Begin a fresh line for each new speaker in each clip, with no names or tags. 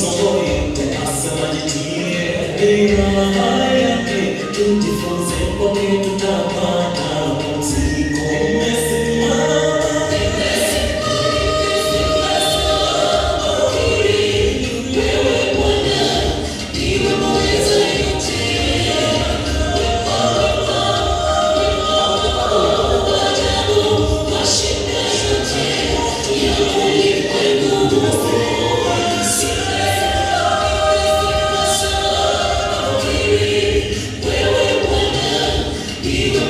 Misongo yote asema jitie, ni raha yake, tujifunze kwake tutapata pumziko. Nimesimama,
Wewe Bwana ndiwe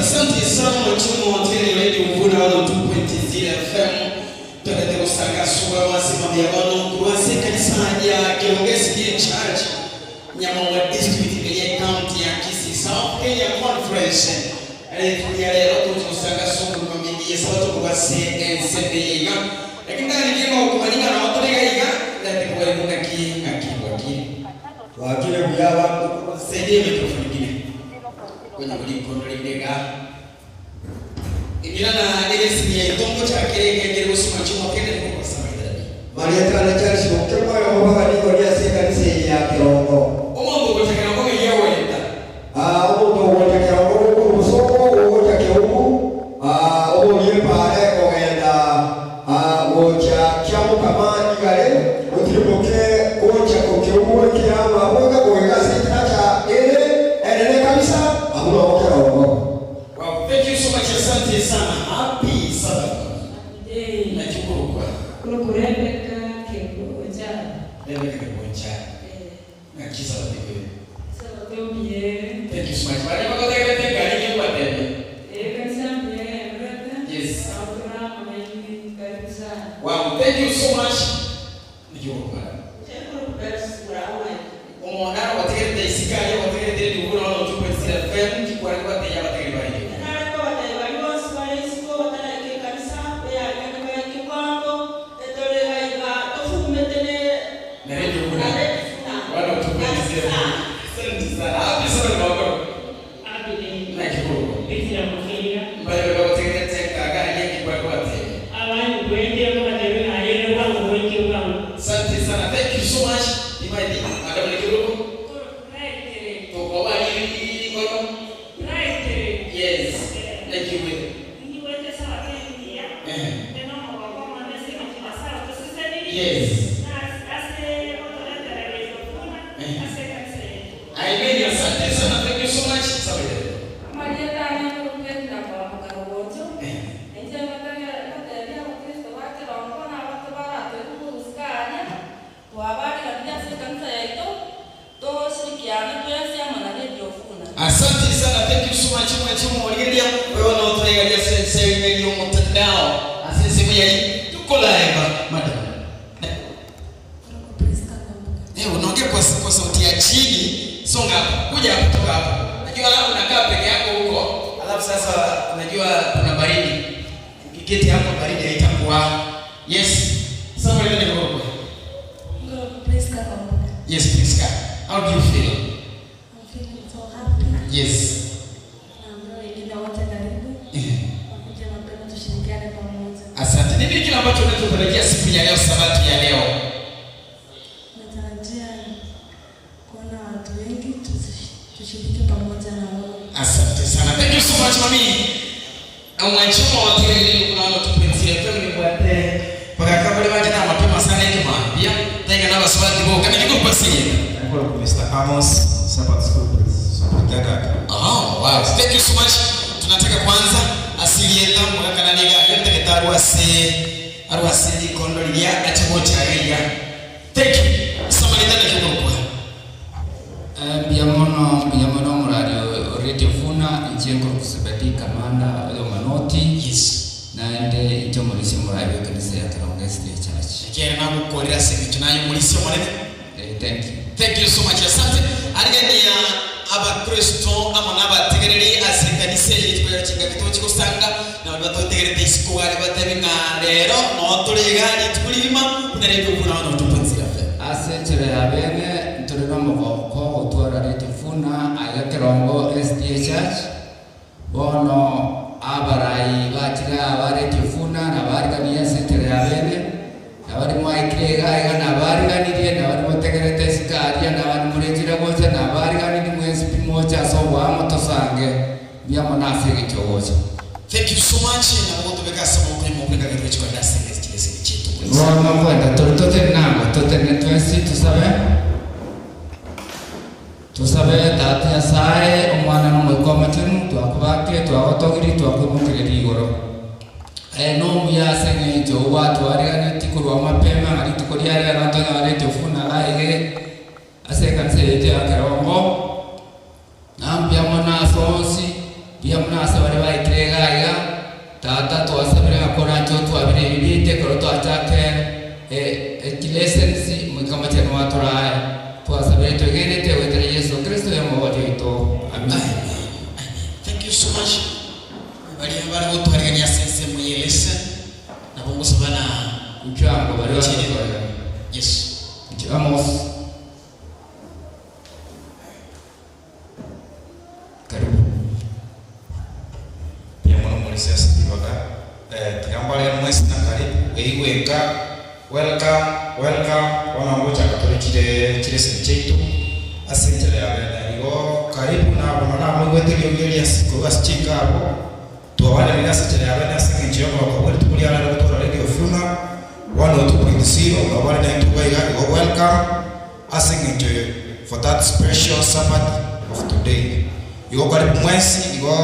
Asante sana Mchumo Tele Radio Mvuna 102.0 FM. Twendete gusanga sura wasimamia bano kurwase kanisa ya Kirongesi D Church Nyamagwa District imerie county ya Kisii South Kenya Conference. Alitulia lero tuzosanga sura mamigie sabato kurwase ensebe yiga. Lakini ndani kingo kumaninga na watu liga iga ndati kwa ngaki ngaki ngaki.
Wakile buyaba
Saidie mikrofoni nyingine. Kwenye kuliko ndega Ibirana negesi ya itongo cha kereke kere gusoma chuma kende niko kusoma itarabi.
Marieta na Charles okemo yo baba niko ria se kanisa ya Kirongo.
Omongo gochakana ngo yewenda.
Ah omonto gocha Kirongo gukuru busoko gocha Kiumu. Ah oborie pare kogenda ah gocha Kiamukama igare otiriboke gocha ko Kiumu kiama boga goga se cha ere erere kabisa amuno Kirongo.
Wow, thank you so much asante sana. Happy Sabbath.
Day.
Nashukuru kwa
Kurukurembeka kekuja.
Rebecca Kiboncha. Na kisa kwa.
Sabato mie.
Thank you so much. Bali kwa tege tege kali kwa tege.
Kanisa mie brother.
Yes.
Abra mimi karibu sana.
Wow, thank you so much. Nashukuru kwa. Omwana wategerete isikali wategerete nduguna wano 2.0 FM kikwali kwa teya bategere bali. Na radio kuna. Wana 2.0. Asante sana. Happy Sabbath kwa. Nashukuru. Mbali kwa wategerete kagari kikwali kwa tege. Asante sana. Thank you so much. Imaidi, madam Nikiruko. Tuko bali kono. Yes. Thank you. Yes. Amen. Asante sana. Thank you so much. Sawa. Asante sana. Thank you so much. Mwachimu Oligeria. Wewe unaotuangalia sasa hivi mtandao. Asante sana. Tuko live madam. Unaongea kwa sauti ya chini. Songa hapo. Kuja hapo, toka hapo. Najua unakaa peke yako huko. Alafu sasa unajua kuna baridi. Ukiketi hapo baridi haitakuwa. Yes. Sasa wewe ndio kwa. Yes, Priska. How do you feel?
I'm feeling so happy.
Yes.
Naambia wengine wote karibu. Wakuje mapema tushirikiane pamoja.
Asante. Nini kile ambacho unachotarajia siku ya leo, sabato ya leo?
Natarajia kuona watu wengi tushiriki pamoja na wao.
Asante sana. Thank you so much mami. Omwanchuma watiriri kuna wano tupenzi FM ni bwate. Paka kabale baje na mapema sana ndi mwambia. Thank you na baswati bo. Kana kiko pasiri.
Mr. Amos, Sabbath School Superintendent.
Oh, wow. Thank you so much. Tunataka kwanza asili yetu mwaka na liga yote arwase arwase likondo liya achago charia. Thank you. Samani tena kiko kwa.
Mbiamono muradio Radio Funa injengo kusebedi kamanda oyo manoti.
Yes.
Naende injo mulisi muradio kanisa ya Karonge State Church.
Kera na gukorera sengicho nayo mulisi mwanene.
Thank you.
Thank you so much. Asante. Arigania abakristo amo n'abategereri ase kanisa eri twera chinga kitochi gusanga na bari batotegerete isiko bari batebe ng'a rero no turiga ritulima kuna rero kuna wana tupanzira fe.
Ase nchere ya bene nturi no mugoko gutwara Radio Funa aiga Kirongo SDA Church. Bono abarai bakira aba Radio Funa na barigania ase nchere ya bene na bari mwaikire iga iga na bariganirie na bari motegerete isikaria na bari murechire gocha na bariganirie mwensi pi mocha ase obwamo tosange biamo nase egechogocha.
Thank you so much na mugotubeka ase mokuri mokureka gento chikwenda ase kire se chitu.
Bono kwenda turi totenango totene twensi tusabe tusabe tata Nyasaye omwana n'omwika omochenu twakubakire twagotogiri twakwimokereria igoro no muya ase eng'encho obwatwariganeti korwa mapema ng'a rituko ria rero tonyorete ofuna iga ase ekanisa yaito ya Kerongo nampia mono ase onsi Mbuya mono ase baria baikire iga iga, Tata twasabire ng'a koranche otwabire ebi biaito ekero twachake chilessons Omoika Omochenu atorae. Twasabire twegenete goetera Yeso Kristo oyomoboria oito. Amina.
Amen. Amen. Thank you so much. Baria bare gotwarigania ase ensemo ye lesson nabo ngosaba na
Inchuo ango baria bare gotwarigania.
Yes.
Inchuo Amos. Karibu.
Mbuya mono morisia ase ribaga. Tiga mbare mwensi na karibu eigwe nka welcome welcome bono ngochaka tore chire chireseni chiaito ase enchera ya bene. Igo karibu na bono namoigwete eriogi eria ase korwa ase chinka abwo twabaranire ase enchera ya bene ase eng'encho y'omogoko bwe rituko ria rero gotwara Radio Funa 102.0 nabo bare naintwe iga iga igo welcome ase eng'encho for that special Sabbath of today. Igo karibu mwensi igo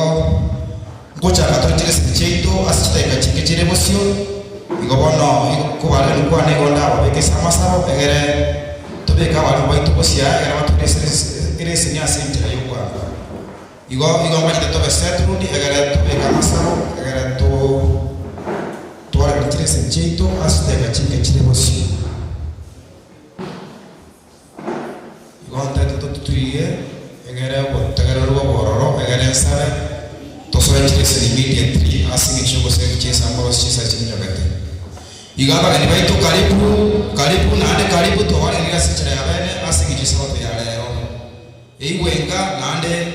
ngochaka tore chireseni chiaito ase chidaeka chinke chire bosio, igo bono kobarire kwane igo ndababeke ase amasabo egere tobeke abarimu baito bosio aa egere batore ereseni ase enchera y'obwango. Igo igo mbachete tobe settled egere tobeke amasabo egere twarekane chireseni chiaito ase chidaeka chinke chire bosio. Igo ntaete totuturie, egere obotegereri bw'obororo, egere nsabe, tosoe chireseni immediately ase eng'encho y'ogoseria chinsamboro ase chinsa chinyogete. Igo abageni baito karibu, karibu naende karibu twabarengereire ase enchera ya bene ase eng'encho y'esabato ya rero. Eigwe enka naende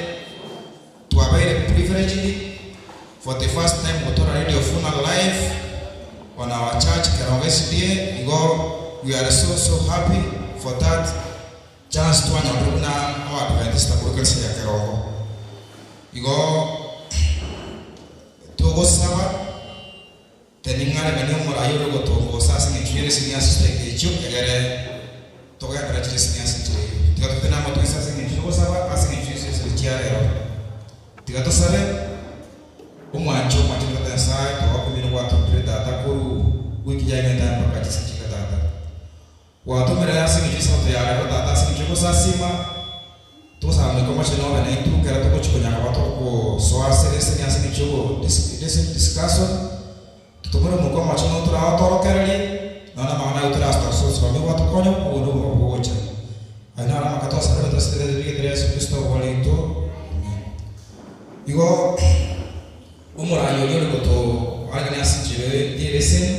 twabeire privileged for the first time gotora Radio Funa live on our church Kerongo SDA igo we are so so happy for that chance twanyorire buna Abaadventista korwa ekanisa ya Kerongo. Igo togosaba tening'areganie omorai ore gotongosa ase eng'encho y'ereseni ase chidaeka echio egere togenderere chireseni ase enchera eyio. Tiga totene amatwe inse ase eng'encho y'ogosaba ase eng'encho y'echiseseni chia rero. Tiga tosabe, Omwanche omwachenu Tata Nyasae, twagokumia na gwatotire Tata korwa wiki yagenda mpaka chinsa chinga Tata. Gwatomerera ase eng'encho y'esabato ya rero Tata ase eng'encho y'ogosasima, togosaba Omoika Omochenu obe naintwe ekero togochia konya koba togosoa ase leseni ase eng'encho y'ogo lesson discussion, totomere Omoika Omochenu otoraotorokererie, nonya namang'ana ayio torasosome gwatokonya obondo obo bogocha. Ayio naro amaka twasabire tosesenigwe rieta ria Yeso Kristo oborito. Amen. Igo omorai oria ore gotoarigania ase enchera y'eleseni,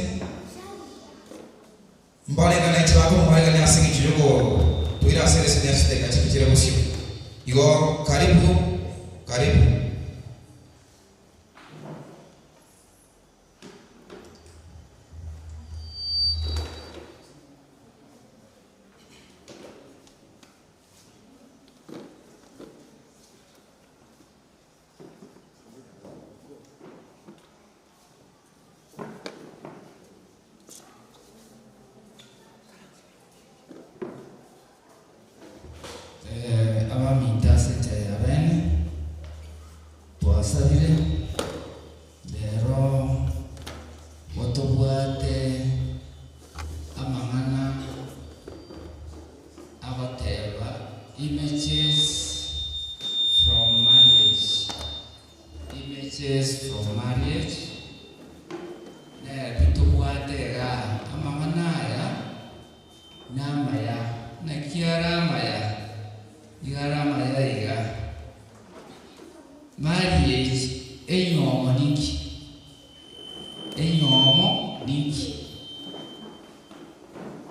mbareng'ana inche bakomoarigania ase eng'encho y'ogotoira ase eleseni ase chidakika chinke chire bosio. Igo karibu, karibu.
Abaminto ase enchera ya bene, twasabire rero gotobwate amang'ana agoteba images from marriage, images from marriage, nere tobwate iga amang'ana aya namaya, naki are amaya, iga are amaya iga. Marriage enyomo ninki? Enyomo ninki?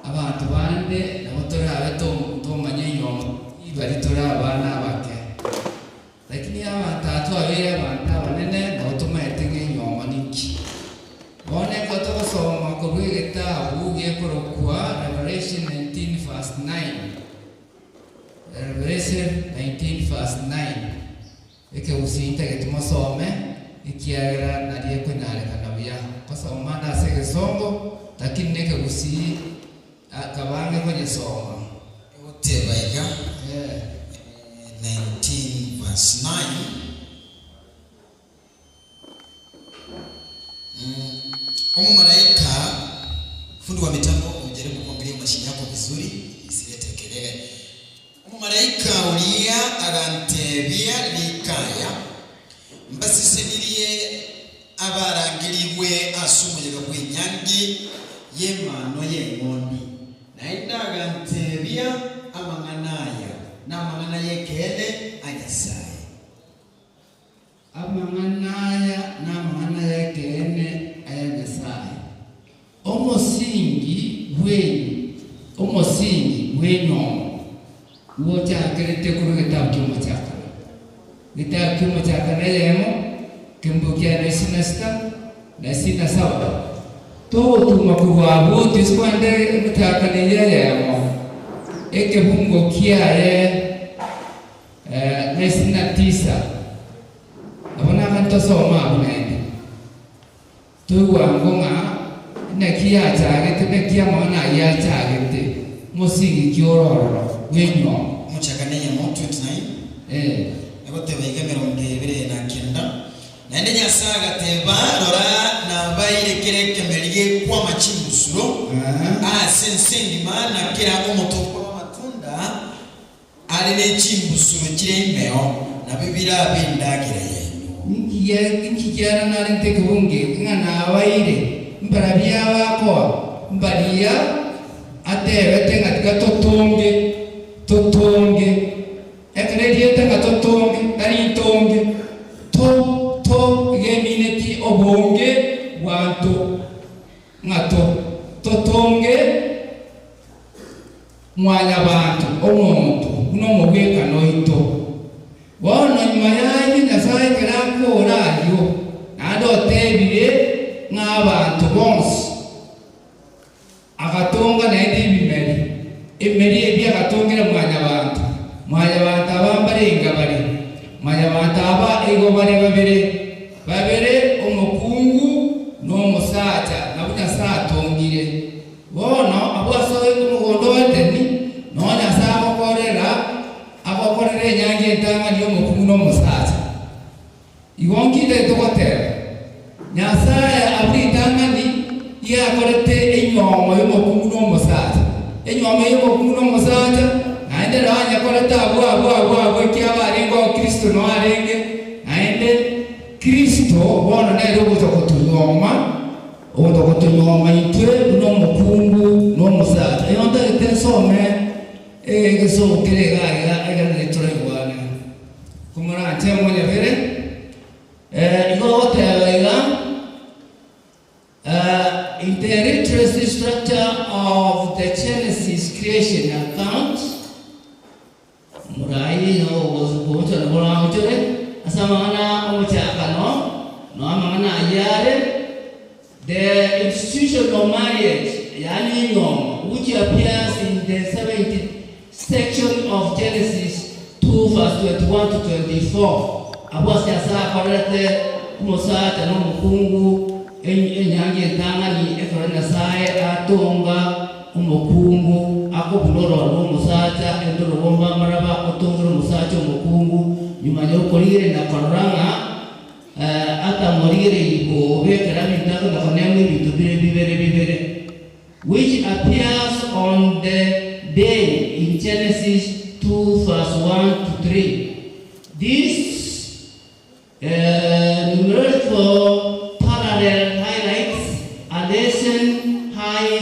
Abanto bande nabo torabe tomanye enyomo bari tore abana abake, lakini abanto aba twabeire abanto abanene nabo tomaete ng'a enyomo ninki. Bono ekero togosoma korwa egetabu gekorokwa Revelation 19 verse 9, Revelation 19 verse 9, ekegusii ntagete mosome ekiagera nario ekonyarekana buya. Nkosoma ande ase egesongo lakini na ekegusii kabange konyesoma.
Egoteba iga, 19 verse 9. Omomalaika, fundi wa mitambo, ujaribu kuangalia mashine yako vizuri isilete kelele. Omomalaika oria agantebia rikaya, Mbasesenirie abarangerigwe ase omoyega bw'enyangi y'Emanwa y'Eng'ondi. Naende agantebia, Amang'ana aya namang'ana y'ekeene a Nyasae.
Amang'ana aya namang'ana y'ekeene aya Nyasae. Omosingi bw'enyu, omosingi bw'enyomba bwochakerete korwa egetabu ki'omochakano. Egetabu ki'omochakano eyemo, kembo kia na isini na sita, na isini na saba. Togotuma korwa abwo toise kogenda emochakano eyio eyemo, ekebungo kiaye na isini na tisa. Nabo nagani tosome abwo naende. Toigwango ng'a naki yachagete, naki amang'ana ayio achagete, mosingi ki ore ororo bw'enyomba.
Omochakano eyemo 29
Ee.
Egoteba iga 29, Naende Nyasae agateba, Rora, nabaeire kera ekemeri gekwama chimbusuro ase ense engima, na kera omote okwama amatunda are ne chimbusuro chire imeo, nabio birabe endagera yaino.
Inki kiara narente ekebungo eke, ng'a nabaeire mbarabwo abakoa mbaria atebete ng'a tiga totonge, totonge. Ekero erieta ng'a totonge, tari ntonge, to, to, iga eminetie obonge bwanto, ng'a to, totonge Mwanyabanto, omonto, buna omogwekano oito. Bono nyuma y'ayio Nyasae ekero akoora ayio, naende otebire ng'a abanto bonsi, Agatonga naende ebimeri, emeri ebio agatongera Mwanyabanto. Mwanyabanto aba mbarenge bare? Mwanyabanto aba igo bare babere, babere omokungu na omosacha, nabwo Nyasae atongire. Bono abwo ase omogondo o Edeni noo Nyasae agokorera agokorera enyangi entang'ani y'omokungu na omosacha. Igo nkintagete goteba, Nyasae abwo ritang'ani iga akorete enyiomo y'omokungu na omosacha, enyiomo y'omokungu na omosacha, naende ere anyekorete abwo abwo abwo abwo ekiagera arenge oo Kristo noo arenge, naende Kristo bono nere ogocha gotonywoma, ogocha gotonywoma intwe buna omokungu na omosacha. Igo ntagete nsome egesongo kere iga iga ekero toraigwane. Komoranche monyebere, igo ogoteba iga, In the literacy structure of the Genesis creation account, Morai ogochora boragochore ase amang'ana 'omochakano, na amang'ana ayio are The institution of marriage, yaani enywomo, which appears in the 70th section of Genesis 2 verse 21 to 24, abwo ase Nyasae akorerete omosacha na omokungu enyangi entang'ani ekero Nyasae atonga omokungu akobuna ororo rw'omosacha endorobomba amaraba otongere omosacha omokungu nyuma yokorigereria na korora ng'a Atamorigereirie kobekera ebinto ake na koneema ebinto bire bibere bibere, which appears on the day in Genesis 2 verse 1 to 3. This numerical parallel highlights a lesson high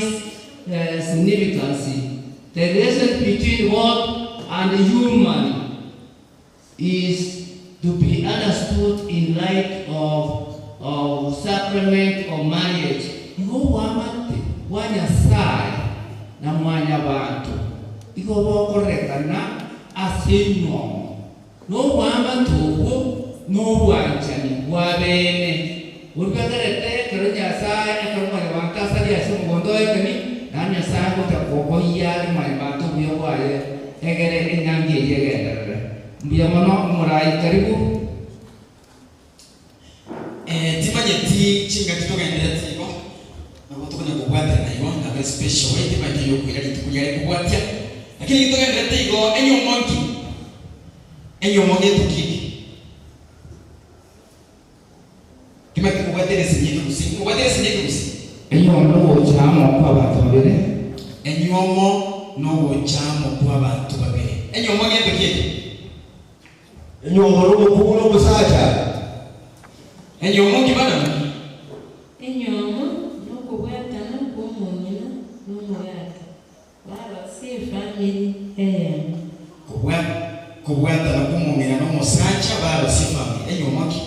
significance, the relation between God and human is to be understood in light of of sacrament of marriage. Igo oboamate bwa Nyasae na mwanyabanto igo bokorekana ase enywomo, na oboamate obwo nobwanchani bwa bene, boria ekero Nyasae ekero mwanyabanto asaria ase omogondo o Edeni, na Nyasae agocha koboyia are mwanyabanto obuya bwaye egere enyangi eyio egenderere. Mbuya mono omorai karibu.
Eh, timanyeti chingaki togendererete igo, nabo tokonya kobwaterana igo, nabo especial way, timanyeti eyokoira rituko riare kobwatia, lakini ekero togendererete igo, enyomo nki? Enyomo ngento ki eke? Timanyeti mobwate ereseni y'ekegusii, mobwate ereseni y'ekegusii?
Enyomo nogocha amo kw'abanto babere.
Enywomo nogocha amo kw'abanto babere. Enywomo ngento ki eke?
Enywomo nomokungu na omosacha.
Enyomo ki bana?
Enyomo nokobwatana kwa omong'ina na omogaka barosie efamiri eyemo.
Kobwatana kwa omong'ina na omosacha barosie efamiri. Enyomo ki?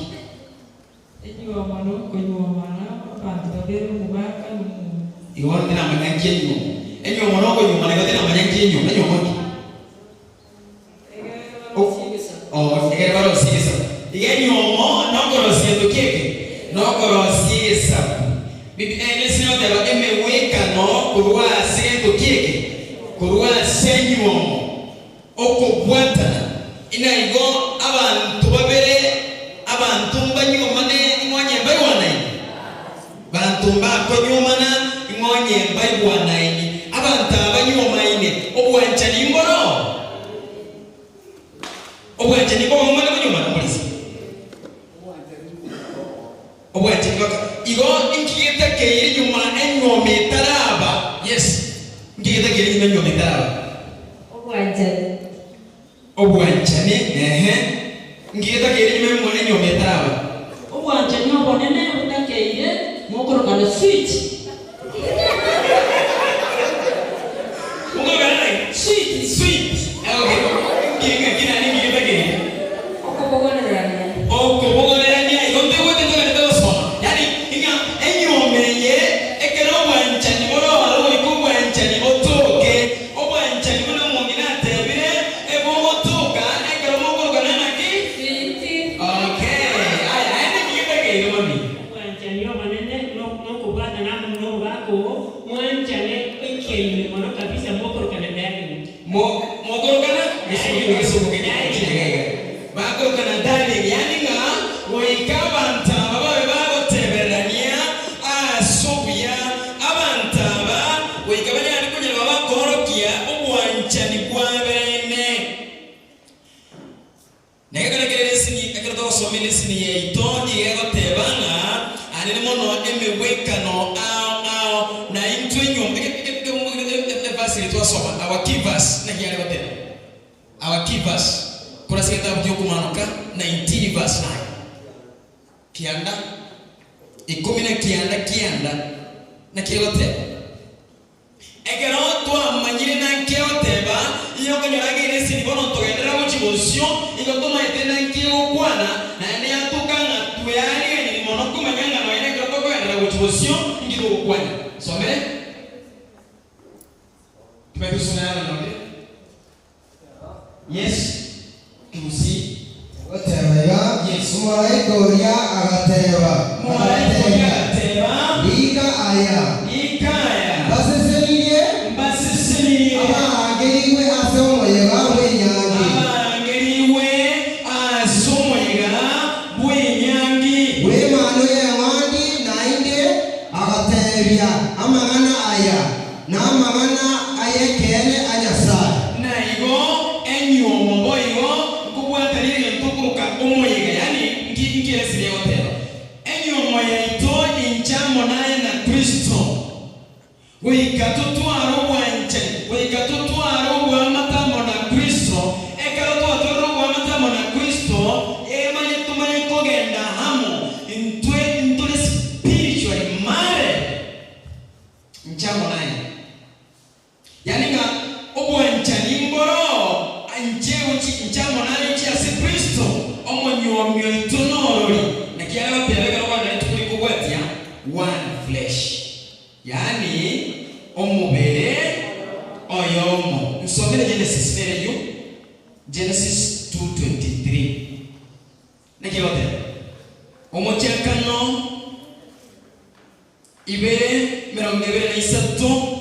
Enyomo nokonyuomana abanto babere omogaka na omong'ina.
Igo tinamanya nki enyomo. Enyomo nokonyuomana igo tinamanya nki enyomo. Enyomo ki? Oh, egere barosie egesaku. Iga enyomo nokorosia gento kieke? Nokorosia egesaku. Bibi ere goteba emegwekano korwa ase gento kieke? Korwa ase enyomo. Okobwatana. Inaigo abanto babere abanto mbanyuomane ing'onye mbaigwanaine. Banto mbakonyuomana ing'onye mbaigwanaine. Abanto abanyuomaine obwanchani mboro. Obwanchani mboro konyuomana polisi. Obwanchani baka igo nkigete keiri nyuma enyuoma etaraba. Yes. Nkigete keiri nyuma enyuoma etaraba.
Obwanchani.
Obwanchani ehe. Nkigete keiri nyuma enyuoma etaraba.
Obwanchani obonene butakeire mokorokana sweet.
Mokorokana nani?
Sweet.
Sweet. Okay. Ngiga kina ni ngigete keiri.
Okobogorerania.
Okobogorerania igo ntegwete togende gosoma. Yani inga enyomeye ekero obwanchani bororo goika obwanchani botoke. Obwanchani buna omong'ina atebire ebogotoka ekero mokorokana naki?
Sweet.
Okay. Aya aende ngigete keiri mami.
Obwanchani obonene nokobwatana amo na omogaka oo mwanchane ekeine mono kabisa mokorokana darling.
Mokorokana egesumu kegega bakorokana darling yani ng'a goika abantu aba babe bagotebererania ase obuya abantu aba goika banyare konyerwa bakorokia obwanchani bwa bene negekorekerera esini ekero togosomera esini yaito niga egoteba ng'a anene mono emegwekano ao ao na intwe enyomba evasi twasoma our key verse nakiare goteba our key verse kurasa gitabu kya okumanuka 19 verse 9 kianda ikumi na kianda kianda nakigoteba ekero twamanyire na nkioteba iyo konyora esini bono togenderera gochibosio igo tomaete na nkigokwana naende yatuka ng'a tweyariganiri mono kumanya ng'a noene ekero tokogenderera gochibosio nkitogokwana somere tumetusomera nonde yes tusi
Goteba iga.
Yes.
Omolaika oria agateba.
Omolaika oria agateba.
Rika aya.
Rika aya.
Mbasesenirie.
Mbasesenirie.
Abarangerigwe ase omoyega bw'enyangi.
Abarangerigwe ase omoyega bw'enyangi.
Bw'emano y'eng'ondi naende agatebia amang'ana aya na amang'ana ay'ekeene a Nyasaye.
Naigo enyomo boigo nkobwatania egento okoroka omoyega yani nkieresirie goteba enyomo yaito inchamo naye na Kristo goika totware obwanchani goika totware obwamatamo na Kristo ekero twatwarire obwamatamo na Kristo emanye tumanye kogenda hamo ntwe ntore spiritually married nchamo naye yani ng'a obwanchani mboro nche nchamo naye chiase Kristo omonyomio oito norori nakiare goteba ekero kwanare tukuri kobwatia one flesh yani omubere oyomo nsomere Genesis nereyo Genesis 2:23 nakigoteba omochakano ibere mirongo ibere na isato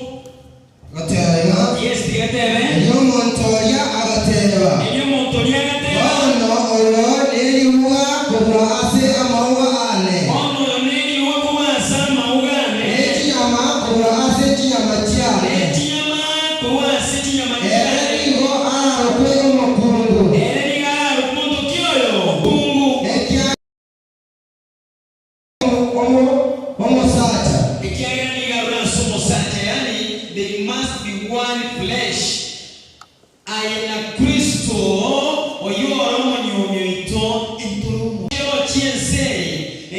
Goteba iga.
Yes tigatebe
Erio omonto oria agateba.
Erio omonto oria agateba.
Bono oyo neriuga korwa ase amauga ane.
Bono oyo neriuga korwa ase amauga ane.
Nechinyama korwa ase chinyama chiane.
Nechinyama korwa ase chinyama chiane.
Ere nigo ararokwe omokungu.
Ere nigo ararokwe omonto ki oyo? Kungu.
Ekia omosacha.
Ekiagera nigo arure ase omosacha yani they must be one flesh. Aye na Kristo oyo ore omonyomio oito intore omo. Chiensei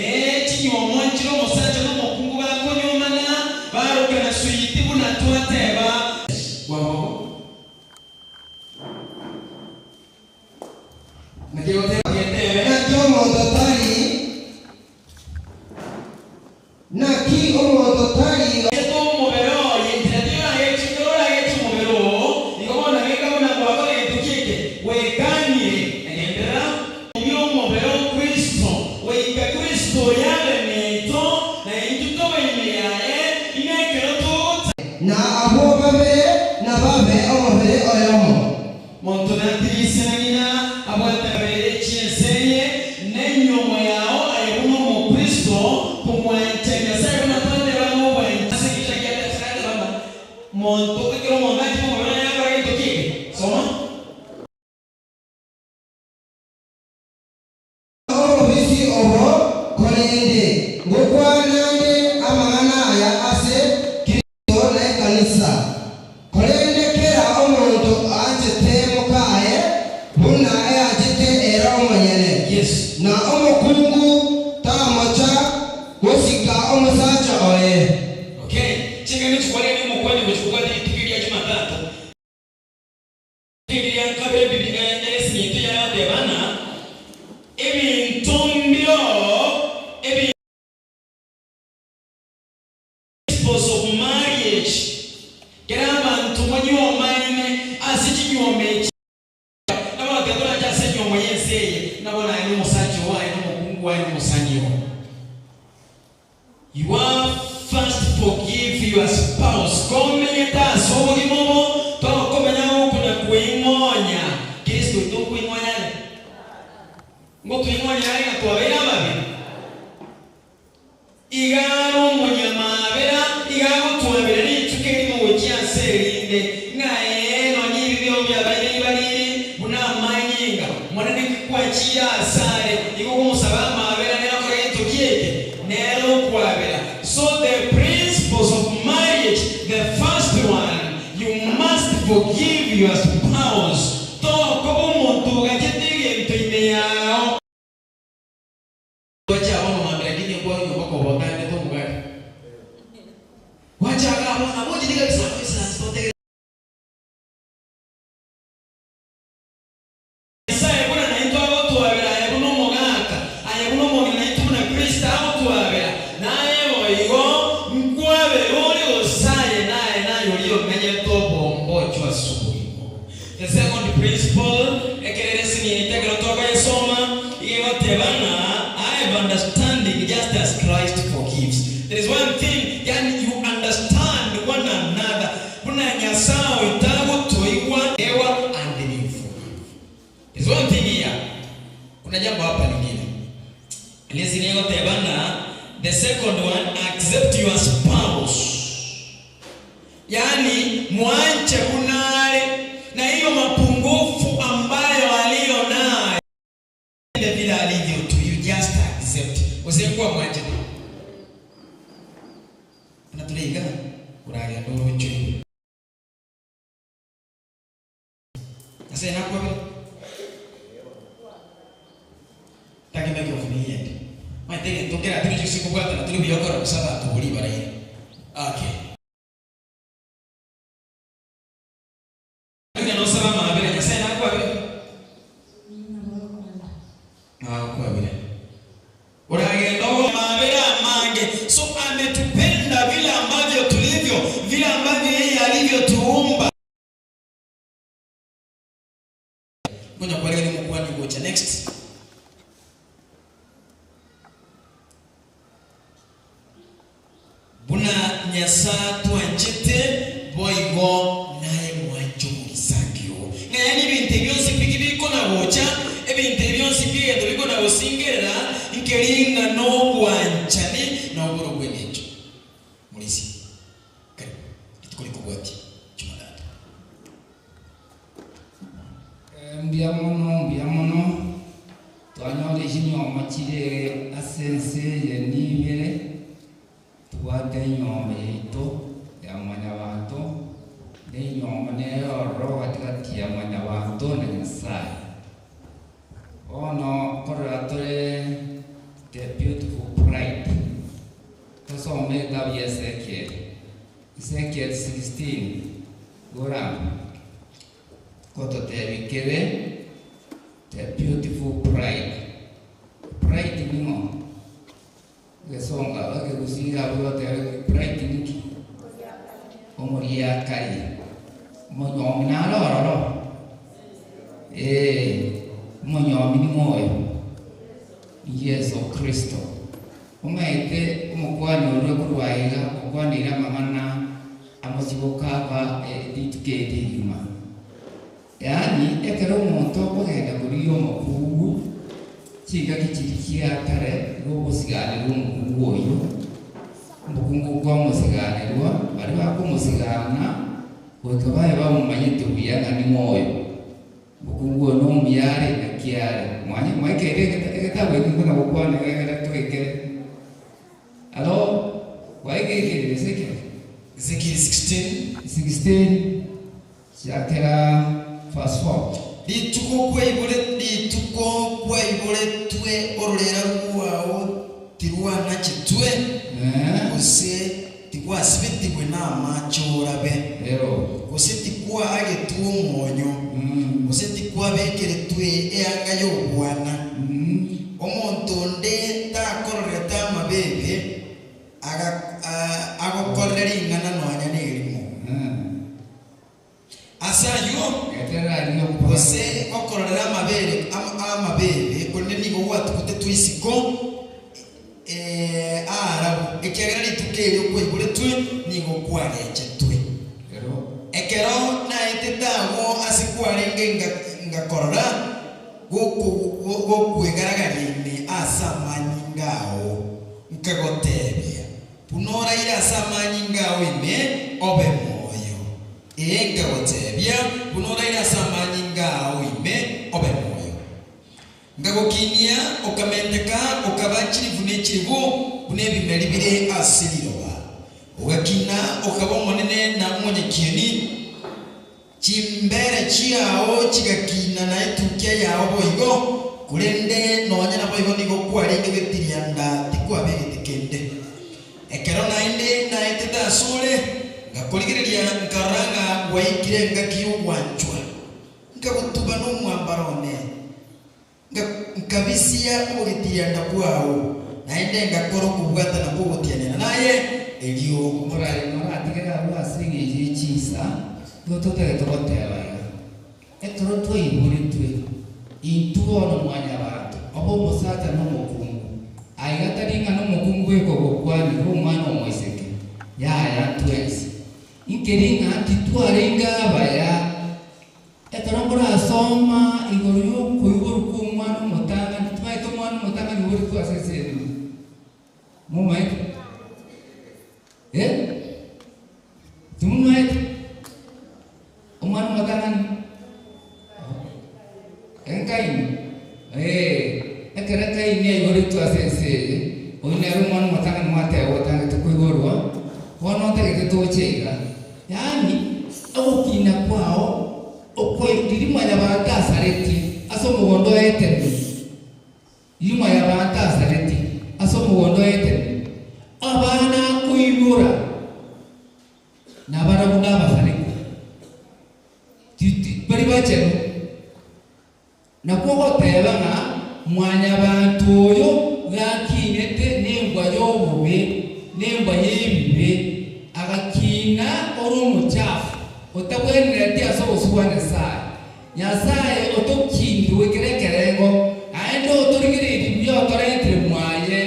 Naki omonto tari.
Gete omobere oye, enchera tiga orageche, ekero orageche omobere oo, igo bono geka buna gwakora egento kieke, gwekanire. Genderera. Ri'omobere o Kristo, goika Kristo oyo abe neito, na intwe tobe ime yaye, ing'a ekero togota.
Na abwo babere nababe omobere oyomo.
Monto natirie ise na ng'ina, abwate abere chi'ense eye, na enyiomo yao aye buna omokristo, komwancha Nyasae buna twateba ng'a obwanchani. Ase engencho naki ateba ng'a monto ekero omonto achire omobere oye akore gento ki eke? Soma.
Obobisi obo, korende ngokwana nde amang'ana aya ase Kristo na ekanisa. Korende kera omonto anchete mokaye buna eanchete ere omonyene, na omokungu tamocha gosika omosacha oye.
Okay, chingaki chikwarenge omokuani gochia kobwata rituko eria Jumatatu. Eria kabere Ebibilia eresini intwe yagoteba ng'a ebinto mbiro ebi Principles of marriage kera abanto monyuomaine ase chinyuomo echi nabo bagoteba torache ase enyuomo y'ense eye nabo naye nomosacha oo aye nomokungu aye nomosani oo. You are first forgive your spouse komenyete ase obogima obo tokomenya gokuna kweing'onya Kristo oito nkoing'onya are ngotoing'onya are ng'a twabeire ababe iga are omonyamabera iga agotwabera rituko erimo gochia ase erinde ng'a ee nonye ebibe biabo biabaire ribariri buna amanyinga Monene ki kwachire asare igo okomosaba amabera nere okore gento ki eke? Nere okwabera. So the principles of marriage the first one you must forgive your spouse tokoba omonto ogachete egento ime yao. Gwacha bono mambia lakini ekwa nyomba koba otangete omogaka. Gwacha igaa bono nabo ochire kabisa ase totegerere. Nyasae buna naintwe agotwabera aye buna omogaka, aye buna omong'ina naintwe buna Kristo agotwabera, naye boigo nkwabere ore gose aye naye naye oria omenyete obombochwa ase obogima obo. The second principle, ekero ere esinini ekero tokoyesoma, iga egoteba ng'a I have understanding just as Christ forgives. There is one thing, yaani you understand one another, buna Nyasae oito agotoigwa, ewa and you forgive. There's one thing here. Kuna jambo hapa lingine. Lesson egoteba ng'a the second one accept your spouse. Yaani mwanche buna are na hiyo mapungufu ambayo aliyo nayo vile alivyo tu you just accept. Gose nkwamwanchete. Buna tore iga oragende oroche oigwe. Nyasaye nakwabere? Take microphone eyende. Omanyete egento nkere ase gose kobwatana tore buya okora gose abanto boria baraire. Okay. Onye nosaba amabera, Nyasaye nakwabere? Nakwabere. Oragenda ogo amabera amange. So ametupenda vile ambavyo tulivyo, vile ambavyo yeye alivyotuumba. Ngonya kwarigania omokuani gocha next. Buna Nyasae atwanchete, boigo naye mwanche omogisangio oo. Ng'a yaani ebinto ebi bionsi pi bikona gocha, ebinto ebi bionsi pi egento bikona gosingerera, nkeri ng'a nobwanchani na oborobwo engencho. Morisia, karibu rituko rikobwatia Jumatatu.
Mbuya mono, mbuya mono, twanyora chinyomba chire ase ense eye nibere, tobwate enyomba yaito ya mwanyabanto, na enyomba nere ororo gatigati ya mwanyabanto na Nyasaye. Bono nkorora tore the beautiful bride, tosome egetabu ya Ezekiel, Ezekiel 16, gora. Gototebia kere the beautiful bride. Bride ning'o? Egesongo ekegusii abwo goteba bright nki? Omoriakari. Omonyomi naro ororo? Ee, omonyomi ning'o oyo? Yeso Kristo. Omanyete omokuani oria korwa aiga okwaneire amang'ana amochie gokaba rituko eri rigima. Yaani ekero omonto okogenda korigia omokungu, chingaki chiria chia kare igo ogosiganerwa omokungu oyio, omokungu kwamosiganerwa, baria bakomosigana goika babe bamomanyete buya ng'a ning'o oyo. Omokungu oyo nomuya are naki are. Mwanya mwaikeire egetabu eke nkona gokwana iga ekero toikere. Alo, gwaikeire Ezekiel?
Ezekiel 16.
16. Chakera verse 4.
Rituko kwaibore rituko kwaiboretwe ororera rwao tirwanachetwe, gose tigwasibetigwe namache orabe, gose tikwaagetwe omonyo, gose tikwabekeretwe eanga y'obwana. Omonto onde takororete amabeebe, agokorera ring'ana nonya nerimo. Ase ayio, gose gokororera amabere amabeebe, korende nigo gwatugutetwe isiko aarabu, ekiagera rituko erio kwaiboretwe nigo kwagechetwe. Ekero naetete agwo ase kwarenge ngakorora gokwegaragaria ime ase amanyinga ao, nkagoteebia, Buna oraire ase amanyinga ao ime, obe moyo. Ee, nkagoteebia, buna oraire ase amanyinga ao ime, obe moyo. Nkagokinia, okamenteka, okaba chilifu ne chilifu, buna ebimeri bire ase riroba. Ogakina, okaba omonene na omonyakieni. Chimbeere chiao chigakina na etukia yao boigo, korende nonya naboigo nigo kwarenge getirianda, tikwabegete kende. Ekero naende naetete asore, ngakorigereria nkarora ng'a gwaikire engaki y'ogwanchwa, nkagotuba nomwambaro one. Nkabisia obogetianda bwao, naende ngakora okobwatana kw'ogotianera naye, erio.
Omoraia noratigere agwo ase engencho ye chinsa, nigo totagete goteba iga, Ekero twaiboretwe, intwe bono mwanyabanto, obe omosacha na omokungu, aiga tari ng'a nomokungu bweka ogokwanire omwana omoiseke, yaya ntwensi. Inkeri ng'a titwarenge abaya. Ekero nkorasoma igoro y'okoiborwa kw'omwana omotang'ani, timaete omwana omotang'ani oiboretwe ase ense eye ning'o? Momaete? Eh? Timomaete? Omwana omotang'ani? Enkaini? Ee, ekero Kaini aiboretwe ase ense eye, oyio nere omwana omotang'ani mwateba otangete koiborwa, bono ntagete toche iga. Yaani, ogokina kwao okwe riria mwanyabanto asaretie ase omogondo o Edeni, riria mwanyabanto asaretie ase omogondo o Edeni, abana akoibora nabarabwo nabasareke, ti bari bachenu. Nakwo goteba ng'a mwanyabanto oyo gakinete nembwa y'obobe, nembwa y'ebibe, agakina ore omochafu, otabwenereti ase obosio bwa Nyasae. Nyasae otokinire goikera ekerengo, naende otorigereirie buya otorentire mwaye,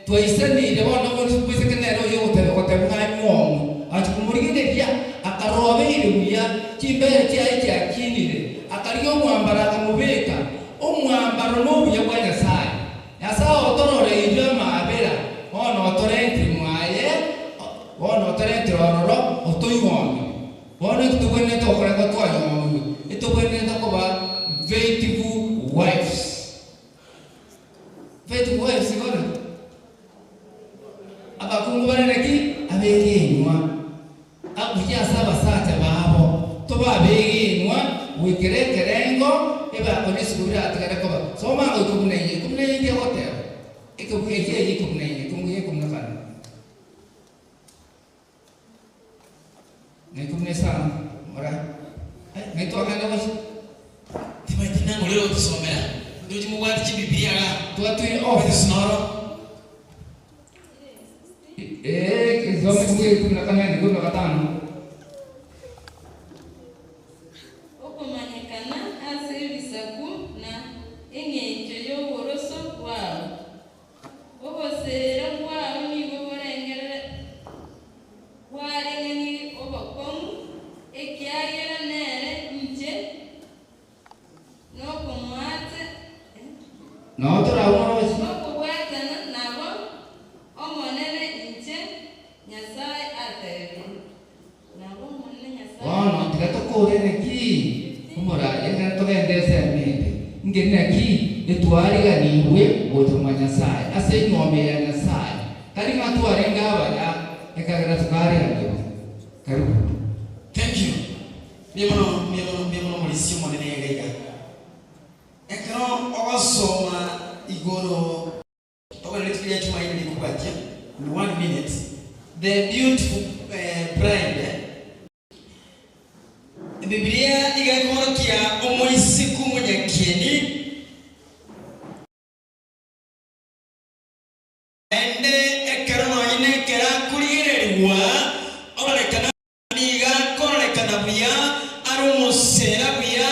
twaisanire bono omoiseke nere oyio ogoteba goteba ng'a anyuomwe, agachia komorigereria, akarora obeire buya, chimbeere chiaye chiakinire, Akarigia omwambaro akamobeka, omwambaro nobuya bwa Nyasae. Nyasae otororeirie amaabera, bono otorentire mwaye, bono otorentire ororo, otoigomire. Bono eki togwenerete gokora ekero twanyuomirwe, etogwenerete koba faithful wives. Faithful wives bono, abakungu bare naki? Abegenwa. Buya ase abasacha babo, tobabegenwa goikera ekerengo ebakoni isiko biratigare koba. Soma ango ikomi na inye, ikomi na inye inki egoteba? Ekebuya eki eye ikomi na inye, ikomi na ikomi na kane, na ikomi na isano, mora, eh, ng'ai twagenda gochia?
Timaeti nang'orere gotosomera, ndoche mobwate chibibilia igaa.
Twatwire off.
Osinoro.
Ee, soma ebuku ya ikomi na kane na ikomi na gatano.
Okomanyekana ase ebisaku na engencho y'oboroso bwao. Oboseera bwao nigo bwareng'anire obokong'u, ekiagera nere inche
Nao toraumoroche.
Nokobwatana nabo Omonene inche Nyasae atebire. Nabo Omonene Nyasae.
Bono tiga tokore naki omoraia ekero togenda ensemo ende. Inki naki etwariganigwe gocha mwa Nyasae ase enyuomo ya Nyasae, tari ng'a twarenge abaya ekagera tukariganigwa. Karibu.
Thank you. Mbuya mono, mbuya mono, mbuya mono omorisia omonene iga iga. Ekero ogosoma igoro. Tokore rituko ria Jumaine rikobwatia in one minute the beautiful bride. Ebibilia iga ekoorokia omoiseke omonyakieni. Naende ekero nonye nekero akorigererigwa, ororekana nigo akororekana buya, are omosera buya,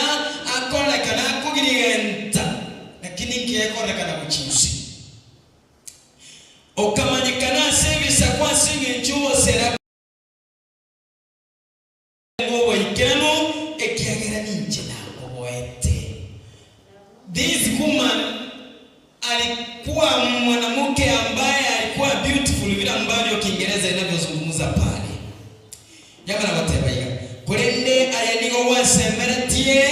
akororekana akogirigenta, lakini inki gekororekana gochia inse? Okamanyekana ase ebisaku ase engencho y'obosera bw'oboikeranu, ekiagera ninche nakoboete. This woman alikuwa mwanamke ambaye alikuwa beautiful vile ambavyo Kiingereza inavyozungumza pale. Yamana goteba iga, Korende aye nigo gwasemeretie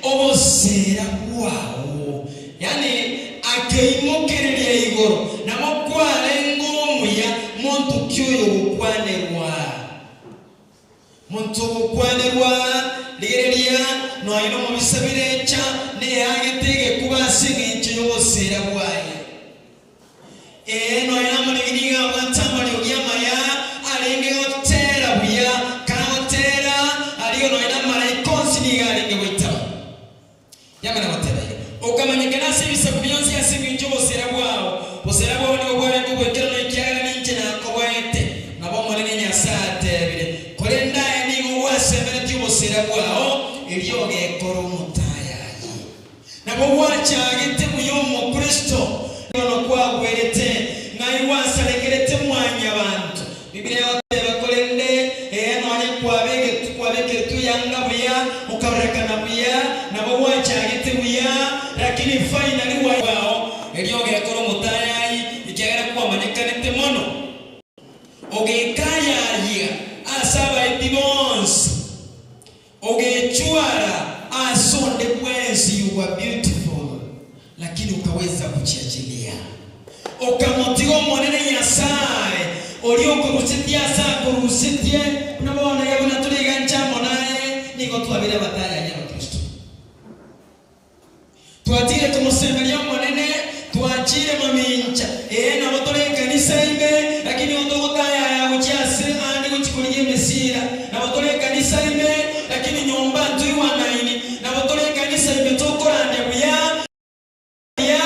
oboseera bwao, yaani akeimokereria igoro, nabo kwarenge omuya monto ki oyo ogokwanerwa? Monto ogokwanerwa, rigereria, nonya nomobisa birecha, neagete egekuba ase engencho y'oboseera bwaye. Ee, nonya namariogi nigo abwate amariogi amaya, arenge gotera buya, kagotera aria nonya namaraika onsi nigo arenge goitaba. Yamana goteba iga, Okamanyekana ase ebisaku bionsi ase engencho y'oboseera bwao. Boseera bwao nigo bwarenge oboikeranu, ekiagera ninche nakoboete. Nabo Omonene Nyasae atebire. Korende aye nigo gwasemeretie oboseera bwao, erio ogekora omotayayi. Nabo gwachagete buya Omokristo, bono kwagwerete, ng'ai gwasarekerete mwanyabanto. Biblia egoteba, Korende ee nonye kwabekeretwe eyanga buya, okarorekana buya, nabo gwachagete buya, lakini finally gwaigwao, erio ogekora omotayayi, ekiagera kwamanyekanete mono. Ogekayayia ase abaeti bonsi, ogechwara ase onde bwensi, you were beautiful, lakini ukaweza kuchiachilia. Okamotiga Omonene Nyasae, oria okorusetie ase akorusetie, buna bono iga buna tore iga inche amo naye, nigo twabeire abatayani Abakristo. Twatiire komosemeria Omonene, twanchire mamincha. Ee, nabo tore ekanisa ime, lakini nigo togotayaya gochia ase aande gochia korigia emesira. Nabo tore ekanisa ime, lakini nyomba ntoigwanaini. Nabo tore ekanisa ime tokorandia buya, buya,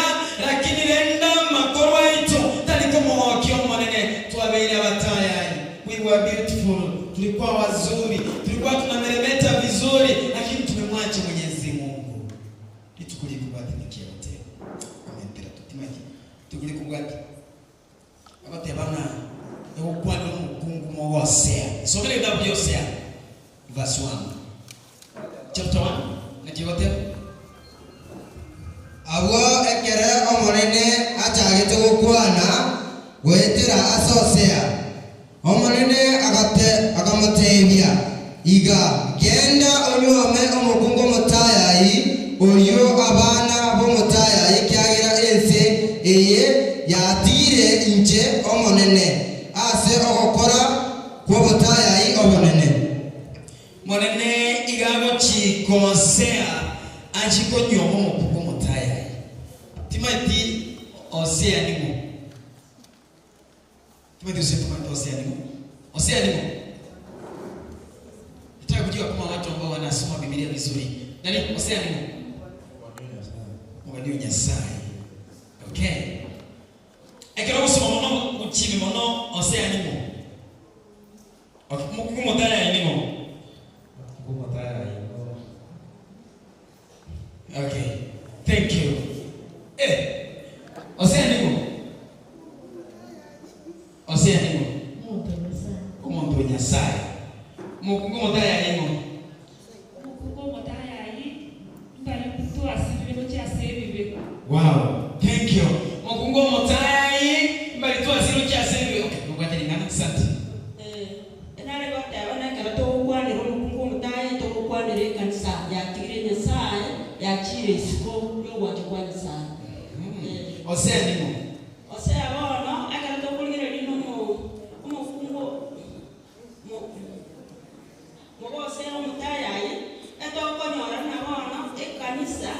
lakini rende amakorwa aito tari komogokia Omonene. Twabeire abatayayi. We were beautiful, tulikuwa wazuri, tulikuwa tunameremeta vizuri, lakini tumemwacha Mwenyezi Mungu. Rituko rikobwati naki agoteba? Komentera totimanyeti. Rituko rikobwati agoteba ng'a egokwanera omokungu mogosea. Somera egetabu kia Hosea verse 1. Chapter 1 naki egoteba?
Agwo ekero Omonene achagete gokwana goetera ase Hosea, Omonene akamoteebia, Iga, genda onyuome omokungu omotayayi oyio abana b'omotayayi, ekiagera ense eye yatigire inche Omonene ase ogokora kw'obotayayi obonene.
Monene iga agochika Hosea achie konyuoma omokungu omotayayi. Timanyeti Hosea ning'o? Timanyeti gose tomanyete Hosea ning'o? Hosea ning'o? Nataka kujua kama watu ambao wanasoma Biblia vizuri. Nani Hosea ning'o? Mobani o Nyasaye. Okay. Ekero ogosoma mono gochia ime mono. Hosea ning'o? Okay, mokungu motayayi ning'o?
Mokungu motayayi no.
Okay, thank you. Eh, Hosea ning'o? Hosea ning'o? Omonto o Nyasaye. Mokungu motayayi ning'o?
Omokungu omotayayi mbare twasirire gochia ase ebibe.
Wow, thank you. Mokungu omotayayi mbare twasirire gochia ase ebibe. Okay, mobwate ring'ana, asante.
Nare goteba nekero togokwanera omokungu omotayayi togokwanera ekanisa yatigire Nyasaye yachire isiko yogwancha kwa Nyasaye.
Hosea ning'o?
Hosea bono ekero tokorigereria nomo omokungu mo moba Hosea omotayayi etokonyora ng'a bono ekanisa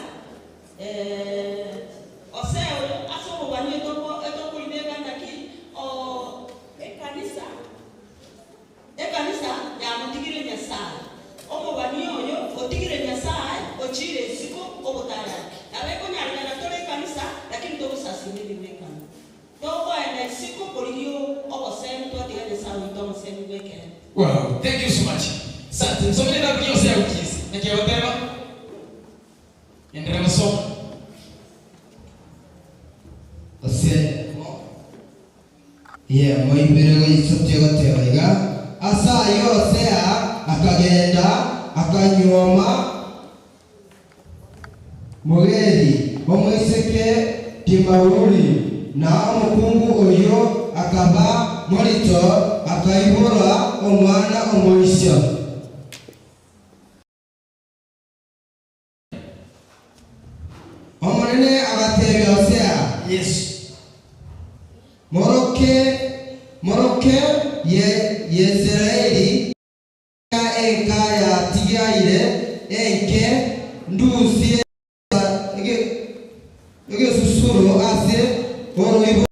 Hosea oyo ase obobani etoko etokoribeka ng'aki oo ekanisa Ekanisa yamotigire Nyasae. Omobani oyo otigire Nyasae ochiire isiko obotayari. Nabo ekonyarekana tore ekanisa lakini togosasima ebibwekano. Tokoenda isiko korigia obosemi twatiga Nyasae oito omosemi bw'ekeene.
Wow, thank you so much. Asante. Nsomere etabu ya Hosea gochia Naki egoteba? Enderera gosoma.
Ase eyemo ibere goisato egoteba iga, Ase ayio Hosea akagenda akanyuoma Mogeri, omoiseke Timauri, na omokungu oyio akaba morito, akaibora omwana omoisia. Omonene agateebia Hosea, Moroke, moroke Yezreeli, enka yatigaire enke, ndusie egesusuro ase oroiboro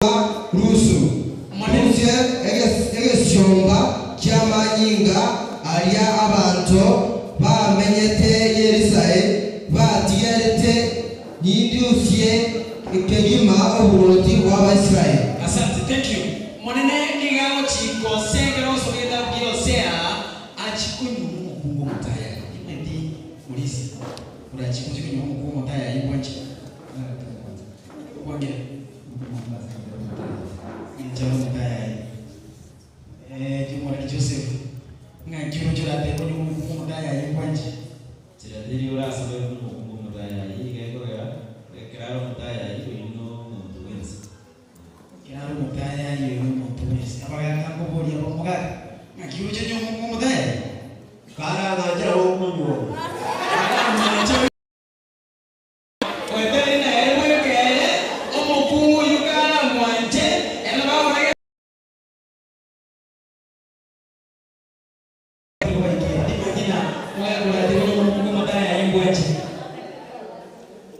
rwa Rusu, ndusie egesiomba ki'amanyinga aria abanto bamenyete Yerusalemu batigerete, nindusie kegima oborwoti bw'Abaisraeli.
Asante, thank you. Omonene nigo agochika Hosea ekero agosoma egetabu kia Hosea, achie konyuoma omokungu omotayari. Nimanyeti Morisia orachie gochia konyuoma omokungu omotayari bwanche. Bwangire. Inche nomotayari. Eh, Jomorani Joseph, ng'aki oroche oratebe onye omokungu omotayari bwanche?
Nchera teri orasabe buna omokungu omotayayi, iga ekogera ekero are omotayayi oyio nomonto bwensi.
Ekero are omotayayi oyio nomonto bwensi. Abagaka nkoboria aba omogaka, ng'aki oroche onye omokungu omotayayi?
Karang'anchera gokonyuoma.
Karang'anche. Oeteri nere bw'ekeene, omokungu oyio karamwanche, ere nabo agokora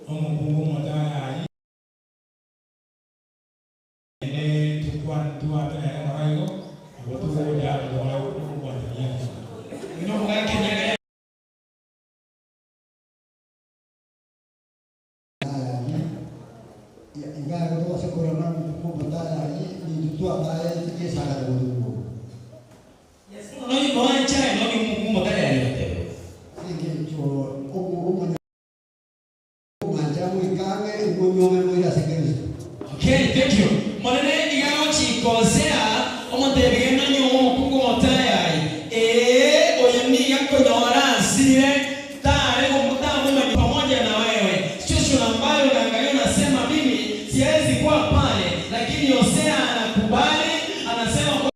Omokungu omotayayi ere twate nere ng'ora igo, nabo togocha amo tokore obwanchani ase.
Iga igo togose korora ng'a omotayayi nintwe twatayaeti gesagane gotunywa. Ase engencho omo omwancha moike ang'e imonyuome moire ase Kristo.
Okay, thank you. Monene iga agochika Hosea omotebi genda onyuome omokungu omotayayi. Ee, oyo nigo akonyora asirire tare tamomanya pamoja na wewe. Situation ambayo unaangalia unasema mimi siwezi kuwa pale, lakini Hosea anakubali, anasema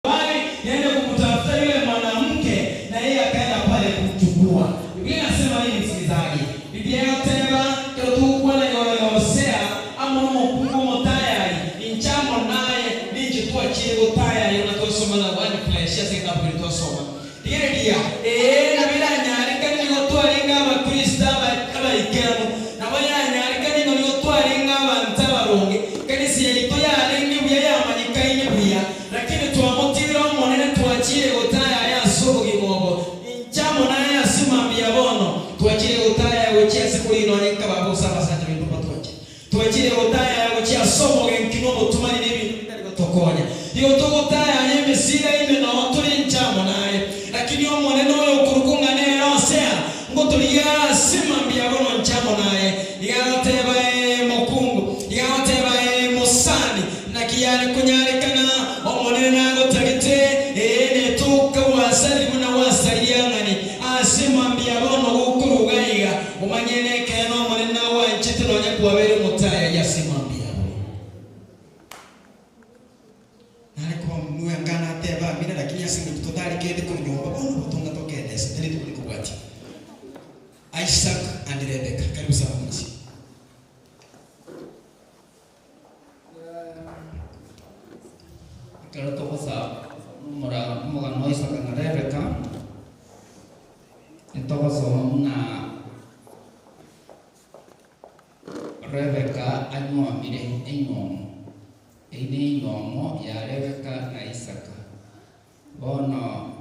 bali niende kumtafuta yule mwanamke, na yeye akaenda pale kumchukua. Biblia inasema nini msikilizaji? Biblia yoteba kero tukwana yore Hosea amo nomokungu omotayari inchamo naye ninche twachire gotayari ona twasoma na one flesh ase kitabu kiri twasoma rigereria ee nabiranyareka nigo twarenga abakristo abaikeranu nabo yanyareka nigo nigo twarenga abanto abaronge kanisa yaito yarenge buya yamanyikaine buya lakini twamotira omonene twachire gotayari ase obogima obo inchamo naye asimambia bono twachire gotaya gochia ase korino nka babosa abasacha bintu batwache twachire gotaya gochia ase omogenki n'obotumani n'ebinto bitari. gotokonya. Igo togotayaya emesira ime noo tore inche amo naye. Lakini Omonene oyo okorokwa ng'a nere Hosea, ngotorigia ase mambia bono inche amo naye. Iga agoteba, Ee, mokungu, iga agoteba, Ee, mosani, naki yare konyarekana Omonene nagotagete, ee, netoka gwasarire buna gwasaririe ang'ani ase mambia bono gokoruga iga, omanye nekeene Omonene nagwanchete nonya kwabeire omotayari ase mambia bono. Nare koba mwenga nateba amina, lakini ase eng'encho totari kende korwa nyomba bono obotonga tokendesa, tari rituko rikobwatia. Isaac and Rebecca, karibu sana mwensi.
Ekero togosaba omogano o Isaka na Rebeka, ntogosoma buna Rebeka anywomire enywomo. Eyio nenywomo ya Rebeka na Isaka. Bono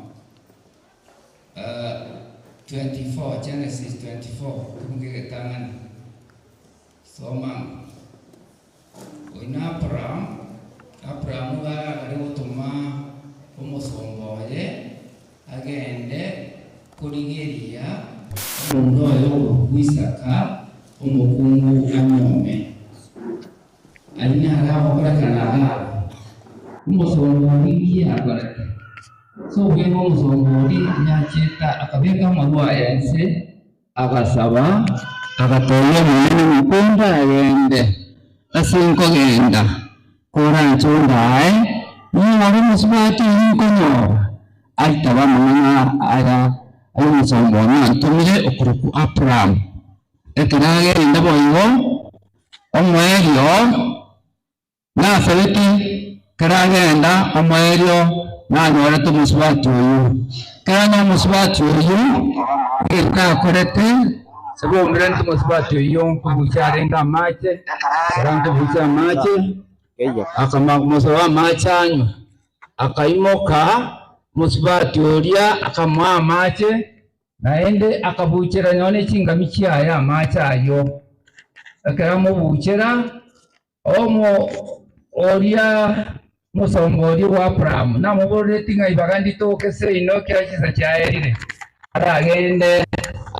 24, Genesis 24, ekebugu egetang'ani, soma ng'a oyio na Abraham, Abraham iga aragare gotoma omosomba oye agende korigeria omonto oye okorokwa Isaka, omokungu anyuome. Ayio naro agokorekana iga abwo. Omosomba oria inki akorete? Ase obweng'e omosomba oria nachete akabeka amarwa aye inse, agasaba, agatebia Omonene ng'a kondagende ase nkogenda, koranche ondaae, ninyore omosubati oyio nkonyora. Aitaba amang'ana aya ay'omosomba one antomire okorokwa Aburaamu. Ekero agenda boigo, omoerio nasabete, ekero agenda omoerio nanyorete omosubati oyio. Ekero anyora omosubati oyio, egento akorete, naboumeranete omosubati oyio nkobucha arenge amache, ekero nkobucha amache, akamosaba amache anywe. Akaimoka omosubati oria akamoa amache, Naende akabuchera nonya ne chingami chiaye amache ayio. Ekero amobuchera, omo oria omosomba oria bwa Abrahamu namoboretie ng'a ibaga nditoke seino ekiagera chinsa chiaerire, aragende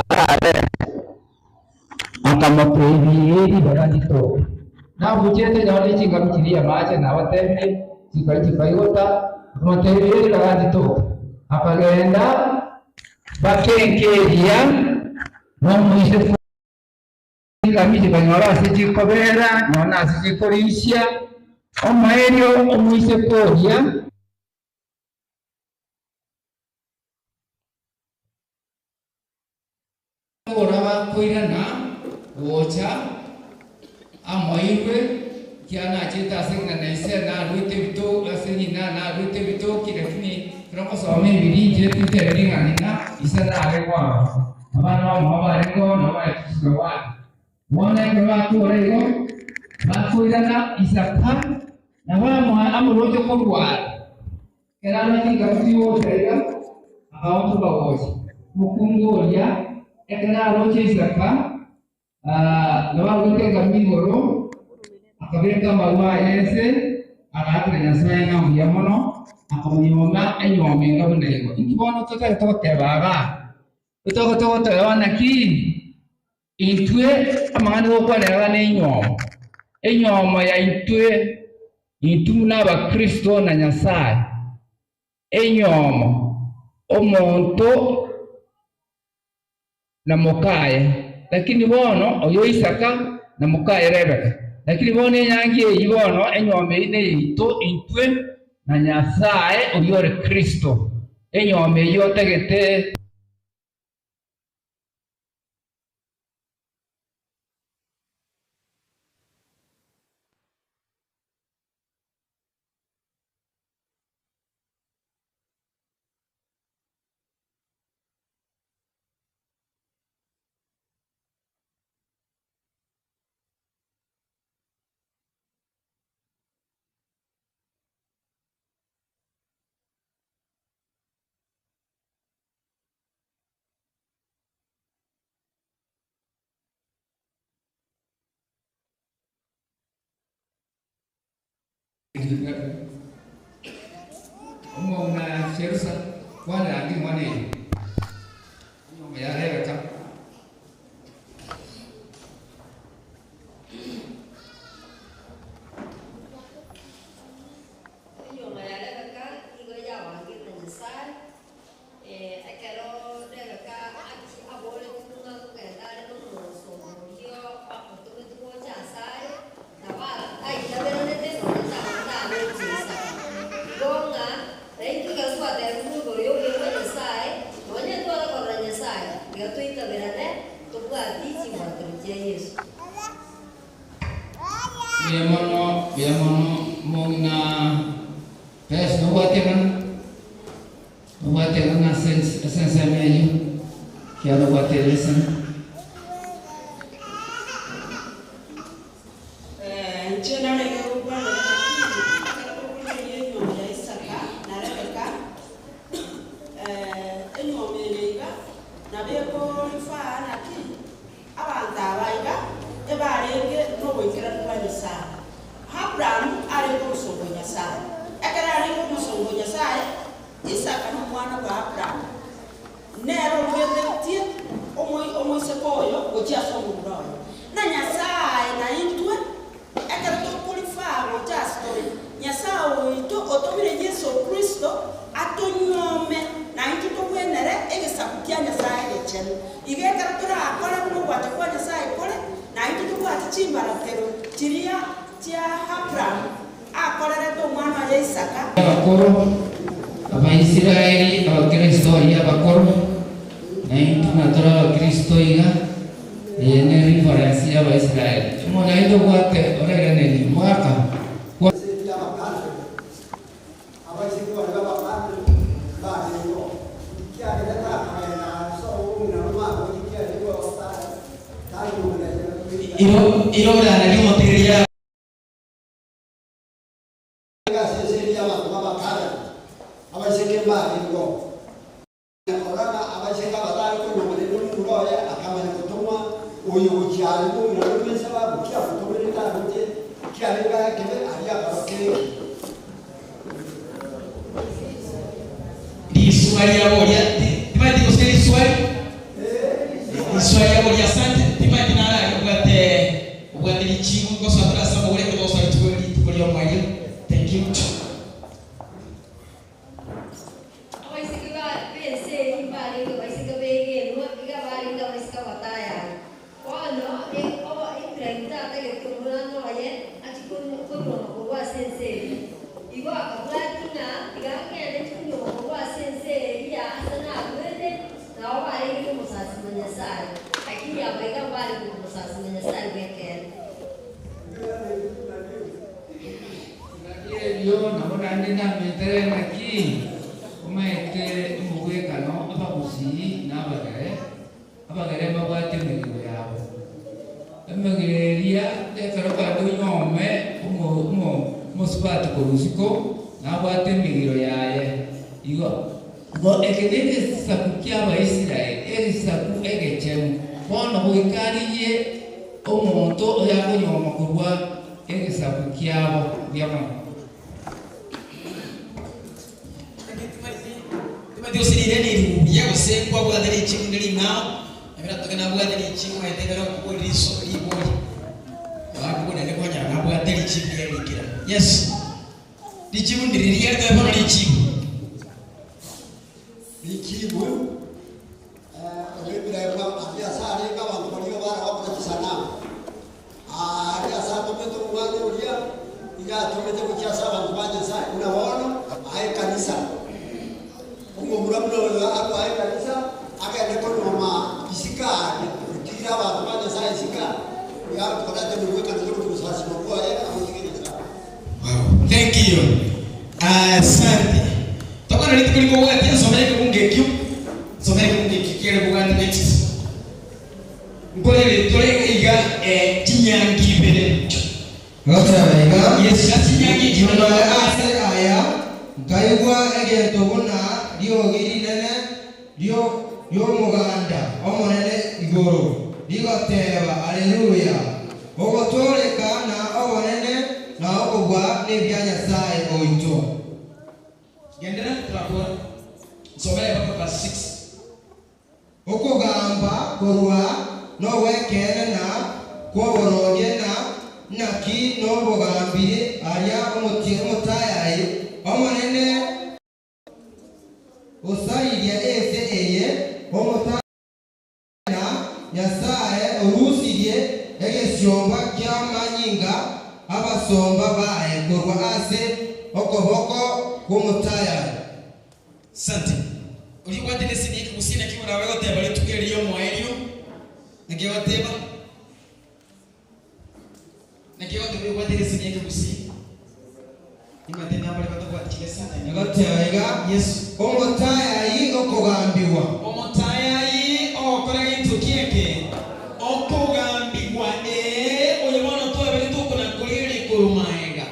arare. Akamotebia, Ee, ribaga nditoke. Nabucherete nonya ne chingami chiria amache, nabatebirie, chikaria chikaigota. Akamotebia, Ee, ribaga nditoke. Akagenda bakenkeria nomoiseke chingami chikanyora ase chikobera, nonya nase chikorisia. Omoerio omoiseke oria. Ekero bakoirana gocha amoirwe, ekiagera nachete ase ng'a na ise naruete ebitoki, ase ng'ina naruete ebitoki, lakini ekero ngosoma Ebibilia inche tintebetie ng'a ng'ina ise nare kwabo, abana bamwabo barenge oo nabo baetusuka gwake. Bono ekero bakora igo, bakoirana Isaka nabo amoroche korwara. Ekero aroche chingaki chigocha iga, akaonchoka gocha. Omokungu oria, ekero aroche Isaka, nabo aruete engami igoro, akabeka amarwa aye inse, agaakera Nyasae ng'a mbuya mono, akamonyuoma enyuomo enga buna igo. Inki bono totagete goteba igaa? Totagete goteba naki? Intwe amang'ana togokwanera iga nenyuomo, enyuomo yaitwe intwe buna abakristo na Nyasae, enyuomo omonto na mokaye, lakini bono oyo Isaka na mokaye Rebeka, lakini bono enyangi eyio bono enyuomo eyio neyaito intwe na Nyasae oyio ore Kristo, enyuomo eyio otagete. Omong'ina Cherusa, kwanera ande ring'ana eri, enyomba ya Rebeka.
Enyuoma ya Rebeka nigo yabangete na Nyasae. Ekero Rebeka achia aboretigwe ng'a kogenda are nomosomba oria otometwe gocha asare, nabo aitaberanete nonya taroche Isaka. Igo ng'a naintwe ekero twatebigwe igoro y'obuya bwa Nyasae, nonya ntware korora Nyasae, tiga toitaberane tobwatie chimbatero chia Yeso.
Mbuya mono, mbuya mono, omong'ina Grace nobwate ng'ana? Nobwate ng'ana ase ase ensemo eyio, ekiagera obwate elesson.
Inche narenge gokwanera lakini ekero tokorigereria enywomo ya Isaka na Rebeka, enywomo eye iga nabo ekorifaa naki abanto aba iga ebarenge noboikeranu bwa Nyasae. Abraham arenge omosomba o Nyasae. Ekero arenge omosomba o Nyasae, Isaka nomwana bwa Abraham, nere orugetetie omoiseke oyo gochia ase omomura oye. Na Nyasae naintwe, ekero tokorifaa gocha ase tore, Nyasae oito otomire Yeso Kristo atonyuome, naintwe togwenere egesaku kia Nyasae egechenu. Igo ekero torakore buna ogwancha kwa Nyasae kore, naintwe tobwate chimbaratero chiria chia Abraham akorerete omwana oye Isaka.
Abakoro, Abaisraeli, Abakristo aria abakoro, naintwe natore Abakristo iga, eye ne reference y'Abaisraeli. Omonyaito obwate orairaneri omogaka kwa.
Abaiseke baria b'abapadre mbarengeo, ekiagera takogenda ase obong'ina bw'amagochi kiarenge tari mong'ina
Iro
Ase esegi y'abanto b'abapadre, abaiseke mbarengeo. Korora ng'a abaiseke abatare konyuomana nomomura oye, akamanya gotomwa oyo gochia are mong'ina bw'esababu ki amotomerete aroche kiarenge ekebe aria akaroka eki.
Riswali riaboria timaeti gose riswali riswali riaboria asante timaeti nararia obwate obwate richibu ngosoa tore ase amagoro ekero togosoa rituko rituko ria omoerio thank you.
Abaiseke b'ense eyio mbarenge abaiseke begenwa, iga barenge abaiseke abatayayi. Bono Ibrahimu tatagete omwana oye achie konyuoma korwa ase ense eyio. Igo akabwatia ng'a tiga ngende nchie konyuoma korwa ase ense eria ase narwete, nabo barenge komosasima Nyasae, lakini aba iga mbarenge komosasima Nyasae bw'ekeene.
Engaki eyio nabo naende ndamentere naki omaete omogwekano abagusii na abagere, abagere mbabwate emegiro yabo. Emegiro eria ekero kwande onyuome omosubati korwa isiko nabwate emegiro yaye. Igo igo eke negesaku ki'Abaisraeli, egesaku egechenu. Bono goika arigie omonto oyakonyuoma korwa Egesaku kiabo mbuya mono.
Timanyeti gose riria neribuya gose nkwabwate richibu rinde ring'ao, nabera toke nabwate richibu omanyete ekero okobua riso ribori, bakobua naende kwanyora nabwate richibu riaye rikeranu. Yes, richibu ndiri riria ritoe bono richibu.
Richibu, oria aria ase arenge abanto baria bare gokora chisanamu. Aaria ase atomete omwana oria, nigo atomete gochia ase abanto ba Nyasae, buna bono aye ekanisa. Omomura buna oyo arwae ekanisa, agende konyuoma isiko aaria, otigire abanto ba Nyasae isiko aa, nigo akorete omogwekano korwa ogosasima kwaye amotige Nyasae.
Wow, thank you. Asante. Tokore rituko rikobwatia nsomere ekebungo ekio, nsomere ekebungo ekio kiare kobwatia next. Nkorere tore iga chinyangi ibere.
Goteba iga,
Yes, ase chinyangi echi
Nyuma ase aya nkaigwa egento buna riogi rinene ri'omoganda omonene igoro, rigoteba, Haleluya! Ogotooreka na obonene na okobua nebia Nyasae oito.
Genderera torakora. Nsomere mpaka verse 6.
Okogamba korwa nogw'ekeene na kw'oboronge, na naki nobogambire aria omotayayi omonene osaririe ense eye, omotayayi na Nyasae orusirie egesiomba ki'amanyinga 'abasomba baye korwa ase okoboko kw'omotayayi.
Sante. Oria obwate nesini y'ekegusii naki borabe goteba rituko eri ri'omoerio? Naki egoteba? Naki egoteba oria obwate nesini y'ekegusii? Nimanyete nabare batabwati chiresini.
Egoteba iga,
Yes.
Omotayayi okogambigwa.
Omotayayi ogokora gento ki eke? Okogambigwa. Ee, oyo bono twabere tokona korigereria korwa magega.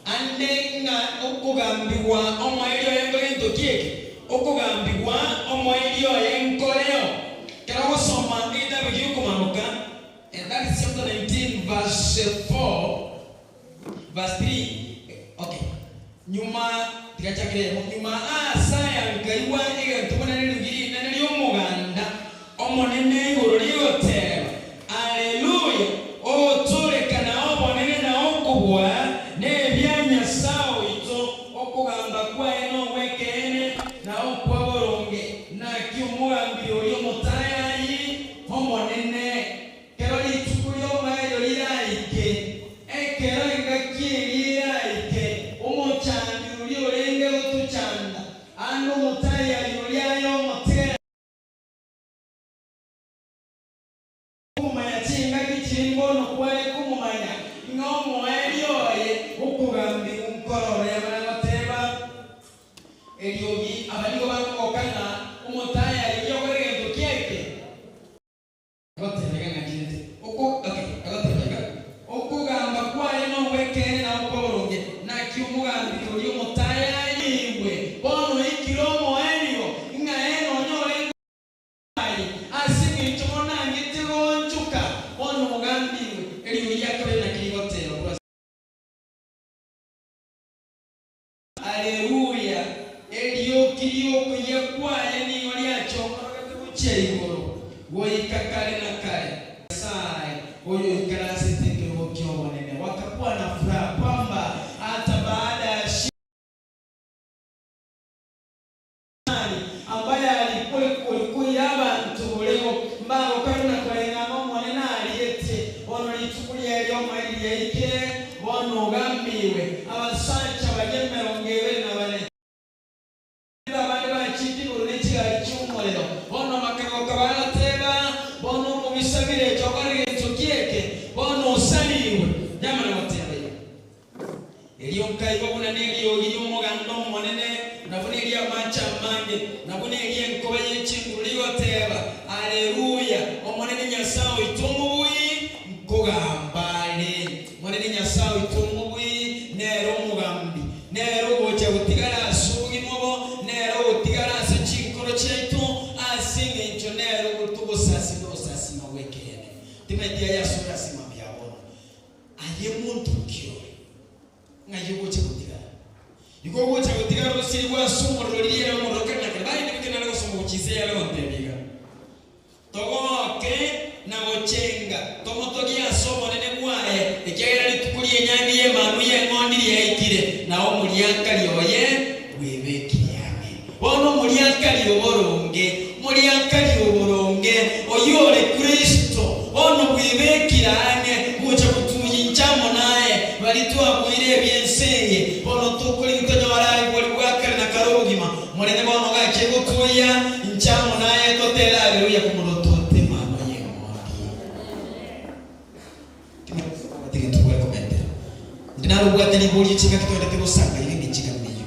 Ande ng'a okogambigwa omoerio oye nkore gento ki eke? Okogambigwa omoerio oye nkoreo. Ekero ogosoma egetabu gi'Okomaanoka, and that is chapter 19 verse 4, verse 3, okay, nyuma, tiga nchakere eyemo, nyuma aase aya nkaigwa egento buna neriogi rinene ri'omoganda omonene igoro rigoteba, Aleluya! Ogotooreka na obonene na okobua nebia Nyasae oito, okogamba kwaye nogw'ekeene na okwa boronge. Naki omogambi oria omotayayi omonene, kero rituko ri'omoerio riraike, ekero engaki eria eraike, omochandi oria orenge gotochanda, ande omotayayi oria aye omotigare. Komomanya chingaki chiri mbono kware komomanya, ng'a omoerio oye okogambigwa nkororo yamana goteba eriogi, aba nigo bakogoka ng'a omotayari oria okore gento kiaike. Agoteba iga ng'a nchirete oko okay, agoteba iga, Okogamba kwaye nogw'ekeene na okw'oboronge, naki omogambi oria omotayariigwe bono oikire omoerio, ng'a ere nonya orenge Aye, ase engencho bono nangete goonchoka, bono ogambigwe, eriogi ria kabere naki rigoteba korwa ase. Aleluya! Erioki ri'okoyia kwaye nigo riachongorogete gochia igoro, goika kare na kare. Nyasae, oyoikaransete ekerogo ki'obonene, wakakuwa na furaha kwamba hata baada ya. Nani ambaye arikwe koira abanto boreo, mbagokore buna koreng'ana Omonene arigetie. Bono rituko riaye ri'omoerio riaikire, bono ogambigwe. Abasacha baria emerongo ebere na bane, abande bachiete igoro ne chigari chi'omorero, bono bakagoka bagateba, Bono omobisa birecha okore gento ki eke? Bono osarigwe. Yamana goteba iga. Erio nkaigwa buna neriogi ri'omoganda omonene, na buna eri'amache amange, na buna eri'enkoba ye chinguru rigoteba, Aleluya! Omonene Nyasae oito Omobui nkogamba are. Omonene Nyasae oito Omobui nere omogambi, nere ogocha gotigara ase obogima obo, nere ogotigara ase chinkoro chiaito, ase engencho nere togosasima ogosasima gw'ekeene. Timanyeti aye ase ore ase mambia bono. Aye monto ki ore? Ng'ai ogocha gotigara? Igo ogocha gotigara orosirigwe ase omorero riria ere omorero kare na kare. Barende goika nare gosoma gochia inse yare gontebia iga, Togoke na gochenga, tomotogie ase obonene bwaye, ekiagera rituko ri'enyangi y'Emanwa y'Eng'ondi riaikire, na omoriakari oye bwebekire ang'e. Bono omoriakari oboronge, omoriakari oboronge, oyio ore Kristo, bono bwebekire ang'e gocha gotunyincha amo naye baria twabuire ebi'ense eye, bono tokorigia tonyore aye boria bwa kare na kare obogima. Omonene bono gachie gotuya inche amo naye totere Haleluya komorotote Emanwa y'Eng'ondi. Timobwate gento bwekomentera. Inde narobwate riborio chingaki togendete gosanga iga engencho ekaba neyio.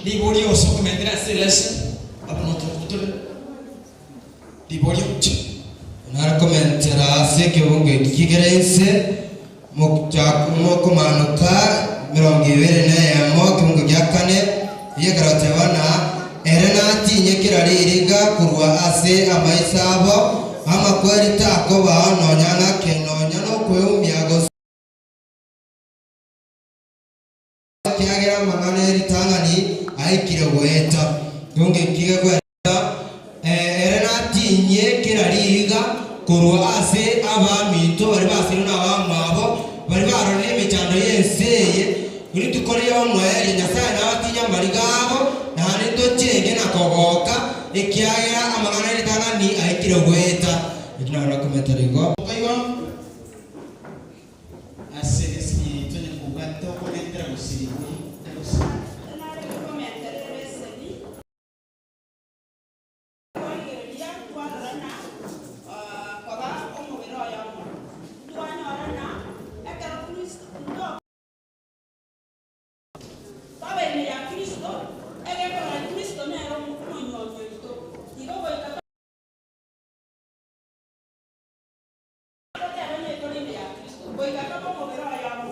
Riborio ase okomentera ase elesson abwo notore riborio chi.
Narekomentera ase ekebungo eki kigere inse mokomanoka 21 ekebungo gia kane egekaroteba na ere natinye kera ririga korwa ase amaiso abo, amakweri takobao nonya ng'ake, nonya nokweumia gose. Ekiagera amang'ana e ritang'ani aikire goeta. Yonge kige goeta, ere natinyie kera riiga korwa ase abaminto baria basirwe nabamwabo, baria barorire emechando y'ense eye. Rituko ri'omoerio Nyasae nabatinye amariga abo, naende tochenge na kogoka, ekiagera amang'ana e ritang'ani aikire goeta. Ekio naro nakomentera igo.
Okaigwa ase esegi yaito onye kobwate okomentera gosirigwe egosirigwe.
Nare gokomentera ebeseni. Twarigereria twarorana koba omobere oyomo, twanyorana ekero Kristo nto. Tobe ime ya Kristo, egekorera Kristo nere omonywomi oito. Igo goika. Totebe ng'a tore ime ya Kristo, goika tobe omobere oyomo.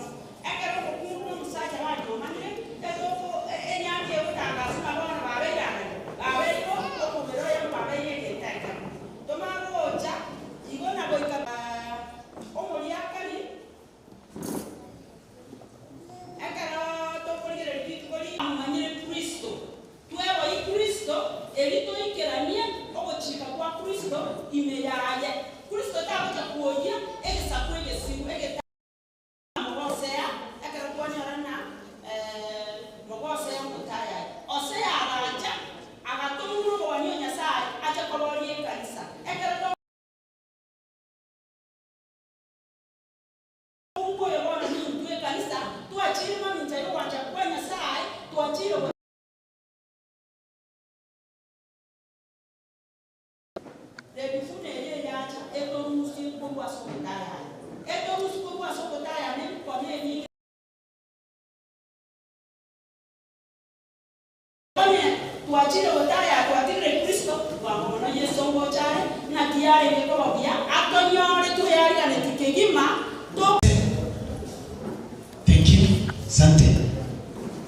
Ekero omokungu na omosacha banywomanire, etoko enyangi egotangaswa ng'a bono babeire abere, babeire omobere oyomo, babeire egento ekemo. Tomanye gocha igo na goika omoriakari. Ekero tokorigereria rituko ri. Amomanyire Kristo, tweboyie Kristo, erio toikeranie ogochika gwa Kristo ime yaye. Kristo tagocha kwoyia egesaku egesiru egeta. Mogosea, ekero kwanyorana mogosea omotayayi. Hosea agacha, agatomwa nomobani o Nyasae ache koboria ekanisa. Ekero. Omonto oyo bono nintwe ekanisa, twachire mamincha y'ogwancha kwa Nyasae, twachire go. Rebifuna eria eyacha etorusie korwa ase ogotayaya, etorusie korwa ase ogotayaya nebikone ebinge. Onye twachire gotayaya twatigire Kristo, bwango mono Yeso ngocha are, naki yarenge koba buya atonyore tweariganetie kegima, to.
Thank you. Asante.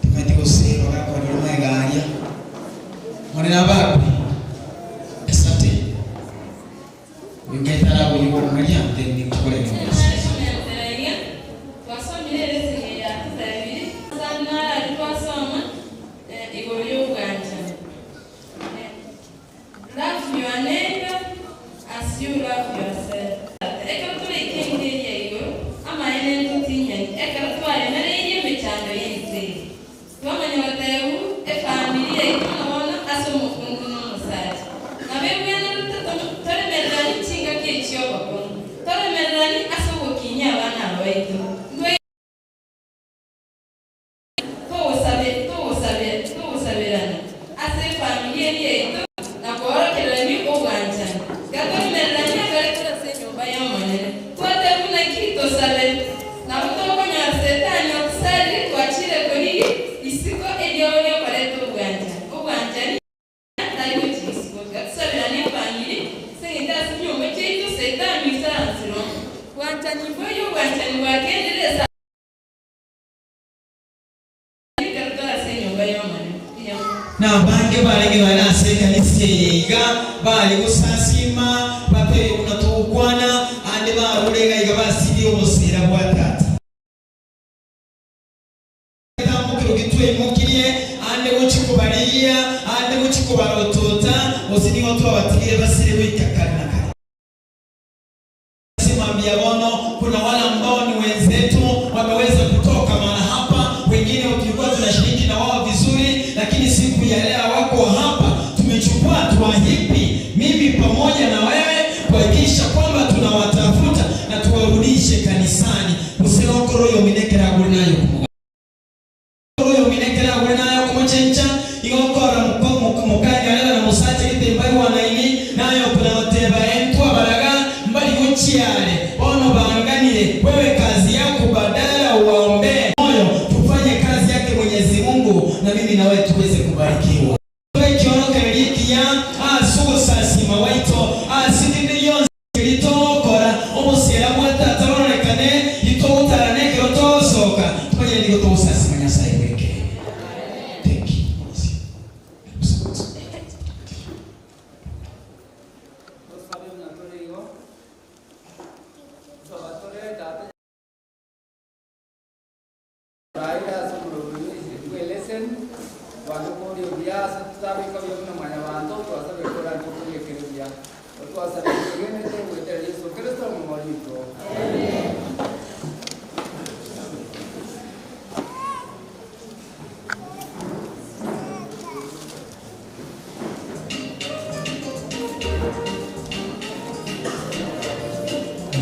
Timanyeti gose bagakorire magega aria. More nabakwe. Asante. Oyo nkaete araboyie gokomoria then ninkore
Nare komentera iga, twasomire ereseni eye yatotebirie, ase naro aria twasoma igoro y'obwanchani. Love your neighbor as you love yourself. Ekero toraike enka eria igoro, amaene ntotinyani ekero twaremereirie emechando y'ense eye. Twamanya gotebu efamiri yaito buna bono ase omokungu na omosacha. Nabo ebwenerete toremereranie chingaki echi chi'obokong'u, toremereranie ase ogokinyia abana aba baito. Togosaberana ase efamiri eri yaito na koorokererania obwanchani. Gatoremereranie ekero tore ase enyomba y'Omonene, twatebwa naki tosabe. Nabo tokonyora Setani otosareire twachire korigia isiko eriogo riokoreta obwanchani. Obwanchani tari gochia isiko. Gatosaberanie efamiri ase eng'encho ase chinyomba chiaito Setani oisaransire oo. Bwanchani mboiyo obwanchani bwakenderire ase. Ekero tore ase enyomba y'Omonene, mbuya mono.
Na abange barenge nonya nase ekanisa eye iga, bare gosasiima, bateebie buna togokwana, aande barure iga iga basirie oboseera bwa tata. Egetambokero gitweimokirie, aande gochia kobarigia, aande gochia kobarotota, gose nigo twabatigire basire goika kare na kare. Ase mambia bono kuna wale ambao ni wenzetu wameweza kutoka mahala hapa, wengine tulikuwa tunashiriki na wao vizuri, lakini siku ya leo wako hapa. Tumechukua hatua hipi, mimi pamoja na wewe, kuhakikisha kwamba tunawatafuta na tuwarudishe kanisani. Usilokoro yominekera nayo kumuga oyo ominekere agure naye okomochencha, igo okora mokanyorera na mosacha gete mbaigwanaini, naye okona goteba, Intwe abaraga mbari gochia are, bono baanganire, wewe kazi yako badala uwaombee moyo, tufanye kazi yake Mwenyezi Mungu na mimi na wewe tuweze kubarikiwa. Tore ekiorokererio ekiya ase ogosasima gwaito ase kende gionsi keria togokora, omoseera bwa Tata ororekane, titogotarana ekero togosoka, tomanye nigo togosasima Nyasae bw'ekeene. Thank you.
Tosabe buna tore igo. Nsaba tore Tata. Raila ase omorobori bw'eleseni. Twagekori obuya ase tutabika buya buna mwanyabanto, twasabe koranche okoriekere buya. Otwasabe twegenete goetera Yesu Kristo omomorito.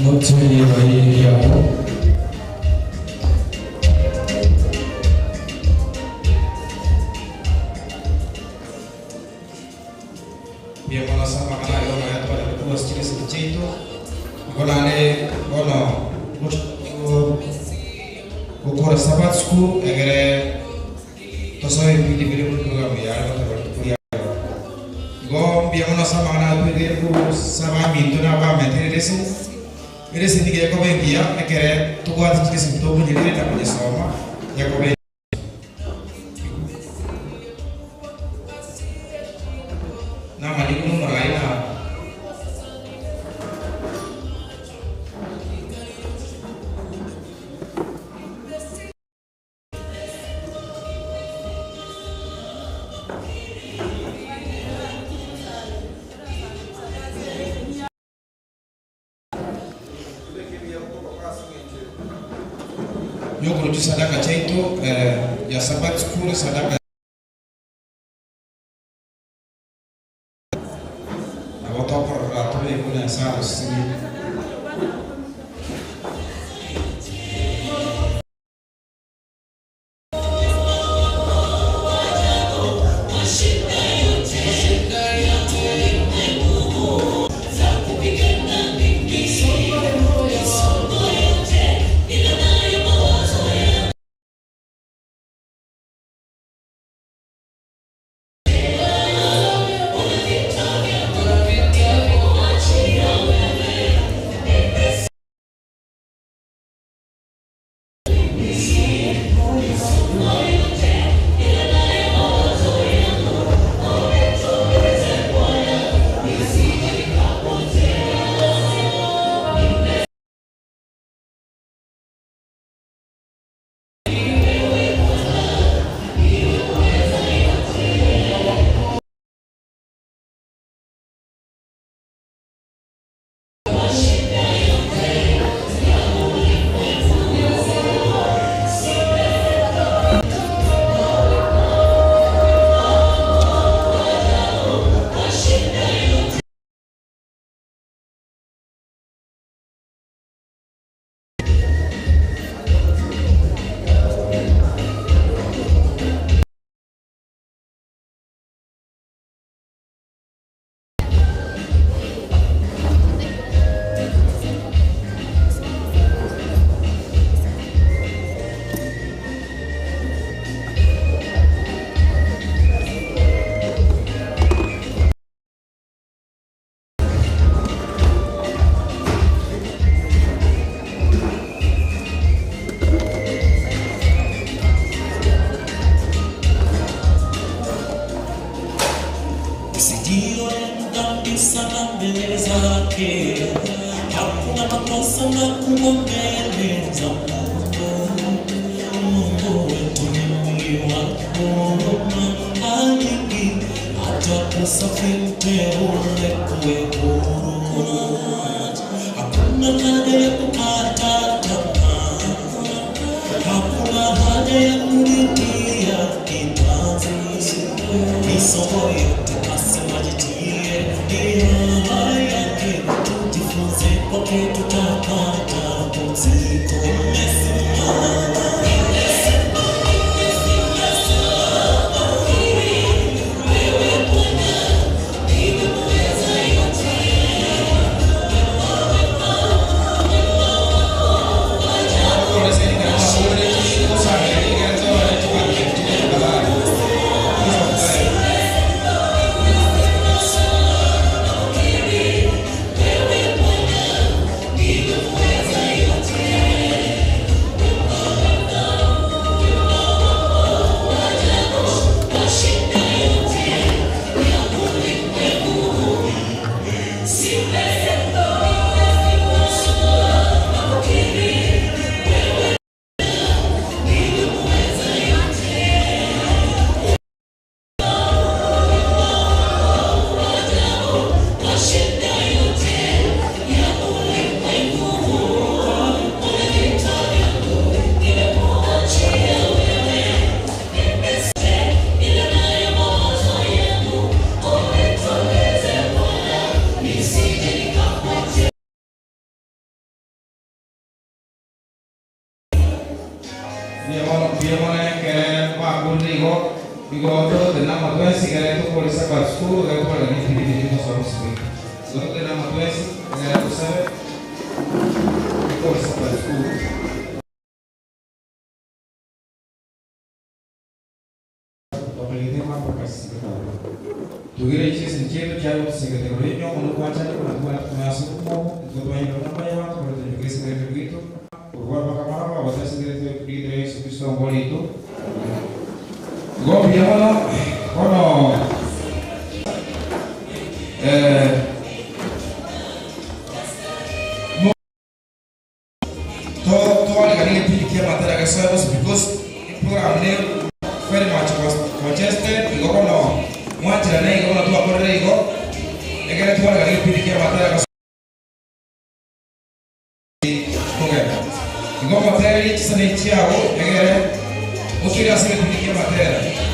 Motiri wa
Pia kono sama kana yo na yato ala kuwa chile sikicheito. Ngolane kono gukora Sabbath school egere tosoe pili pili program ya ko to kuria. Go mbia kono sama kana tu ege ku saba minto na ba metere resu. Ere sindige ko bengia ekere tukwa chile sinto bunyire na kunyesoma ya ko na malikuno morai na yokurutu sadaka chaito ya Sabbath school sadaka na watokorora tube kuna sa sini. Twakorire igo igo togotena amatwensi egere tokore Sabbath school egere twarane ebipindi bigosoma ase Igo togotena amatwensi egere tosabe tokore Sabbath school. Tugire chisi chetu charo tusegetero renyo ono kwachani kuna tuwa tunasi kumo tuwa tuwa namba ya watu kwa tuwa kesi ndio kitu kurwa baka mara kwa watu sisi ndio kitu Yesu Kristo ngoli tu gombi ono ono to to wale pili kia matara service because program ne very much was congested igo kono mwachira ne igo kono twakorere igo egere twale pili kia matara kogenda igo materi chisane chiago egere otwire ase pili kia matera.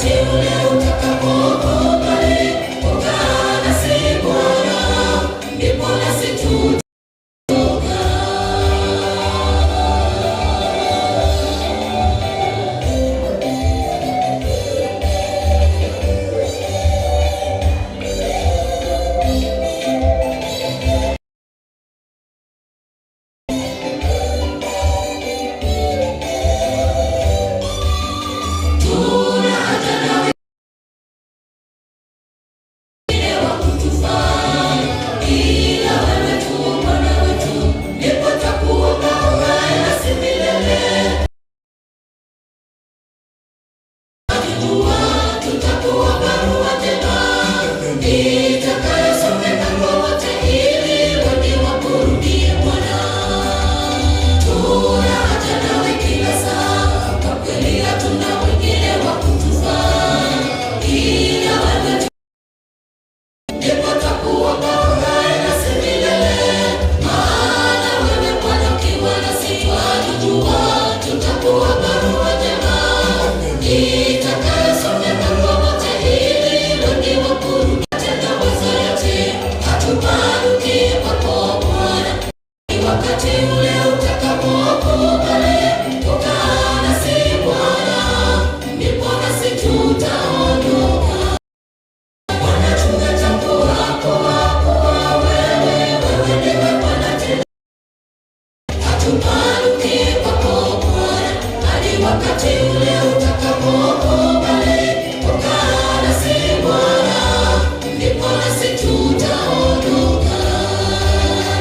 Wakati ule utakapokubali kukaa nasi Bwana, ndipo nasi tutaondoka. Tuna haja na wengine wa kutufaa, ila wewe tu Bwana wetu, ndipo twakuomba ukae nasi milele. Najua tutakuwa barua njema itakayosomeka kwa wote, ili wengi wakurudie Bwana. Tuna haja nawe kila saa, kwa kweli hatuna mwingine wa kutufaa, ila wewe tu. Ndipo twakuomba ukae nasi milele, maana wewe Bwana ukiwa nasi twajua tutakuwa barua njema itakayosomeka kwa wote, ili wengi wakurudie. Tenda weza yote, hatubanduki kwako Bwana. Wakati ule utakapokubali kukaa nasi Bwana, ndipo nasi tutaondoka. Bwana, tumetambua kuwa kuwa wewe, wewe ndiwe Bwana tena. Hatubanduki kwako Bwana, hadi wakati ule utakapokubali kukaa nasi Bwana, ndipo nasi tutaondoka.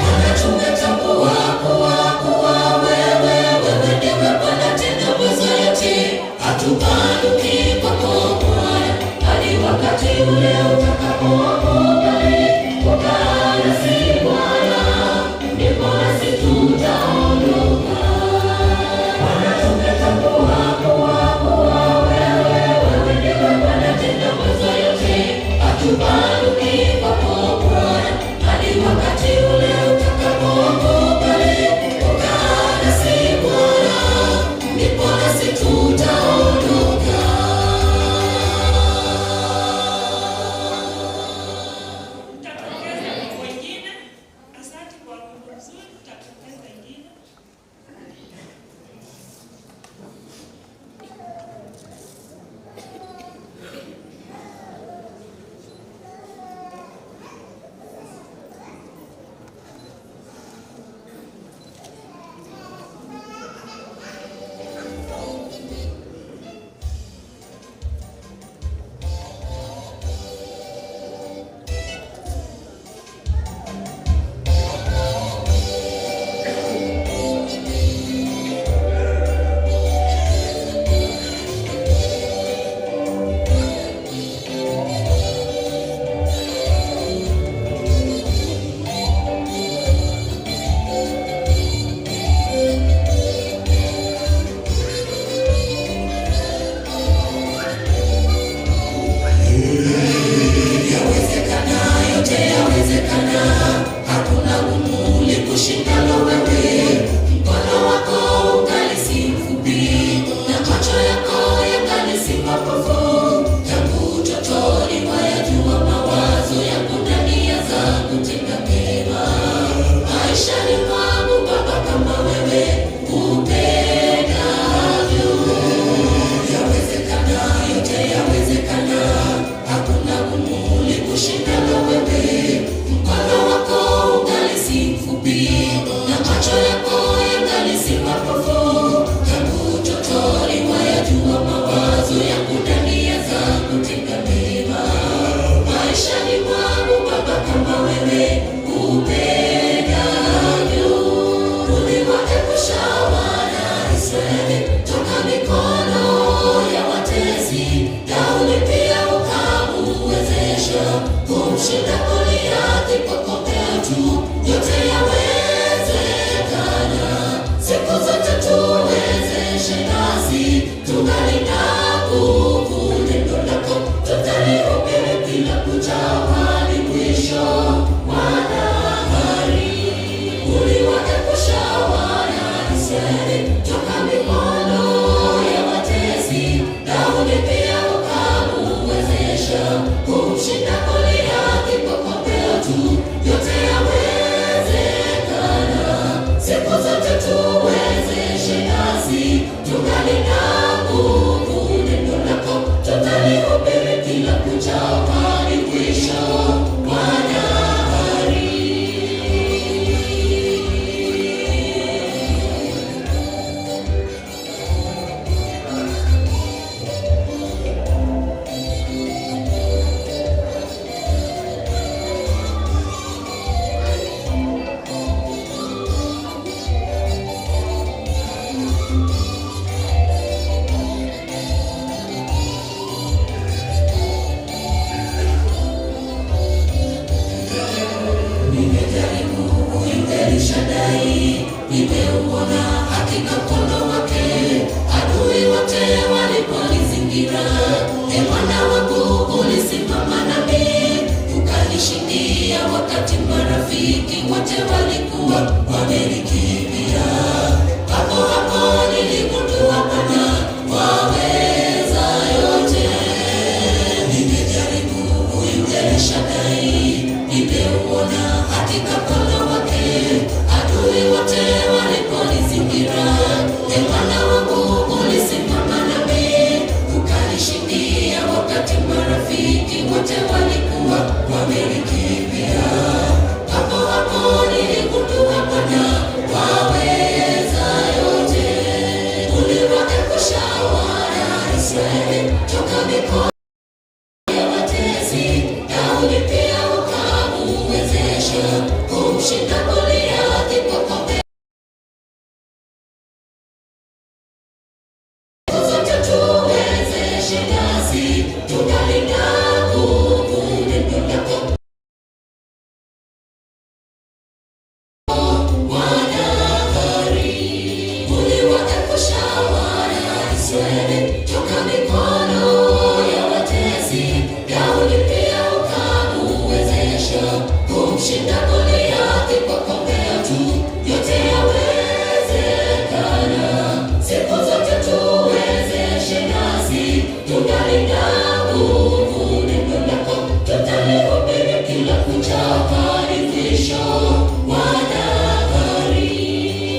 Bwana, tumetambua kuwa kuwa wewe, wewe ndiwe Bwana tena mweza yote. Hatubanduki kwako Bwana, hadi wakati ule utakapokubali kukaa nasi Bwana, ndipo nasi tutaondoka. Bwana, tumetambua kuwa kuwa wewe, wewe ndiwe Bwana tena mweza yote. Hatubanduki kwako Bwana, hadi wakati ule utakapokubali kukaa nasi Bwana, ndipo nasi tutaondoka.
Tutapongeza wimbo ingine. Asante kwa wimbo mzuri, tutapongeza ingine.
Yawezekana, yote yawezekana, hakuna gumu likushindalo wewe. Mkono wako ungali si mfupi, na macho yako yangali si mapofu. Tangu utotoni wayajua mawazo yangu na nia zangu tenda mema. Maishani mwangu Baba, kama wewe upendavyo. Yawezekana, yote yawezekana, hakuna gumu likushindalo wewe. Mkono wako ungali si mfupi, na macho yako yangali si mapofu. Tangu utotoni wayajua mawazo yangu na E Bwana wangu, ulisimama nami ukanishindia, wakati marafiki wote walikuwa wamenikimbia. Hapo hapo niligundua Bwana waweza yote. Nimejaribu huyu El Shaddai, nimeuona hakika mkono wake, adui wote waliponizingira. E Bwana wangu, ulisimama nami ukanishindia, wakati marafiki wote walikuwa wamenikimbia. Hapo hapo niligundua Bwana waweza yote, uliwaepusha wana Israeli toka mikono ya watesi, Daudi pia ukamuwezesha kumshinda Goliathi kwa kombe. Zote tuwezeshe nasi tukalinda nguvu neno lako Wanahari, uliwaepusha wana Israeli toka mikono ya watesi. Daudi pia ukamuwezesha kumshinda Goliathi kwa kombeo tu. Yote yawezekana, siku zote tuwezeshe nasi tukalinda nguvu neno lako, tutalihubiri kila kuchao hadi mwisho wa dahari.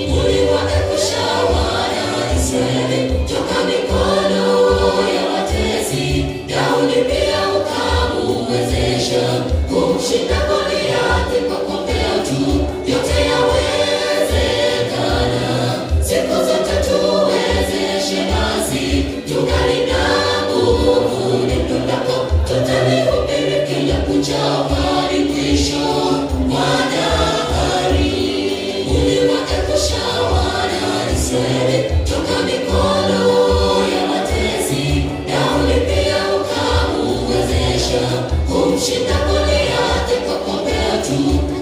Uliwaepusha wana Israeli toka mikono ya watesi, Daudi pia ukamuwezesha kumshinda Goliathi kwa kombeo tu. Yote yawezekana, siku zote tuwezeshe nasi tukalinda nguvu neno lako, tutalihubiri kila kuchao hadi mwisho wa dahari. Uliwaepusha wana Israeli toka mikono ya watesi, Daudi pia ukamuwezesha kumshinda Goliathi kwa kombeo tu.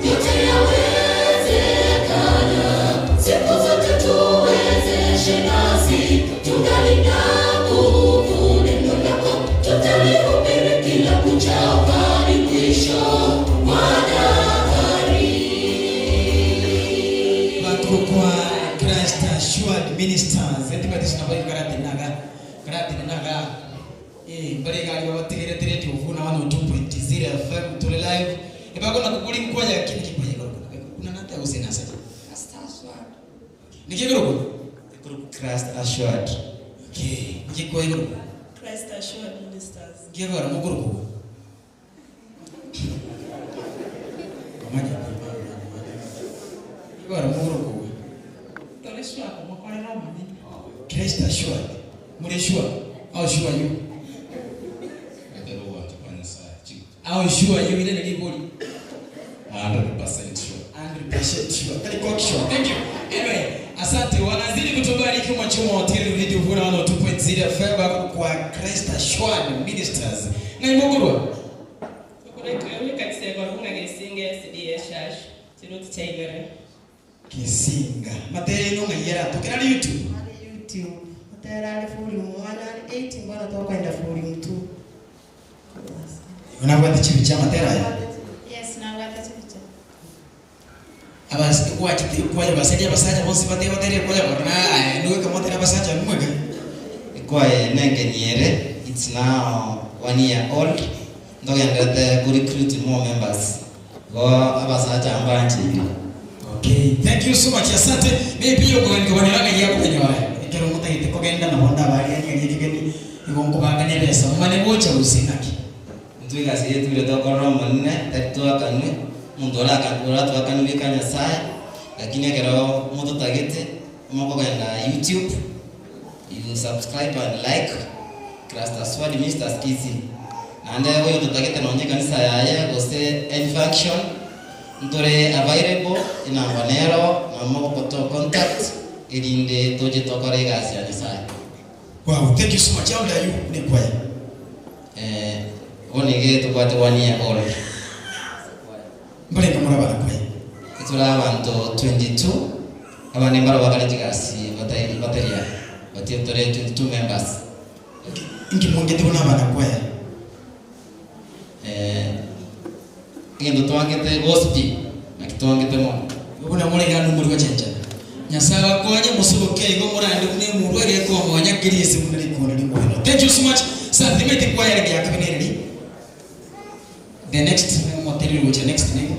Yote yawezekana, siku zote tuwezeshe nasi tukalinda nguvu neno lako, tutalihubiri kila kuchao hadi mwisho wa dahari.
Bakukwa Christ Assured Ministers etibatisi nabo ikaratinaga karatinaga mbere gari babategerete radio vuna 102.0 FM tuli live ebakona kukuli nkwaya kini kikwaya kuna nata usena sasa nikiguru
Christ assured.
Okay, nikikwaya guru
Christ Assured Ministers.
ngegora muguru ku Kamanya ngegora muguru ku
Toleshwa kumukorera omunene.
Christ assured muri sure how sure are you how sure are you ile niliboli
100% sure.
100% sure. Tali kwa sure. Thank you. Anyway, asante wanazidi kutubariki mwachumo wa Tiri Radio Vuna 102.0 FM hapo kwa Christ Assured Ministers. Na imogurwa.
Uli kanisa egorunga gesinga SDA Church. Tiruti chaigere.
Kisinga. Matere no ngayera tokera YouTube.
YouTube. Matera ali volume 1 and 8 mbona tokwenda volume 2.
Unabwata chibi cha matera ya.
Yes, nabwata chibicha.
Abas kwa chiti kwa basaja basaja bosi bate batere kwa na nuwe kama tera basaja mwega.
Ikwaye nengenyere it's now 1 year old ndogenderete ku recruit more members go abasacha ambanchire.
Okay, thank you so much. Asante. Mimi pia uko ya kwenye wale. Ekero mutagite kogenda na bonda bari ani ali kigeni igongo bagane besa. Mane bocha usinaki.
Ntwigasirie twire tokorora omonene tari twakanwe omonto ora twakanwe ka Nyasaye lakini ekero mototagete mokogenda YouTube you subscribe and like Christ Assured Ministers Kisii naende oyo totagete nonye kanisa yaye gose any function ntore available enamba nero namogokoto contact erinde toje tokore egasi ya Nyasaye.
Wow, thank you so much. How old are you? Ni kwaya.
Onige tubwate 1 year old.
Mbale ngamura bana kwaya.
Turi abantu 22 abandi mbaro bakare chigasi bataria batie tore 22 members.
Inki mwangete buna abanakwaya?
Egento twangete gospel naki twangete mono.
Buna more iga nomori gochenchana. Nyasaye abakonye mosoboke igo morande buna emurwa egekomonya keri ase buna rikondo rimoino. Thank you so much. Sir, timanyete kwaya erenge ya kabere nereri. The next, omotereri ogocha next nigo.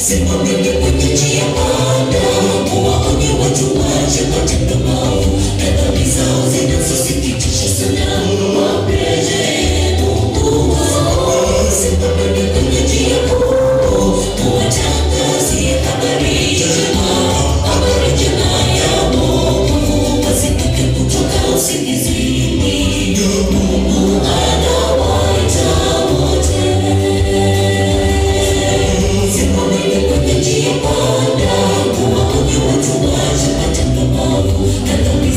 Simameni kwenye njia panda, muwaonye watu waache matendo maovu na dhambi zao zinazosikitisha sana, wamrejee Mungu wao. Simameni kwenye njia kuu, muwatangazie habari njema, habari njema ya wokovu, wazinduke kutoka usingizini. Mungu anawaita wote. Simameni kwenye njia panda, muwaonye watu waache matendo maovu na dhambi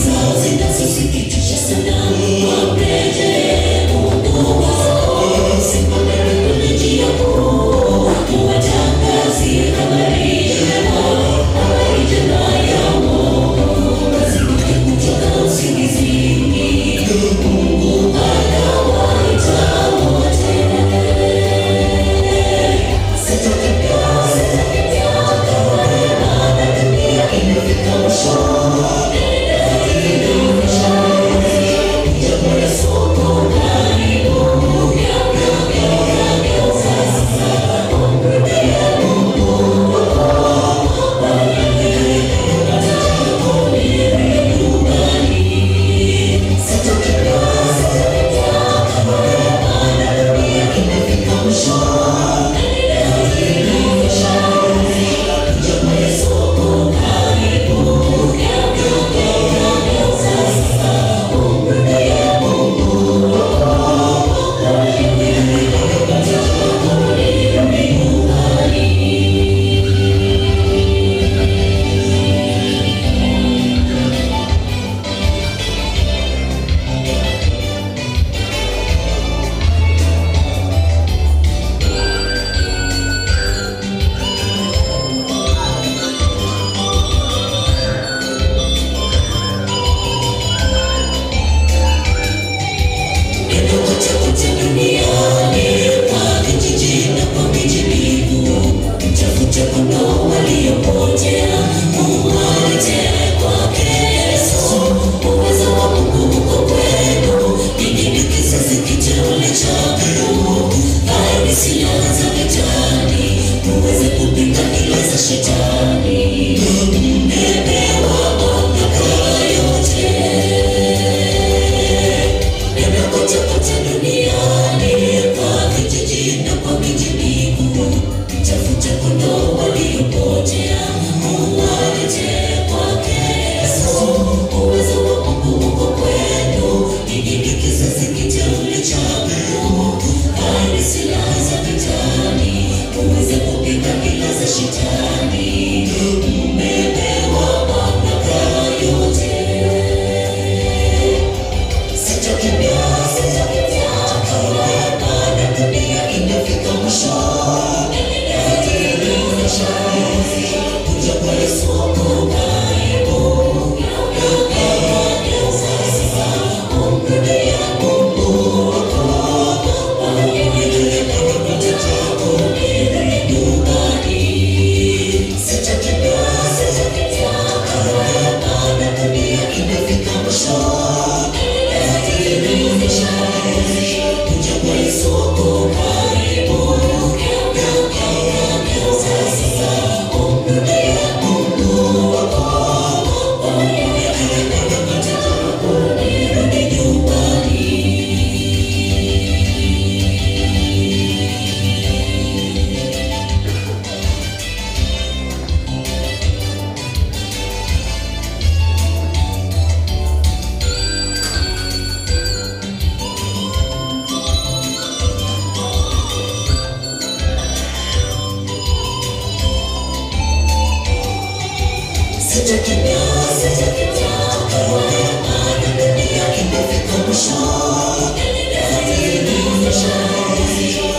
mwisho.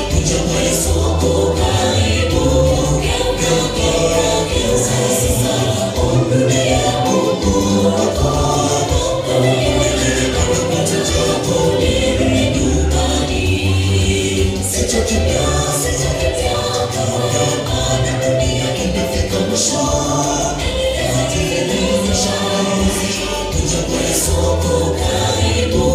Kuja kwa Yesu ku karibu. Geuka, geuka, geuka sasa, umrudie Mungu wako. Kuja kwa Yesu ku karibu.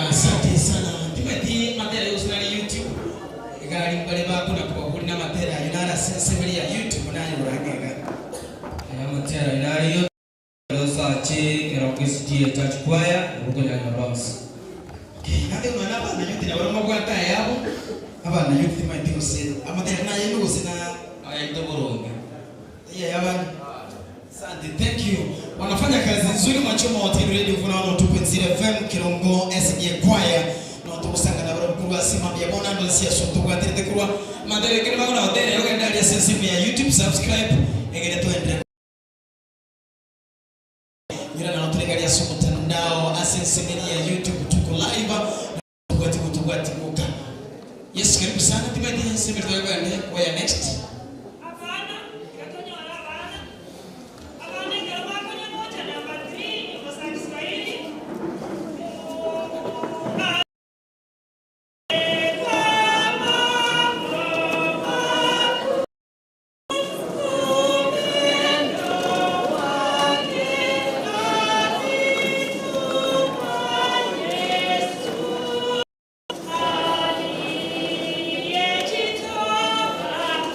Asante sana. Timothy Matera usinali YouTube. Gari mbale bako na kwa huli na Matera yunara sensibilia YouTube nayo urangega.
Aya Matera inari Losachi Kerokisi Church Choir Rukunyanya Bronx.
Nade mwana abana youth na baroma bwata yabo. Abana youth maiti gose. Amatera na yenu gose na
aya itoboronge.
Yeah, yabana. Asante, thank you. Wanafanya kazi nzuri mwachoma wa Tenu Radio kuna 102.0 FM Kirongo SDA Choir. No tukusanga na baro kurwa sima bya bona ndo siya soto kwa tete kurwa. Madere kene bakona hotel yoga ndali ya sensimu ya YouTube subscribe egere tuende. Nyira na tulengalia sumu mtandao asensemeni ya YouTube tuko live tugwati tugwati muka. Yes, karibu sana timadi sema tuwekane kwa next.
Aliyejitoa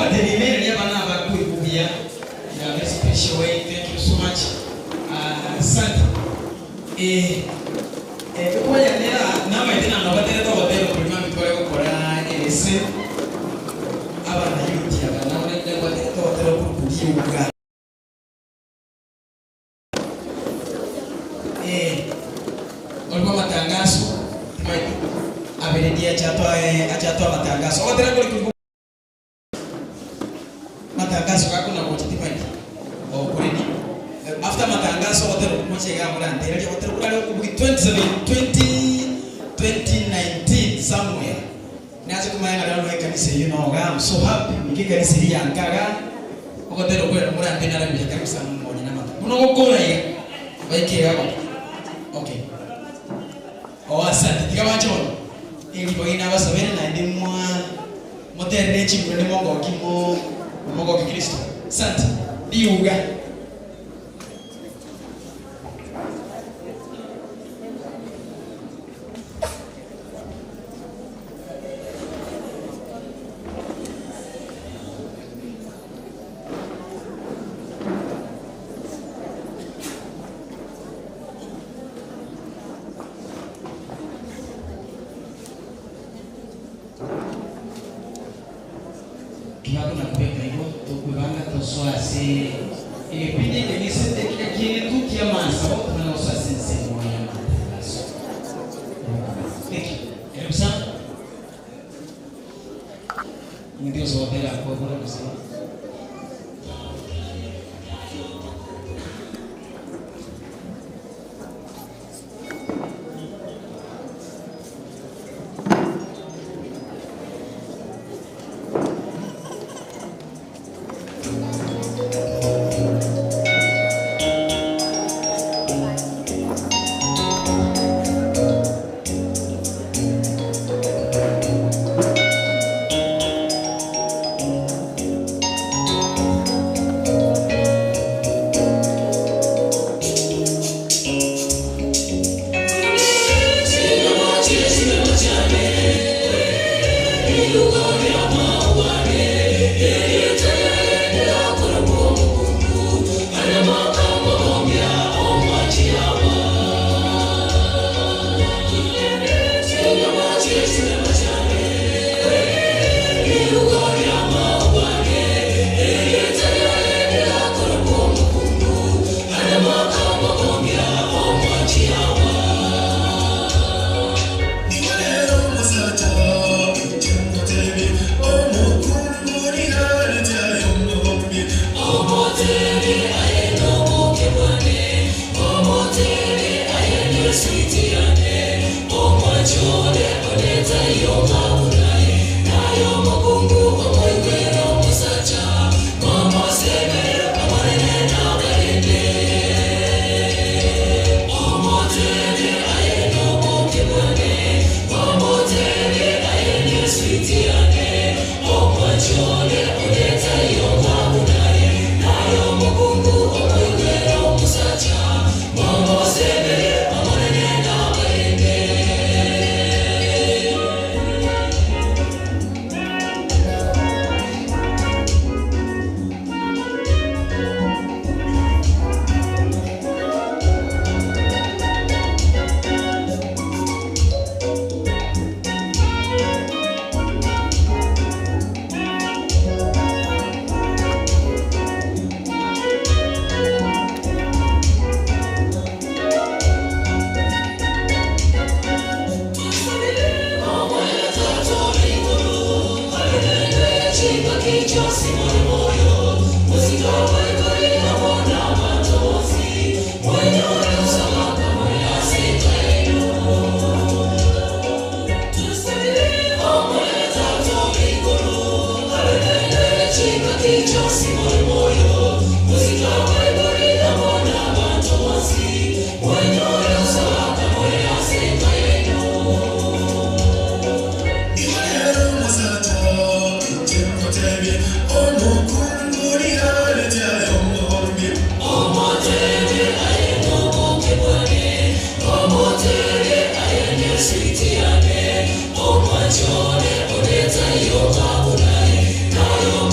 Ngobaterimere abana abakwikubuya in a very special way. Thank you so much. Asante. Ukwayanera namaite nanobatere togotera okulima mitware gukora ese abana yuti abana ngwatere togotera okurukuliuga. Olikuwa matangazo maite aberedia achatwa matangazo ogotera kuri matangazo kako na kuchitimaki okuredi after matangazo ogotera kuchega murantera ogotera kurare 27 20 2019 somewhere naje kumanya ngalo kanisa you know I'm so happy niki kanisa yankaga ogotera kwera murantera na kabisa mbonye na mata buno gukora iga baikega okay. Oh, asante. Tikabachono. Ili basabere na ndimwa motere chingure ni mongo kimo mongo ki Kristo. Asante. Diuga.
Nayo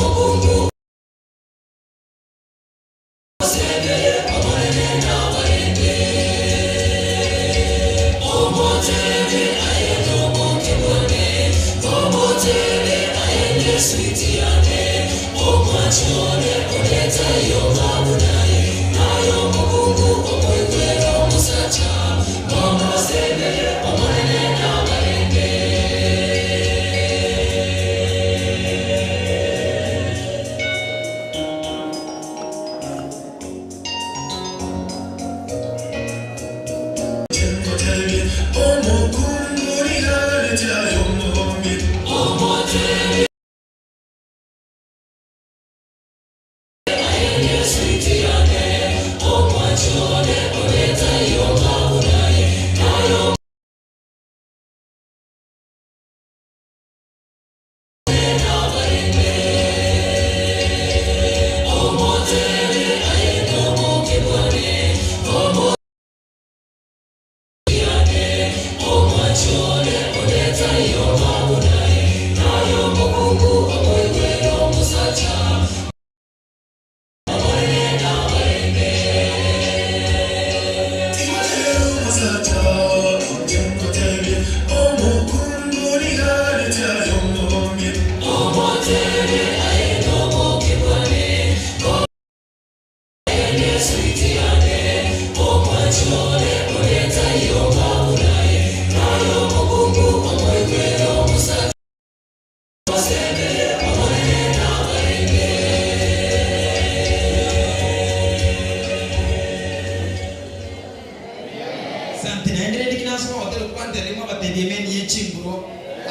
Asante. Naende rende ki nasoma gotera okwanterera mwabatebia amen ye chinguru.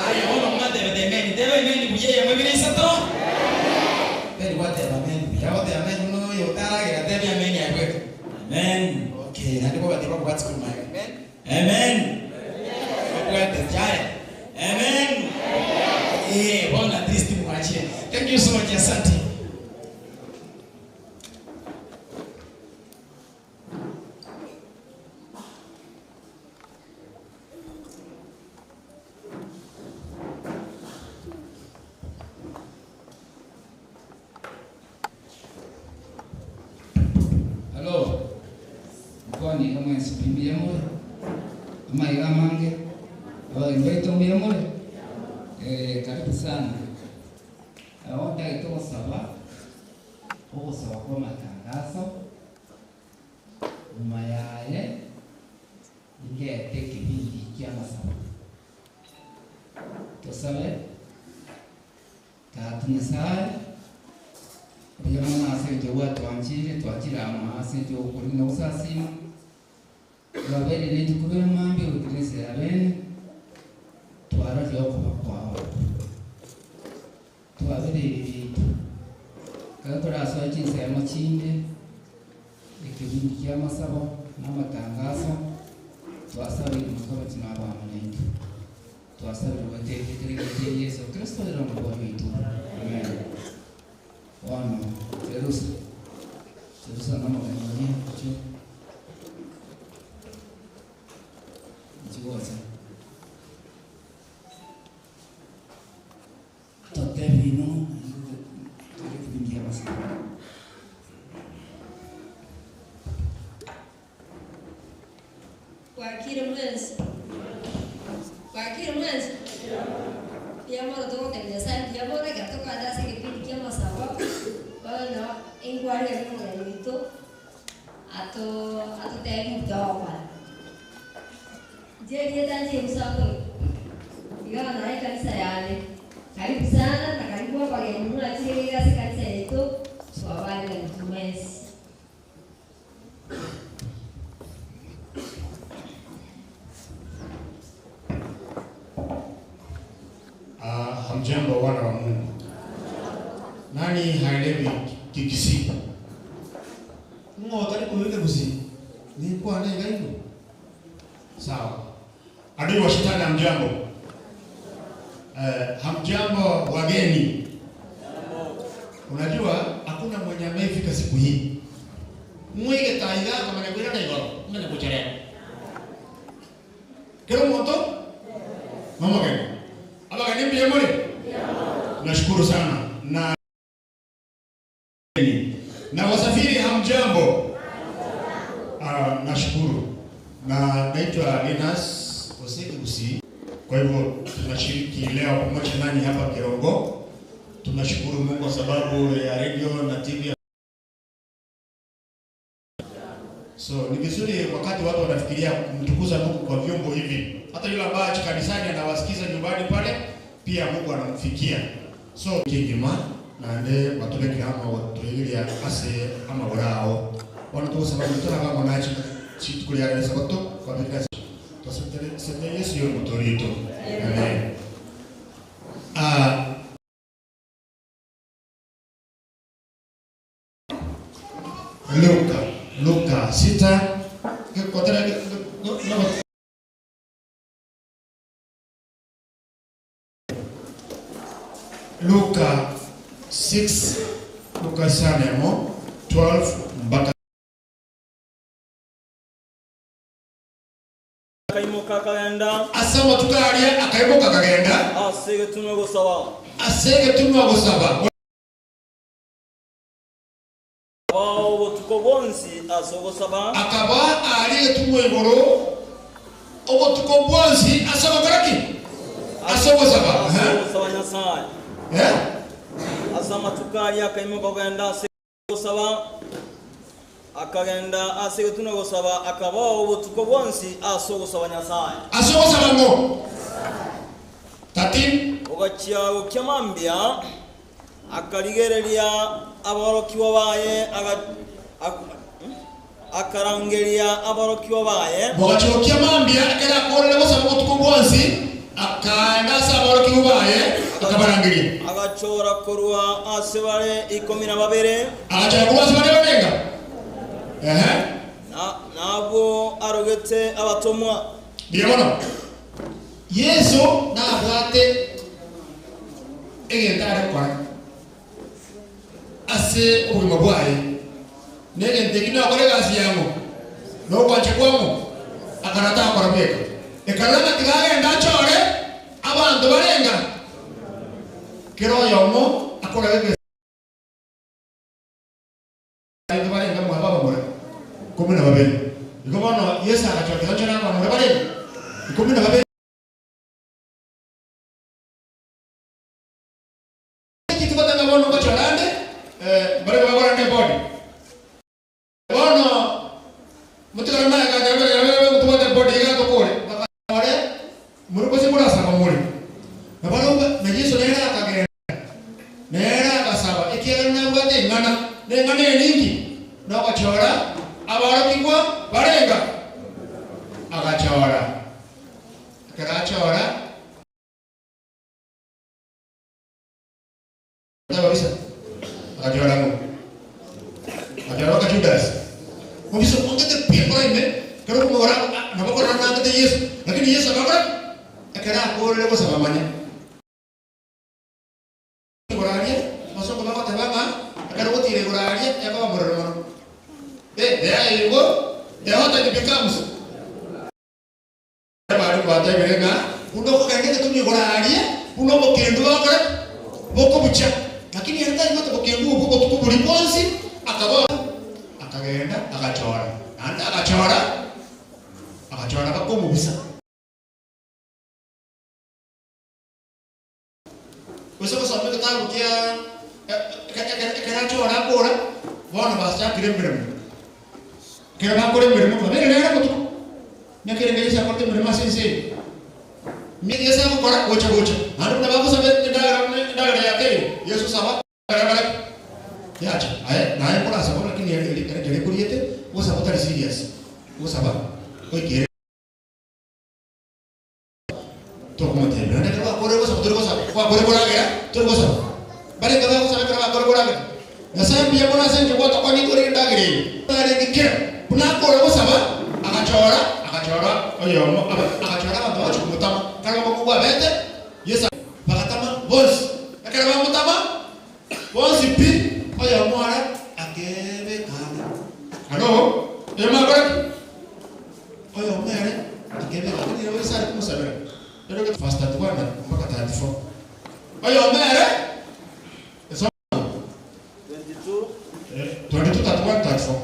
Aye bono mwatebete amen. Teba amen buya eyemo ibere isato. Teri gwateba amen buya. Goteba amen buna oyo otaragera tebia amen aye bweka. Amen. Okay, naende kwabatebia bakobwati korwa magega. Amen. Amen. Babwate yaya. Amen. Eh, bono at least mwachire. Thank you so much. Asante.
Hello. Mkwani kama nsipimbi ya more. Ama ila mange. Awa mbaito mbi ya more. Eh, karibu sana. Aonda ito saba. Ogosaba kwa matangazo. Nyuma yaye ingete kibindi kia masaba. Tusabe. Tatu Nyasaye. Oyo mwana ase nje gwatwanchire twachire amo ase nje okorina gosasima twabere netukubere mambi okirinse abene twararia okuba kwao twabere ebintu kare torasoa chinsemo chinde ekebindi kia amasabo na amatangazo twasabire mukama kino abana naitwe twasabire gwateketeregetie Yesu Kristo rero mukuru witu amen. Bono Jerusa Jerusa nomogeni oria inchuo inchuo gocha totebie inwe naende tore kebindi kia amasabo.
Bwakire mwensi bwakire mwensi mbuya mono togotebia Nyasaye mbuya mono ekero tokogenda ase egepindi kia amasabo bono enkwarire omogeni oito ato atotebie mbuya ogokora. Inche erieta James Akoro, iga naye ekanisa yane, karibu sana na karibu abageni mwachire iga ase ekanisa yaito, twabareganeti mwensi.
Ah, hamjambo wana wa Mungu. Nani haelewi Kikisii? Ng'o tari kuweka Gusii? Ni kwa nani gaibu? Sawa. Adui wa shetani hamjambo. Hamjambo wageni. Unajua hakuna mwenye amefika siku hii. Mwige taiga kama ni kwenda igoro, mwenye kuchelewa. Kero moto? Mama gani? Abageni mbia muri? Nashukuru sana. Na wasafiri hamjambo. Nashukuru. Na naitwa Linus Oseki Gusii. Kwa hivyo tunashiriki leo pamoja nanyi hapa Kirongo. Tunashukuru Mungu kwa sababu ya radio na TV. So ni vizuri wakati watu wanafikiria kumtukuza Mungu kwa vyombo hivi. Hata yule ambaye kanisani anawasikiza nyumbani pale, pia Mungu anamfikia. So kingima nande batulekera ama batuigiria ase amagorao. Bono togosaba turaga monachi chitukuria sabato kwa bila tosete sete Yesu yo motorito. Amen. Luka. Luka sita Luka 6 Luka sanemo 12 mpaka
Akaimoka akagenda.
Ase amatuko aria akaimoka akagenda.
Ase egetunwa gosaba.
Ase egetunwa gosaba.
Akabao obotuko bwonsi ase ogosaba.
Akaba aria egetunwa igoro obotuko bwonsi ase ogokora ki? Ase ogosaba.
Ase ogosaba Nyasae.
Eh?
Ase amatuko aria akaimoka kogenda ase gosaba, akagenda ase egetunwa gosaba, akabao obotuko bwonsi ase ogosaba Nyasae.
Ase ogosaba ng'o? 13.
Ogachia gokia mambia, akarigereria aborokigwa baye, akarangeria aborokigwa baye.
Bogachia gokia mambia, ekero akoorire gosaba obotuko bwonsi, akaenda ase aborokigwa baye, akabarangeria.
Agachora korwa ase bare ikomi na babere.
Agachora korwa ase bare barenga? Ehe.
Na abwo arogete abatomwa.
Mbuya mono. Yeso nabwate egento are gokora ase obogima bwaye, na egento ekio nogokora egasi yang'o, na ogwancha kwang'o, akana takora bweka. Ekarora ng'a tiga agende achore abanto barenga kera oyomo akore Barenge barenge mwabo abamura ikomi na babere. Igo bono Yeso agachora tiga nchore abamura barenge ikomi na babere. Naki tigotanga bono ngochora ande barabwo bagorane ebodi. Bono motigare naye tobwate ebodi iga tokore. Bakore more gose morasaba more. Na barabwo na Yeso nere akagenda. Nere agasaba, ekiagera nabwate eng'ana, na eng'ana eye ninki? Nogochora aborokigwa barenga? Agachora. Ekero achora. Tababisa. Agachora ng'o? Agachora baka Judas. Mobisa ongete pi ekora ime, ekero okomogora nabo okorora nangete Yeso. Lakini Yeso agakora ki? Ekero akorire gosaba manya. Igoro aria, abasongo bagoteba ng'a ekero ogotiira igoro aria ekoba morero mono. Eh, there you go, the hotter it becomes. Abarimu batebire ng'a buna okogenda egetunwa igoro aria, buna obokendu bogokora ki? Bokobucha. Lakini ere taigwete bokendu obwo obotuko boria bwonsi, akabora, akagenda agachora, naende agachora, agachora bakomobisa. Gose gosoma egetabu kia ekero achore akora, bono bachakire emeremo. Ekero bakora emeremo, babere nere obotuko. Naki erenge Yeso akorete emeremo ase ense eye. Naki Yeso agokora gocha gocha. Naende buna bagosaba endagera buna endagera yakeire, Yeso saba endagera barabwo. Yacha. Aye naye nkorasaba lakini eri ekero ekoriete, ogosaba otari serious. Ogosaba goika ere. Tokomotebia, naende ekero bakorire gosaba tori gosaba, bakorire koragera tori gosaba. Barenge bagosaba ekero bakorire koragera. Nyasae mbuya mono ase engencho gwatokonyete orire endagera eye. Arenge kera buna akore gosaba, agachora, agachora oyomo, aba, agachora abanto bagochia komotama. Ekero obokong'u bwabete, Yeso bagatama bonsi. Ekero bamotama bonsi pi, oyomo are akebeka ande. Alo, oyomo akore ki? Oyomo ere akebeka ande nigo Yeso are komosabera. Ere verse 31 mpaka 34. Oyomo ere esoma
22.
22 31 34.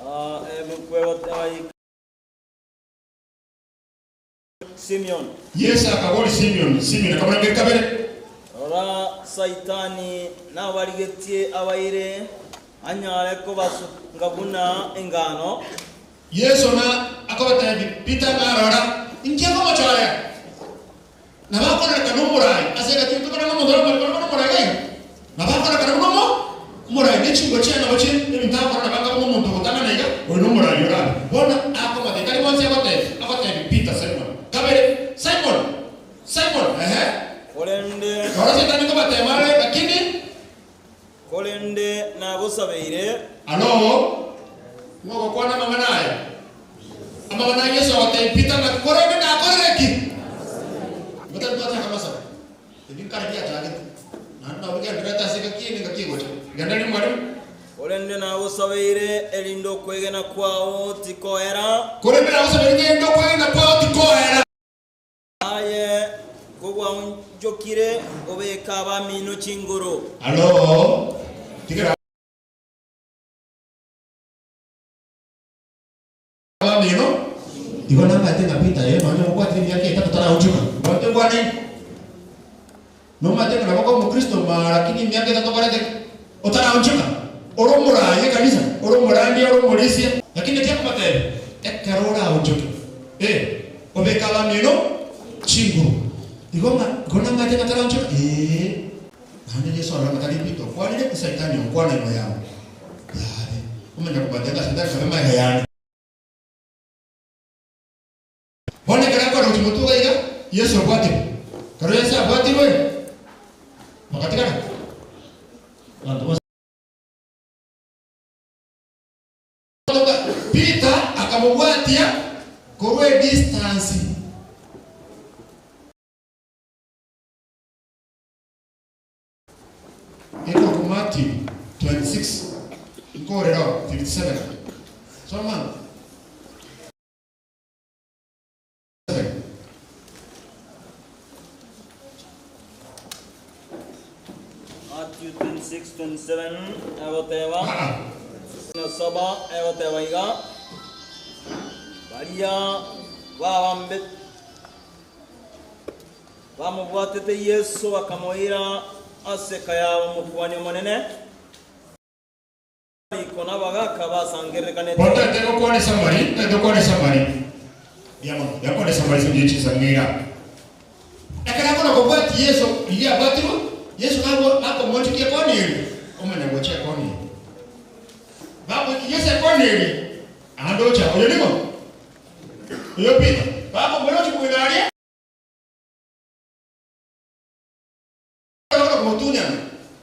Ah, ebuku egoteba Simion.
Yeso akaboria Simion, Simion akamorangeria kabere.
Rora, Saitani nabarigetie abaire, anyare kobasunga buna engano.
Yeso na akabatebia, Peter ng'a rora, inki akomochorera? Nabo akorerekana omorai ase egati yaito korende omonto ore omorembe ore omorai iga iga. Nabo akorerekana buna omo omorai ne chingwa chiaye nabo chire ebinto agokora nabo anga buna omonto ogotang'ana iga, oyo nomorai orabe. Bono akomotebia, tari bonsi agotebia, agotebia Peter, Simon. Kabere, Simon, Simon, ehe.
Korende.
Rora Setani nkobatema are, lakini.
Korende nagosabeire.
Alo. Ng'ogokwana amang'ana aya? Amang'ana a Yeso agotebia Peter ng'a korende nakorire ki? Igo tari twachaka amasabo. Ebi nkare biachagete, naende nabo bigendererete ase engaki eye na engaki egocha. Genda riria mwarimu.
Korende nagosabeire, erinde okwegena kwao tikoera.
Korende nagosabeire, erinde okwegena kwao tikoera.
Aye kogwaonchokire obeke abamino chinguru.
Alo, tigera abamino. Igo namaete ng'a Peter eye nonya omokwatire emiaka etato taraonchoka. Igo tingwanaini. Nomanyete ng'a nabo okoba omokristo maa lakini emiaka etato okorete ki? Otaraonchoka. Ore omoraai ekanisa, ore omorandia, ore omorisia, lakini naki akobatebia? Ekero oraonchoke, eh, obeke abamino chinguru. Igo ng'a igo namaete ng'a taraonchoka? Ee. Naende Yeso arora ng'a tari Peter okwanire, Esaitani onkwana imo yao. Yaye, omanya kobatebia ng'a Saitani kabe magega yane. Bono ekero akora gochia motwe iga iga, Yeso obwatirwe. Ekero Yeso abwatirwe, bagatigara abanto bonsi. Peter akamobwatia korwa edistance. Ekorokwa Matthew 26, nkorera oo 57. Soma.
Matthew 26:27 egoteba, na saba egoteba iga, Baria babambe bamobwatete Yeso bakamoira ase Kayafa omokuani omonene. Amariko na abagaaka basangererekanete.
Bono tari gokwana esamari, tari gokwana esamari. Mbuya mono, yakwana esamari ase engencho chinsa ng'ira. Ekero akona kobwatia Yeso riria abwatirwe, Yeso nabo akomoonchokia Kornelio, omanya gocha Kornelio. Bagoikia Yeso Kornelio, aande ocha, oyo ning'o? Oyo Peter. Bakomoira ochia kogenda aria. Bakona komotunyana,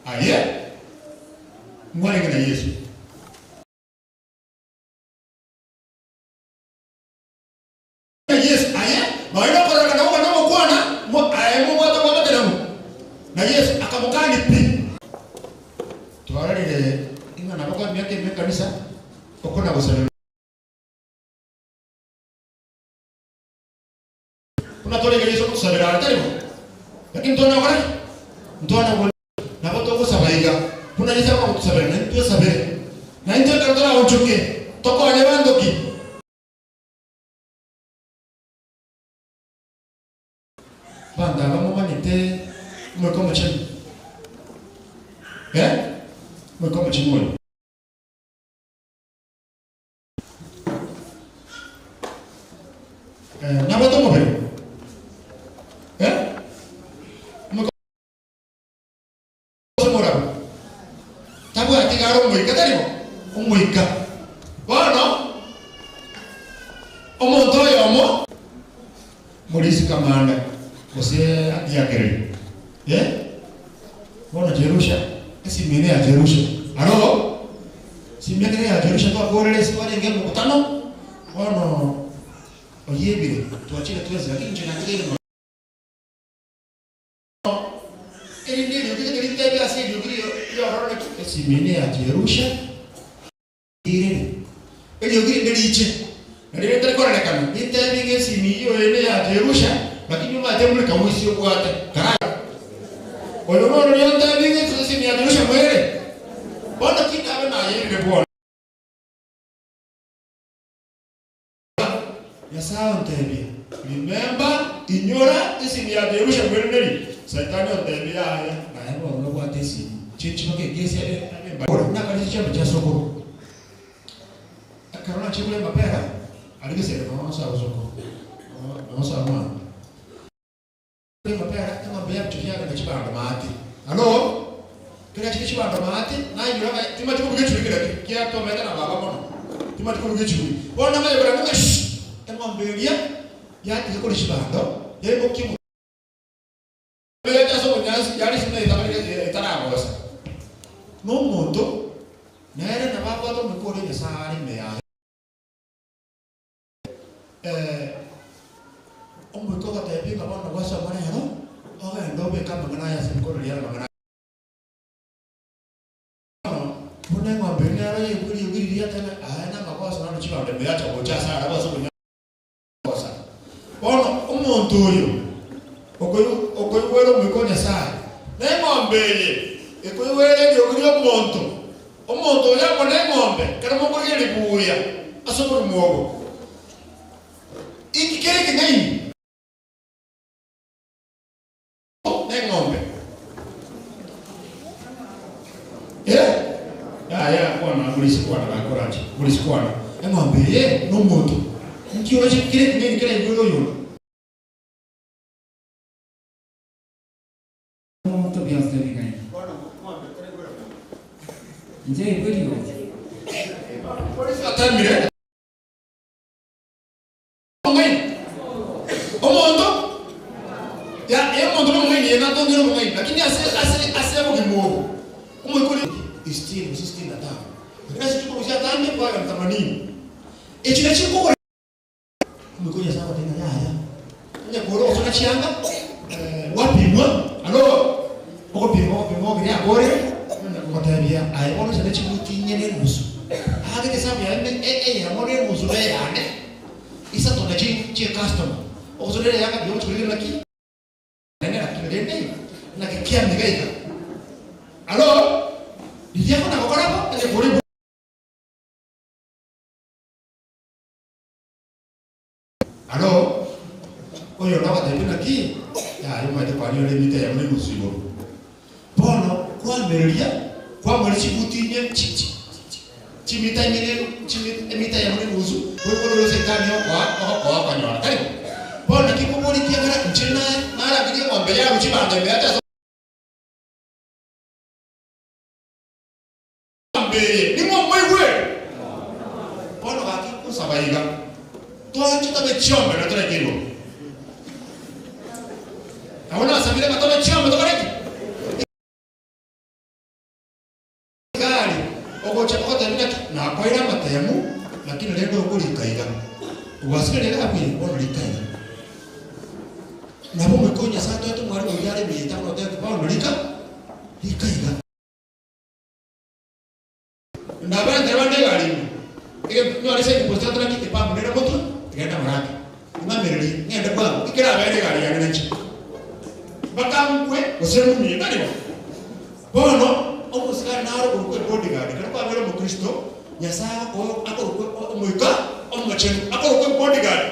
Aye, mwarenge na Yeso. Na Yeso, aye, nonya nokororekana buna nomokwana, mo, aye mobwate obwamate nabwo. Na Yeso akamokania pi. Twarorire ing'a nabo kwa emiaka ime ekanisa okona gosabera. Buna torenge Yeso ogotusabera are, tari bo? Lakini ntwana gokora ki? Ntwana go nabo togosaba iga, buna Yeso akogotusabera, naintwe twesabere. Naintwe ekero toraonchoke, tokonye banto ki? Abanto aba momanyete Omoika Omochenu? Eh? Omoika Omochenu oyo. Eh, nabwate omobere? Eh? Omoika ase omorabwo? Tabwati iga are omoika, tari bo? Omoika. Bono, omonto oyomo, Morisi Kamanda, gose atiakereri. Eh? Bono Jerusha, esimi ere ya Jerusha. Aro, esimi ekere ya Jerusha twakorire ase twarenge omokutano, bono oyebire, twachire twensi lakini inche natigaire mono. Erinde eriogi gete rintebi ase eriogi riororo naki esimi ere ya Jerusha irere. Eriogi rinde riche, nario ritari kororekana, rintebi ng'a esimi eyio eye neya Jerusha, lakini omanyete mbure kamoisia obwate. Karai. Oyo bono riontebi ng'a esimi ya Jerusha mwere. Bono ki ndabe nayerire bwona? Nyasae ontebia, Remember, inyora, esimi ya Jerusha mwere neri. Saitani ontebia, Yaya, naye bono nobwate esimi. Chinchi baka ekesi abe abe mbare. Nakarisia chiombe chia sokoro. Ekero nachia kore amapera, aria gesere noo sawa sokoro, noo sawa mwana. Kore amapera, eng'ombe yabichwa yagenda chibando maate. Alo? Ekero yachire chibando maate, nainyora ng'a timanyeti kobuga echuri kera ki, ekiagera twamenyete na baba mono, timanyeti kobuga echuri. Bono namanya korora ng'a shh, eng'ombe eria yatiga koria chibando, yaimokia omo. Yacha ase obonyansi, yaria buna etagari etaragosa. Na omonto nere nabo abwate omoika oria Nyasae are ime yaye. Gwasoma rero, ogende obeke amang'ana aya ase rikoro riare amang'ana Bono, buna eng'ombe eria nero yaigwa eriogi riria tena, aya namagoso naro chibando ime yacha gocha ase arabwo ase obuya gosa. Bono omonto oyo okoigwera Omoika o Nyasae, na eng'ombe eye ekoigwera eriogi ri'omonto, omonto oyo amo neng'ombe, ekero mokorigereria buya ase obogima obo, inki kere ekeng'aini? Neng'ombe. Eh? Yaya, kwana murisikwana gakoranche, murisikwana. Eng'ombe eye nomonto. Nki oroche kere ekeng'aini kere igoro oyo?
Omonto bionsi ebing'aini. Inche igwe riogi.
Atemire. Omong'aini. Omonto ya eh, omonto nomong'aini ye natongire obong'aini lakini ase ase ase obogima obo omoika oria isitini gose sitini na tano lakini ase chikuru chia atambe kwagenda themanini echi nachio nkogora omoika o Nyasaye agoteba ng'a yaya onye kore ogosona chianga gwapimwa alo ogopimwa ogopimwa ogiria akorire gotebia aye bono chane chibuti inye ne enusu aagete esabu yaye ne eyemo ne enusu ne eyane Isato na chi'ecustomer, ogosonera eyanga buya ogochia korigereria naki nene lakini rende naki kiamiga iga. Alo, riria kona gokora bo, onye kore bo. Alo, oyo nagotebia naki, yaya omanyete kwani ore emita eyemo na enusu igoro. Bono kwamereria, kwamoria chibuti inye chi chi chi chimita inye ne chimi emita eyemo na enusu, goika orore Saitani okoa ogokoa okonyora, tari bo? Bono naki nkoboria ekiagera inche na narangeria eng'ombe yarwe chibando ime yacha ase eng'ombe eye, ning'o omoigwere? Bono gaki nkosaba iga, twanche tobe chiombe na toreke igoro. Nabo nasabire ng'a tobe chiombe tokore ki? Egari ogocha ogotebia naki nakoire amatemu lakini rende okorika iga. Gwasire rero abwo bono rika iga. Nabo omoika o Nyasae atoete omwarimu oyio are emita buna otebeti bono rika rika iga. Ndabarentera bande egari ime, egento nyore ase egeposto atore ki epampu nere motwe, genda morake, ing'amererie, ng'ende bwango, ekerabeere egari yane nainche. Mpaka nkwe gose ngumie, tari bo? Bono, omosigari naro okorokwa ebodyguard, ekero kwabeire omokristo, Nyasae agokoa akorokwa Omoika Omochenu, akorokwa ebodyguard.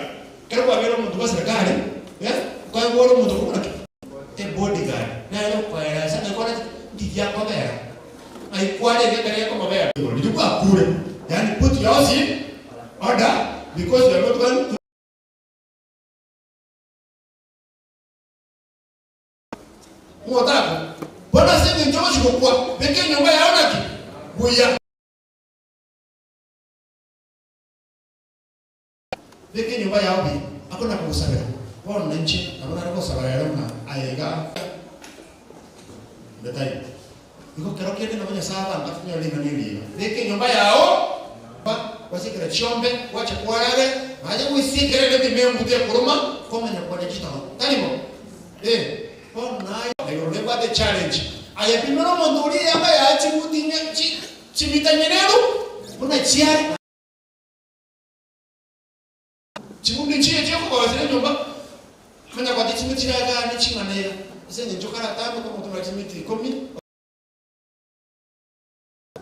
Ekero kwabeire omonto bwa serikali, eh, nkoegwa ore omonto okorokwa naki? Ebodyguard. Nere okoeresa ng'a ekore ki? Nki giakobera? Ng'ai kwarenge ekero gekomobera? Riria gwakure, yaani put your house in order because you are not going to. Ng'o otakwa? Bono ase engencho ogochia gokwa, beka enyomba yao naki? Buya. Beka enyomba yao buya, ako nakogosabera. Bono nainche nabo nare gosaba rero ng'a aye iga onde taiyo. Igo kero kende nabo Nyasae abanto atonyore ring'ana eri iga, Beka enyomba yao gwasikera chiombe, gwacha kwaragera, naye goisiekera ere ememengutu ekoroma, kwamanya kwania chitoro. Tari bo? Eh, bono naye igoro nebwate echallenge. Aye pimera omonto oria eyanga yaye chibuti inye chi chimita inye nero buna chiare. Chibundi nchiria chi'okogochera enyomba, manya gwata chimiti chiraganie ching'ana iga, ase engencho karatambe komotomera chimiti ikomi.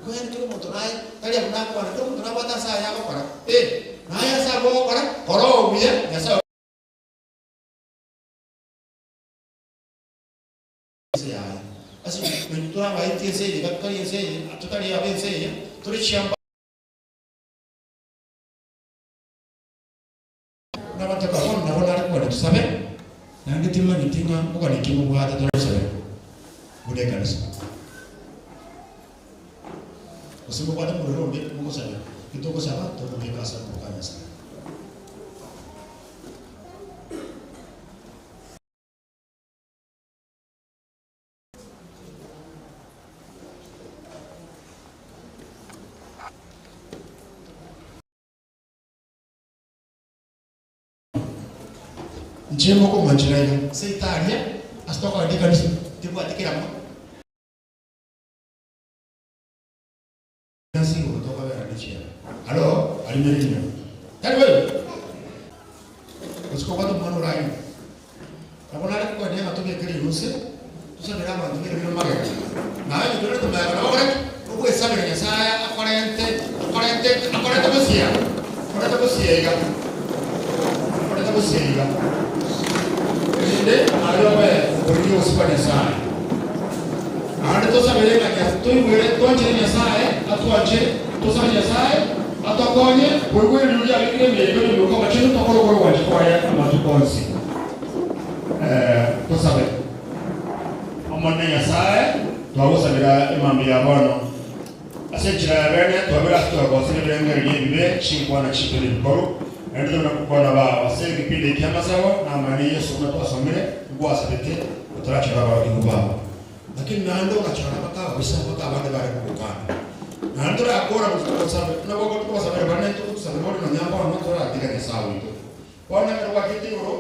Kweri kera omonto naye, tari abwo nakwana, kera omonto nabwate ase aye agokora, ee, naye ase abwo ogokora, kora obuya, Nyasae. Ense yaye. Ase intwe torabaetie ense eye, iga totari ense eye, totari ab'ense eye, tore chiamba. Nabateba, Bono nabo nare kogania tosabe, naende timanyeti ng'a nkogania ki mobwate torasabere buna ekanisa. Gose mobwate omorero onde mogosabera, titogosaba tokobeka ase amaboko a Nyasae. Inche mokomwanchera iga, seito aria ase tokogenda ekanisa, tebwati kerama. Ase igoro tokobera ne chianga. Alo, aria nere rinyoro. Tari boigo? Gose kobwate omwana oranywe. Nabo nare kogoenia ng'a tobeke riruse, tosabere abanto b'eribero magega. Naye onye torete magega nabo okore ki? Ogwesabera Nyasae akorente, akorente, akorente bosio, akorente bosio iga, akorente bosio iga. Erinde aye obe okorigia obosio bwa Nyasae. Naende tosabere ng'a Nya- toigwere, twanchere Nyasae, atwanchere, tosabe Nyasae, atokonye, koigwa eriogi riabekire emeyega y'Omoika Omochenu, tokore okore ogwancha kwaye amatuko onsi. Eh, tosabe. Omonene Nyasae, twagosabera emambia ya bono. Ase enchera ya bene, twabere ase twagosire ebirengererio ebibe, chinkwana chiito na ebikoru, naende tore nokokwana bao. Ase egepindi eke ki'amasabo na amang'ana Yeso buna twasomire, ngwasabete otarachora aborokigwa bao. Lakini naende ogachora bakababisa mpaka abande bare kogokana. Naende torakora gosabe, buna tokobasabera baria naintwe gotusabera bono nonya mbono toratiga Nyasae oito. Bono ekero gwachete igoro,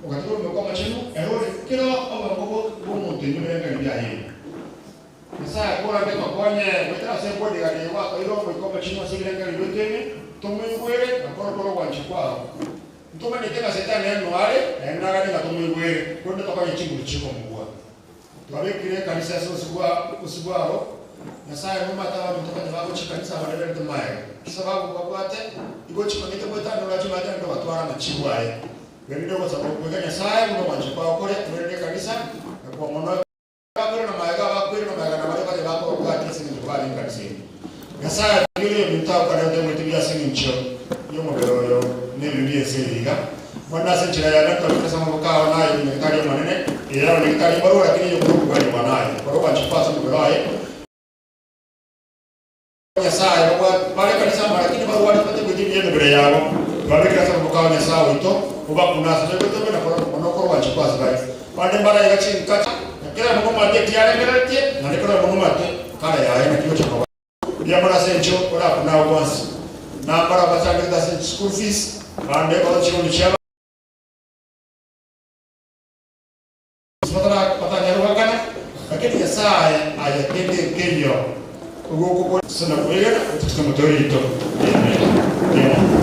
ogatiga Omoika Omochenu, ere ore kera obongo bw'omonto ime ebirengererio biaye ime. Nyasae akorande tokonye goetera ase ekwodiga eye gwatoeire Omoika Omochenu ase ebirengererio biaito ime, tomoigwere na korokora ogwancha kwao. Ntomanyete ng'a Setani nere are, naende naganie ng'a tomoigwere, korende tokonye chinguru chi'okomobua. Twabekire ekanisa ase obosio bwabo, Nyasae nomanyete abaminto konya bagochia ekanisa abande berete magega. Chisababu babwate, igo chimanyete goetania ore achimanyete naende obatware amachibu aye. Erinde ogosaba okoiga Nyasae buna ogwancha kwao kore, oirane ekanisa, na kwa mono abakwire na magega, abakwire na magega na baria konya bakobabwatia ase engencho bare ekanisa ime. Nyasae atigeire ebinto akorente goetibia ase engencho y'omobere oyo na ebibe bi'ense eye iga. Bono ase enchera ya bene twabekire ase amaboko ao naye omonyagetari omonene, eye abanyagetari mbarue, lakini eye okobua okobwanigwa naye, kora ogwancha kwao ase omobere oye. Nyasae bare ekanisa amo, lakini barwarete bategoetibia emebere yabo. Twabekire ase amaboko ao Nyasae oito, obakune ase toigwete bobe na kora mono okore ogwancha kwao ase bare. Bande mbaraiga chinkacha, na kera oyomo nomanyete ekiarengereretie, naende kera oyomo nomanyete kare yaye naki gocha koba. Mbuya mono ase enchio orakune agwo bonsi, na mbare abachandegete ase chischool fees, bande baroche chigondi chiabo batanyare goakana, lakini Nyasaye aye kende nkeiyo ogokobua ase na kwegena otichete omotoori oito. Amen. Mbuya mono.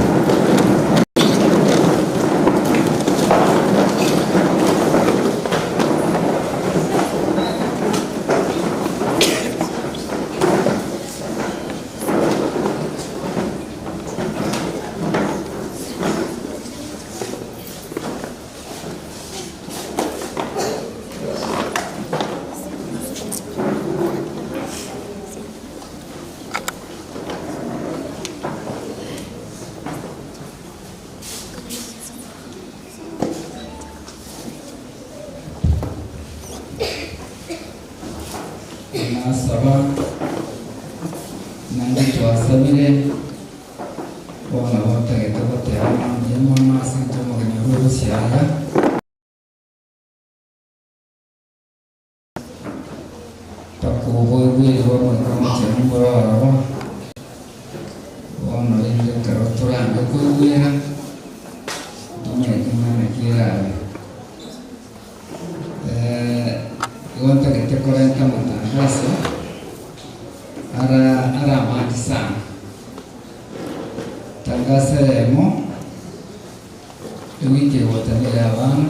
Nasaba, naende twasabire, bono gotagete goteba ng'a mbuya mono ase intwe omogeni oria ogosiaga. Mpaka oboigweri bwa Omoika Omochenu mbore ororo, bono rende ekero torange koigwera, ntomanyeti ng'a naki erabe. Igo ntagete korenta amatangaso ara are amange sana. Tangaso eyemo, ewiki egocha nere abana.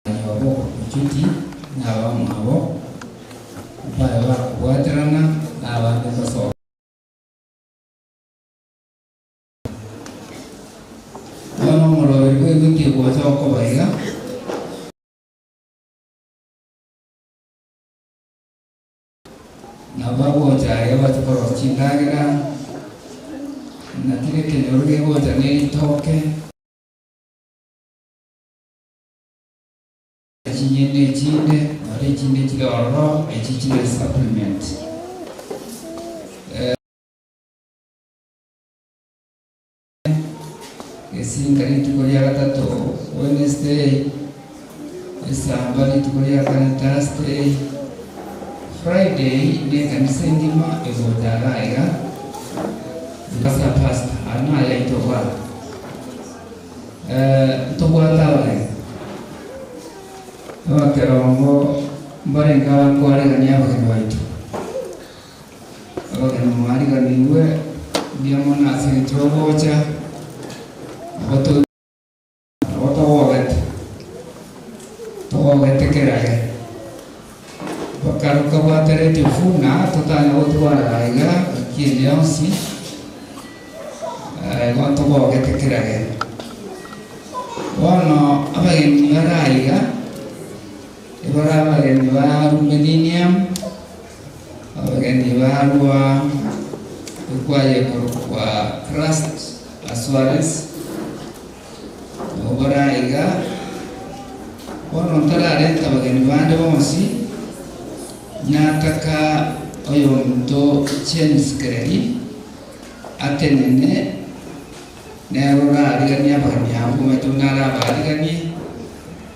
Yobo Ochuti na abamwabo mbaye bakobwaterana na abande gosoka. Bono omoroberi bw'ewiki egocha okoba iga. Nabo bagocha aria bache korosia chindagera, na kera ekenyoro gegocha ne ritoke. Chinyeni echinde, nore echinde chire ororo, echi chire supplement. Gesinka rituko ria gatato Wednesday, Esamba rituko ria kane Thursday, Friday ne ekanisa engima egocha iga iga, ase pastor, aya naye aito bwana. Ntobwate abageni abakerongo mbarenge abakwarigania abageni baito. Abageni mwariganigwe mbuya mono ase eng'encho ogocha nabo togogete, togogete kerage. Bakaroka bwate Radio Funa totanya gotwara aiga ngaki ende yonsi. Igo ntogogete kerage. Bono abageni bare aiga, ebare abageni ba Millennium, abageni barwa ekwaya ekorokwa Christ Assurance, nabo bare aiga. Bono ntararenta abageni bande bonsi, nataka oyominto James Kereri, Atenene, nere orariganie abageni abwo, omanyete buna arabariganie,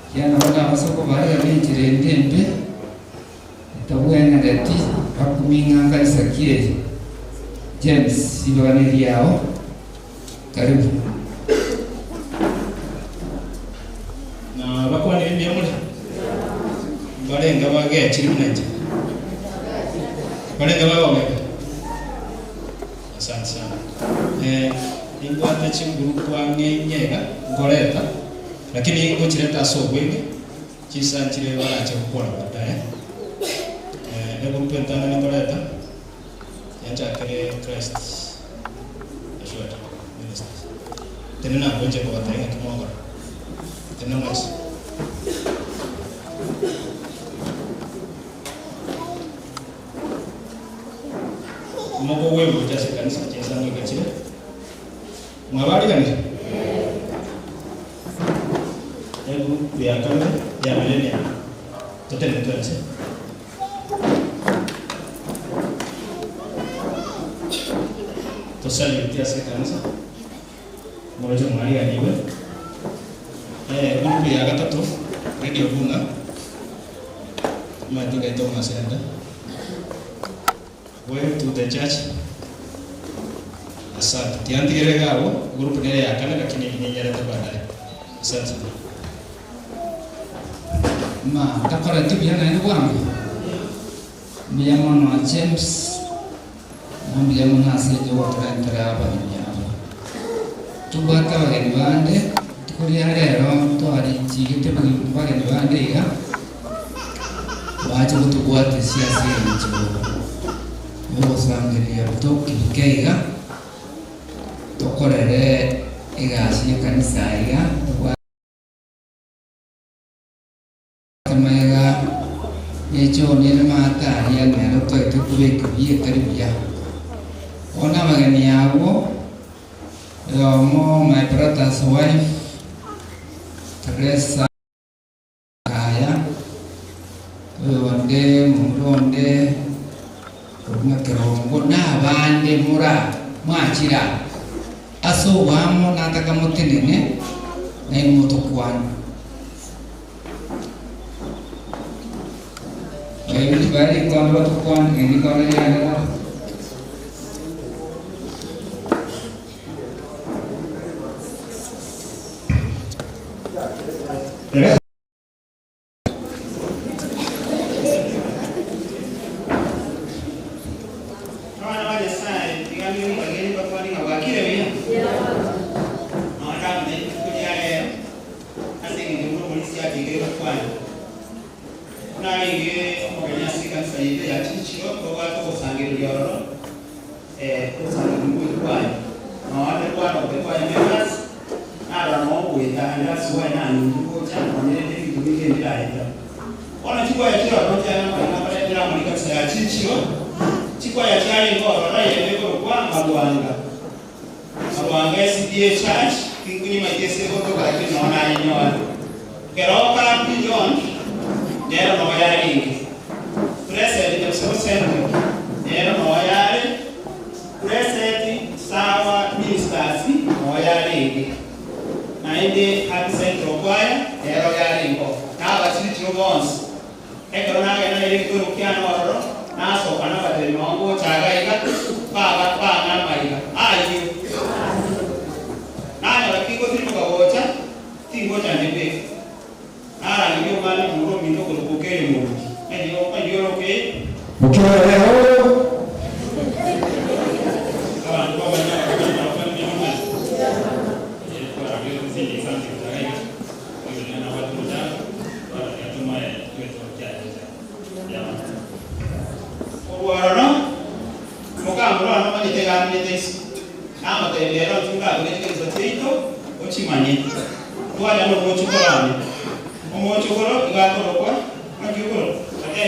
ekiagera nabo nabase kobarigania enchera ende embe, etabwenereti, bakuming'a nkanisa ki eye? James, ribaga neriao, karibu.
Na bakwanire mbuya more? Mbarenge bagechire buna inche? Mbarenge bagogete? Asante sana. Eh, nimbwate chinguru kwang'e inye iga nkoreta, lakini ngochireta ase obwenge, chinsa nchire barache gokwana baadaye. Eh, egroup entang'ani nkoreta, yanchakere Christ Assured Ministries. Tenena abwo inche nkobatebia ng'aki mwakora. Tenena mwensi. Mokogwegwa gocha ase ekanisa chinsa ngoika chire. Mwabariganire? Egroup ya kabere ya millennium. Totenene twensi. Tosalute ase ekanisa. Moroche mwariganigwe. Egroup ya gatato Radio Bunga. Omanyete ngaita omomasenda. Wave to the church. Asante. Tiantigere iga abwo, group nere ya kane lakini ninyarete baadaye. Asante.
Ma ntakoreti buya naende bwango? Mbuya mono James, na mbuya mono ase inche ogotorentera abageni aba. Tobwate abageni bande, rituko ria rero twarichigete abageni bande iga. Bache gotobwatesia ase engencho y'ogosangereria tokirike iga, tokorere egasi y'ekanisa iga, tobwate amaiga ne choo nere maate aria nere toete kobeka buya etari buya. Bono abageni abwo, oyomo my brother's wife, Teresa. Kaya, oyonde momura onde korwa ekerongo, na abande mora mwachire aa ase oboamo nataka motenene nainwe motokwane. Baibuli bare rikondo batokwane, genda rikondo riane bono.
Abana ba Nyasaye tiga nimbagere mbakwane ng'a bwakire buya. Nonya ndamanya rituko ria rero ase eng'encho buna omorisia atigire gokwana. Buna arenge omogeni ase ekanisa yaito ya Chichiro, tobwate ogosangereria ororo, ogosangereria gwaito kwaye. Nonya kwana obe kwaye members, narora nonya ogoeta and that's why nanyinche gocha nonye rende ebinto binge mbiraeta. Bono chikwaya chire ororo chiane amang'ana abaretera amo nekanisa ya Chichiro, chikwaya chiarenge ororo eyemo ekorokwa Marwanga. Marwanga SDA Church, tinkunyimaiti ase egotoka lakini nonya nayenyora. Keroka Beyond, nero nonya yarenge. Blessed Nyabusogo Central, nero nonya yare. Blessed Sawa Ministers, nonya yarenge. Naende Heart Central Choir, nero yarenge. Na abachirichiro bonsi. Ekero nagenda nere ekero kiane ororo, nasoka nabatebia nonya ngocha iga iga, baba bang'a amaiga. Ayio. Nanyora kingotimoka gocha, Oye.
Mukirorero.
Abantu babanya abakanya abakanya
Orwarano mukambura no manyete gamire isi namutembera otungagerekezo kyeito okimanye twalya n'omwochokorane omwochokoro igakorokwa nakiokoro ate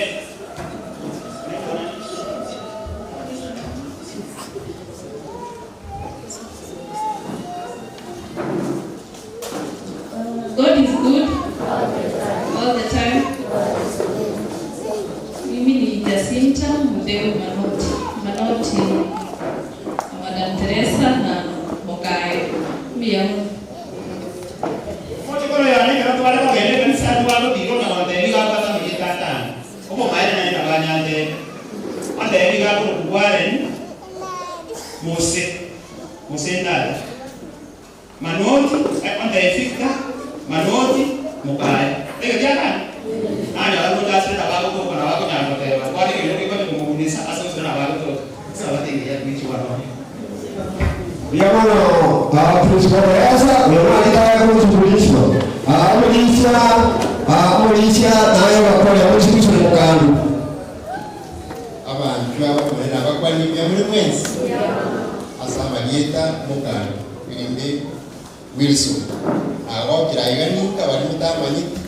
God is good all the time. Mimi ni Jacinta Mudeu Manoti. Manoti na Madam Teresa na Mokae. Mia.
Mochokoro yane kero twale kogenda ekanisa twalobiro na gotebi gakwata tatano omomaene naye nabanyante antebi gakorokwa Warren Mose Mose ndala Manoti antebi Victor Manoti Mokae ege diakana nanya balundasire nabagotoka nabakonyara goteba twategeire gikonya komogunisa ase gosira nabagotoka sabategeria kwichiwanone
Diamono, principalesa, normalita kuchulishwa. Amulisha, amulisha naye bakora muchikisho mukandu.
Abantu abakomera abakwanibya muri mwensi asambalieta mukando irinde Wilson agokiraiganika bari mutamanyiti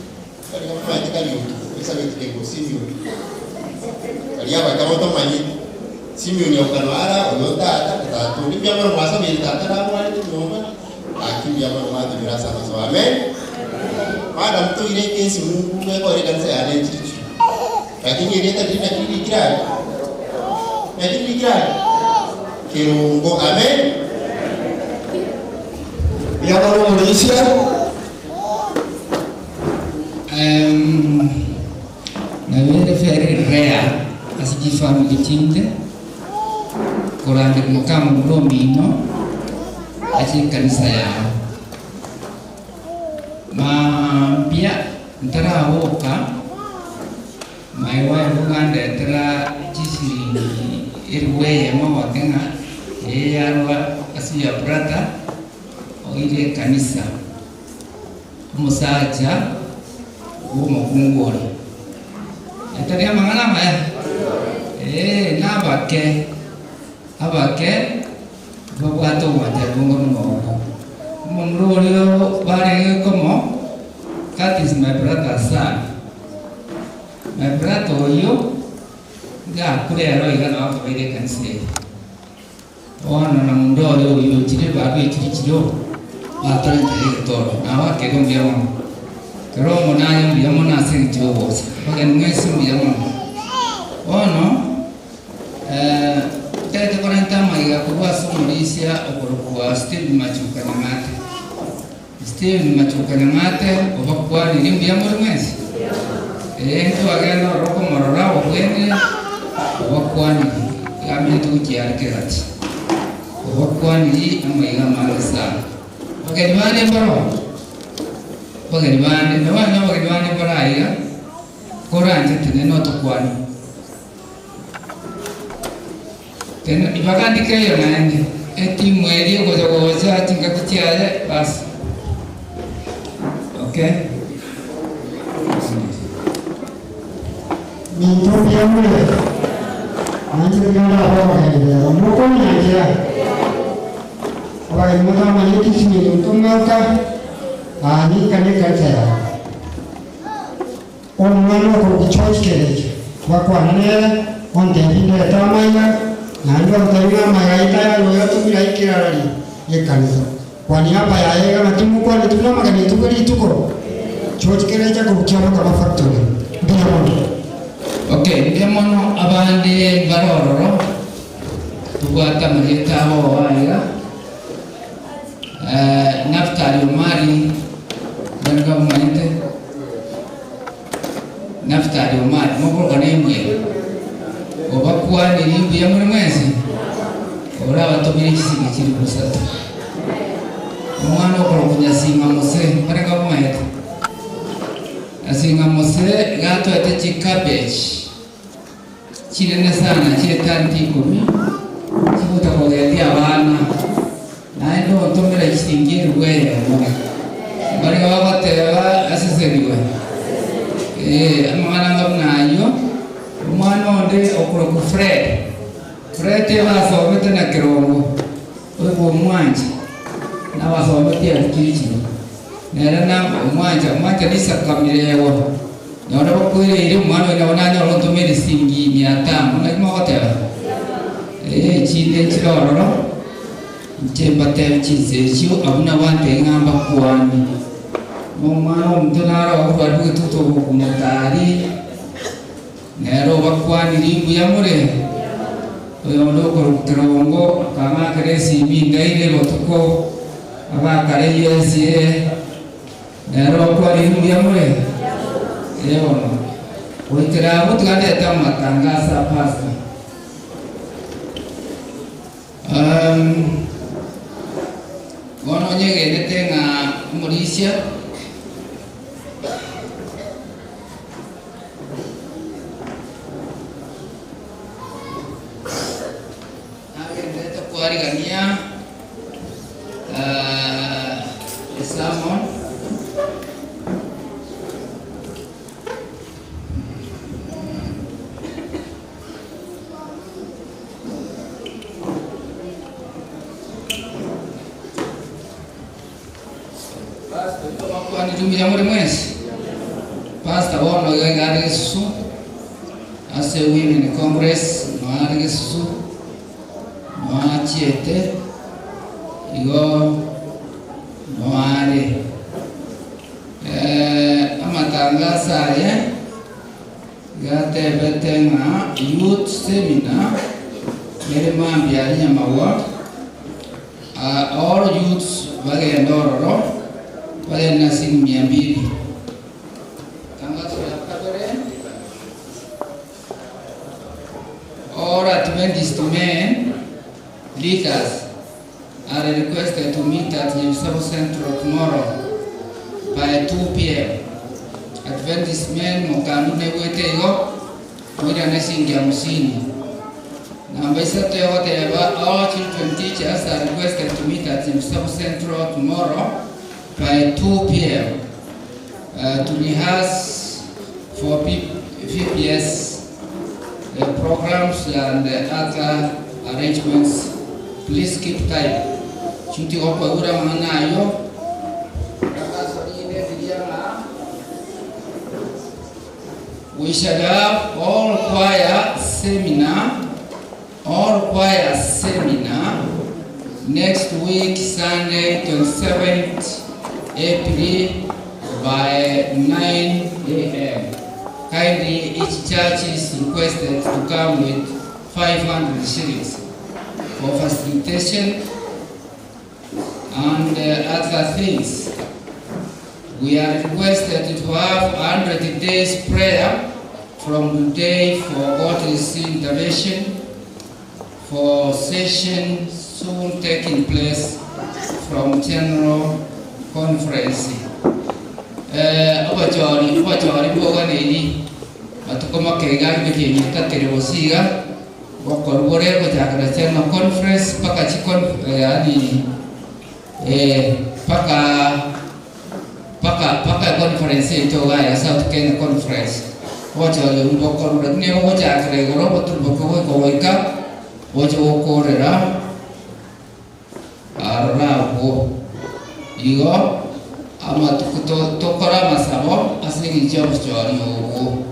bari bamanyiti kariuki Elizabeth Kengo Simeon bari abakamotomanyiti Simeon okanwara oyo tata tatu ndibyamara mwasabire tata namwari nyumba akibyamara mwathibira sana so amen madam tuire kesi Mungu wekore kanisa yane chichi lakini ireta ndina kirikirari nakirikirari kirungo amen.
Diamono mulisha.
Nabere very rare ase chifamily chinde kurangire mukama mulomino ase ekanisa yao mambia ntaraboka my wife ngandetera chisiringi eriweyemo goteng'a eyarwa ase ya brother oire ekanisa omusacha bw'omukungura etari amang'ana amaya nabake abake babwate obwanchani bongo nobo omomura orio barenge komo. That is my brother's son. My brother oyo ngakurero iga nabakobeire ekanisa eye bono na mundu oyo oyo chire barwa echiri chirio batorentire egetoro nabakere mbuya mono kero omonaye mbuya mono ase eng'encho ya obosa bageni mwesi mbuya mono bono tete korenta amaiga korwa ase omorisia okorokwa Stephen Machuka Nyang'ate. Stephen Machuka Nyang'ate obakwanirie mbuya more mwensi ntwagenda ororo komorora obwenire obakwanirie gamenyete gochiareka egati obakwanirie amaiga amange sana bageni bande mbaro bageni bande nabana bageni bande mbaraiga koranchete nene otokwani tena ibagandika eyo naende etimu eria ogocha gocha chingaki chiaye basi okay.
Nintopia mule. Nanjira abawaherera mukonyanjira abageni mutamanyite isinye ntumwaka anika nekanisa yawe omwana okurugichochikerecho twakwananere ontebi ndeta amaiga naende ontebi amaiga itayaloya tumira ikirarari ekanisa kwa niaba ya yega na timukwane tunamagani tukerituko chochikerecha kurukia kama factory bila moto.
Okay, ndi mono abandi barororo tubwata marieta abo waiga Naftali Omari banga manyite Naftali Omari mukuluka nembwe obakwanira imbuya muri mwezi oraba tumire ekisiga kiri busatu omwana okorokunya singa muse bareka bumayete asinga muse gatwete chikabeji Chinene sana chi'etalenti ikomi chigocha kogendia abana, naende ontomere chiringi elifu eyemo. Mbaria bagoteba asesenigwe. Ee, amang'ana anga buna ayio. Omwana onde okorokwa Fred, Fred ebasomete na kerongo, oyo bw'omwancha, nabasometie aria Kilichini. Nere na omwancha, omwancha nisakamirewa. Nonye bakoireire omwana oyo nabo nanyore ontome erisingi mia tano, naki mogoteba? Ee, chinde nchire ororo, inche mbatebie chinsa echio, abwo nabo antebie ng'a mbakwanie. Na omwana omonto naro okorwa aria egetutu ogokomotari, nere obakwanirie mbuya more? Oyonde okorokwa kerongo akang'akera esimi ndaire botuko, agakare yesie. Nere okwarire mbuya more? Ee bono. Goikera abwo tiga ndete amatangaso a Pastor. Um, bono onyegenete ng'a omorisia Nagenderete kwarigania esermon. Bakwanire mbuya more mwensi? Pastor bono iga iga are gesusu ase Women Congress noyo are gesusu noyo achiete igo noyo are amatangaso aye iga atebete ng'a youth seminar ere mambia aria Nyamagwa. All youths bagende ororo bagende na siling mia mbili. Tangazo ya kabere, all Adventist men leaders are requested to meet at Nyabisabo Central tomorrow by 2 pm. Adventist men mokandu negwete igo Moirane siringi hamsini. Namba isato egoteba, All children teachers are requested to meet at Nyabisabu Central tomorrow by 2 pm to rehearse for VPS programs and other arrangements. Please keep time. Chinti gokoigura amang'ana ayio. Tangazo rinde riria ng'a We shall have all choir seminar, all choir seminar next week Sunday 27th April by 9 am. Kindly each church is requested to come with 500 shillings for facilitation and other things. We are requested to have 100 days prayer from today for God's intervention for session soon taking place from General Conference. Eh, obochori obochori mboganeiri matuko make iga emetienyi etatere gose iga gokorwa bore gochakera General Conference mpaka chi yaani eh, mpaka Mpaka mpaka econference yaito iga ya South Kenya Conference, ogochora obwo bokorwa, lakini nigo gochakera igoro oboturuboke goika goika gocha gokorera aroro abwo. Igo amatuko to tokore amasabo ase eng'encho y'obochori obwo.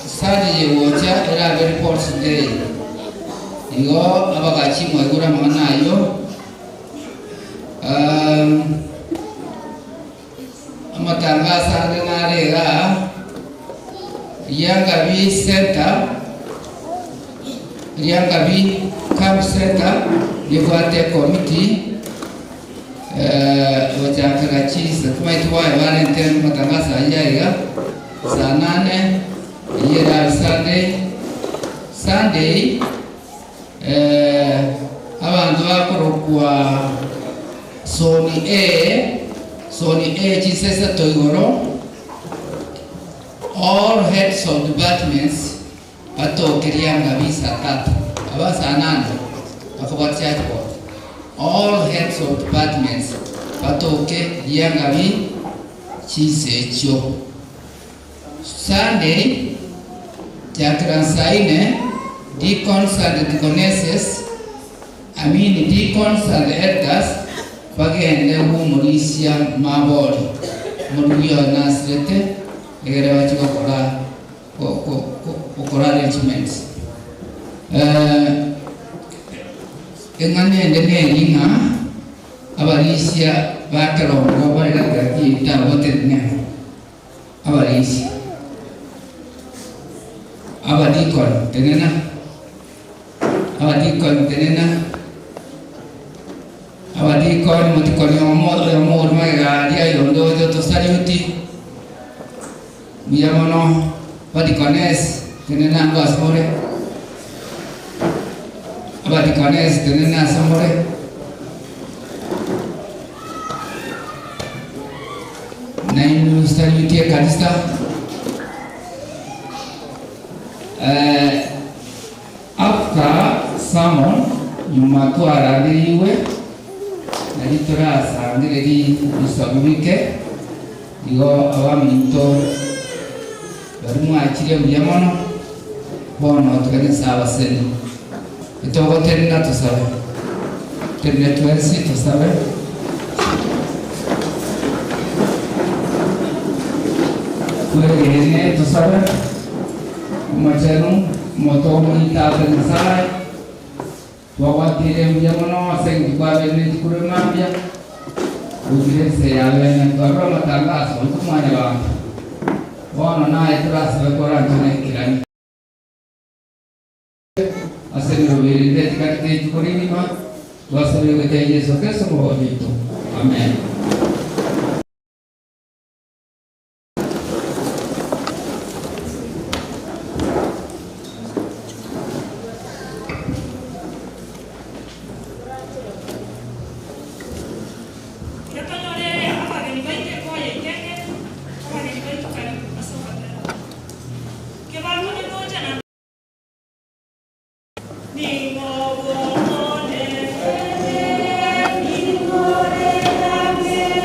Sunday eye gocha erabe reports day, igo abagachi mwaigure amang'ana ayio. Amatangaso ande nare igaa, Riangabi Centre, Riangabi Camp Centre nebwate ekomiti gochakera chinsa tomaete kwaye barente amatangaso ayio aiga saa nane eyio erabe Sunday, Sunday. Abanto bakorokwa Soni A, Soni A chinsa isato igoro, All heads of departments batoke rianga saa tatu aba saa nane bakoba church board. All heads of departments batoke rianga chinse echio. Sunday chakira saa nne deacons and deaconesses, I mean deacons and elders bagende humurisia mabori murugi oyo nasirete egere bachi gokora gokora arrangements. Eng'ana ende neri ng'a abarisia bakerongo bare gatigati yaito abo tenena abarisia abadikon tenena abadikon tenena abadikon motikoni omo magega aria yondo oyo tosariuti buya mono badikones tenena ngo asore abadikones tenena asore nainu salutie kanisa. After sermon nyuma twaragĩrĩiwe na ritũracangĩrĩri bisobike igo abaminto bari mwachire buya mono bono tukanisa abaseni itogotenena tusabe tenene twensi tusabe. Twegene tusabe omachenu moto omoitate Nyasaye twagwatire mbuya mono ase eng'encho kwabene chikurema mbuya gokire ense yabene twarora amatangazo ntomwanya bantu bono naye turasabe koranchana ekirani ase emiroberi ndetikatete chikurinima twasabire gocha Yesu Kristo omobao oito. Amen.
Yatonyore abageni baite koya ikenge, abageni baitu karibu asokatera. Kebarune toja na Ningobomone, ningore name.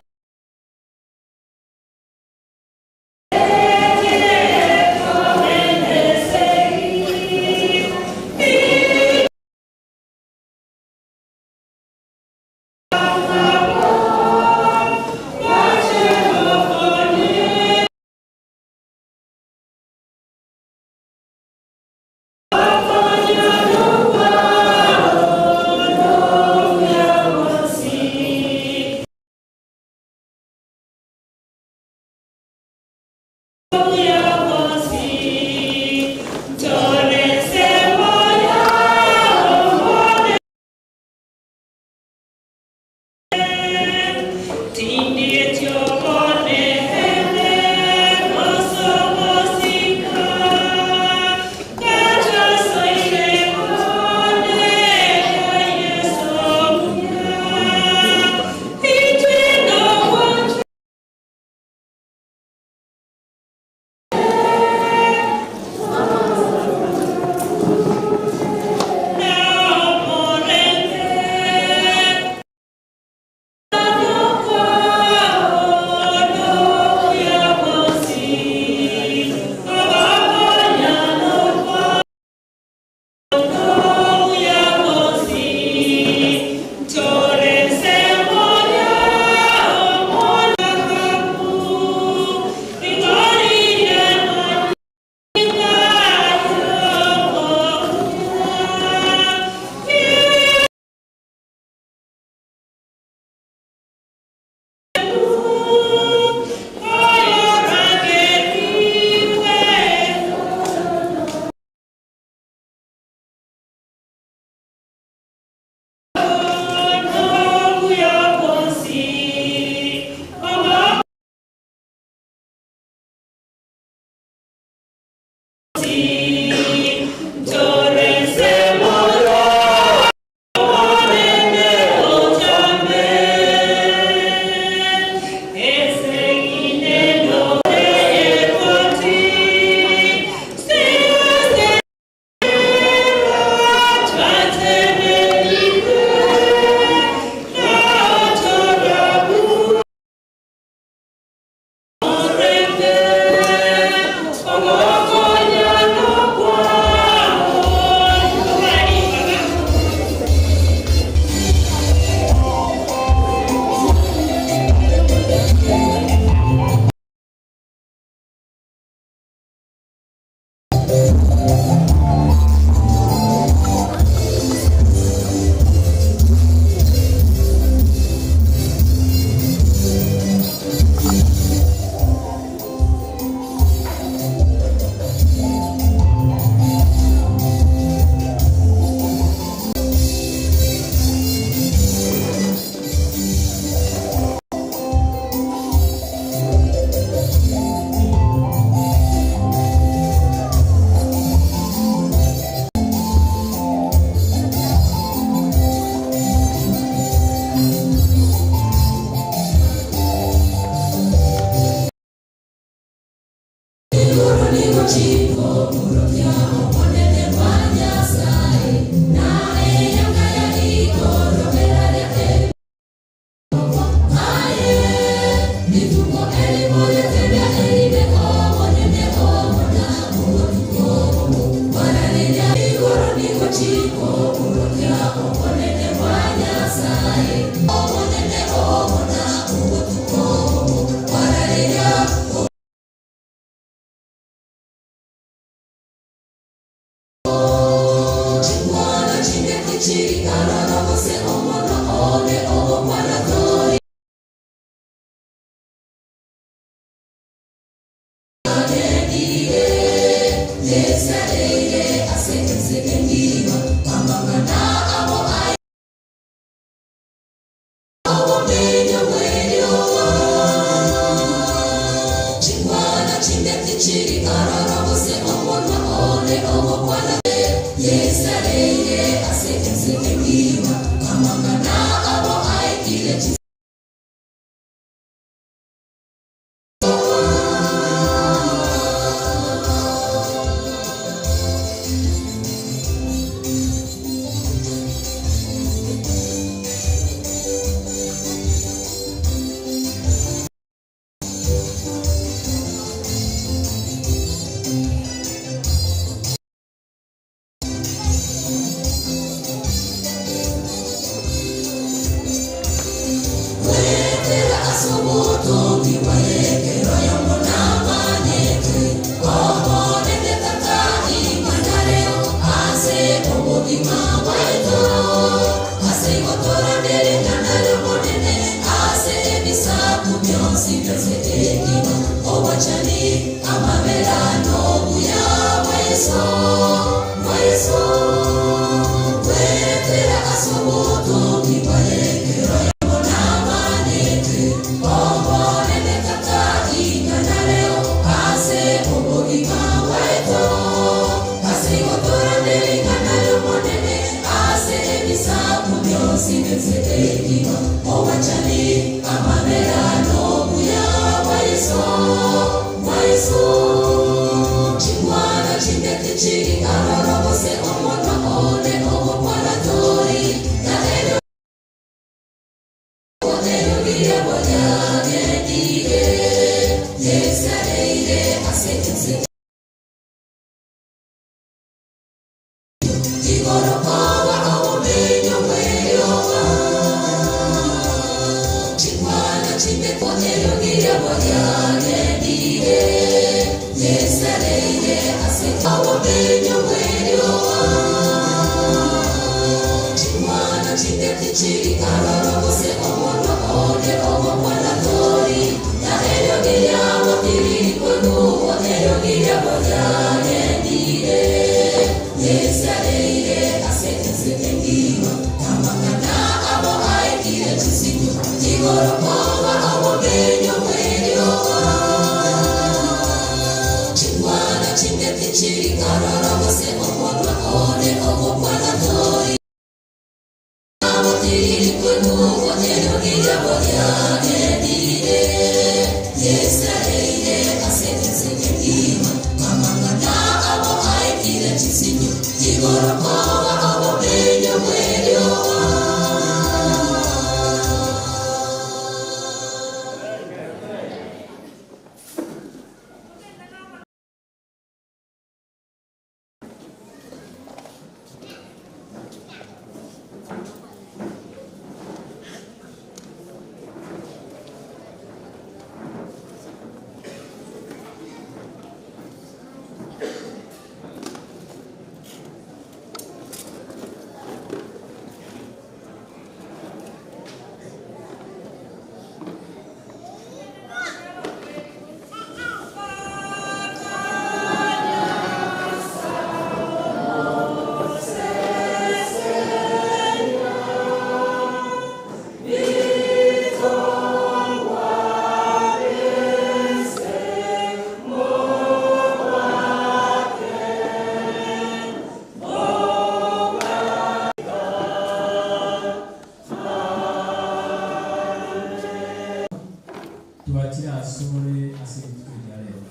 Twachire asore ase rituko ria rero.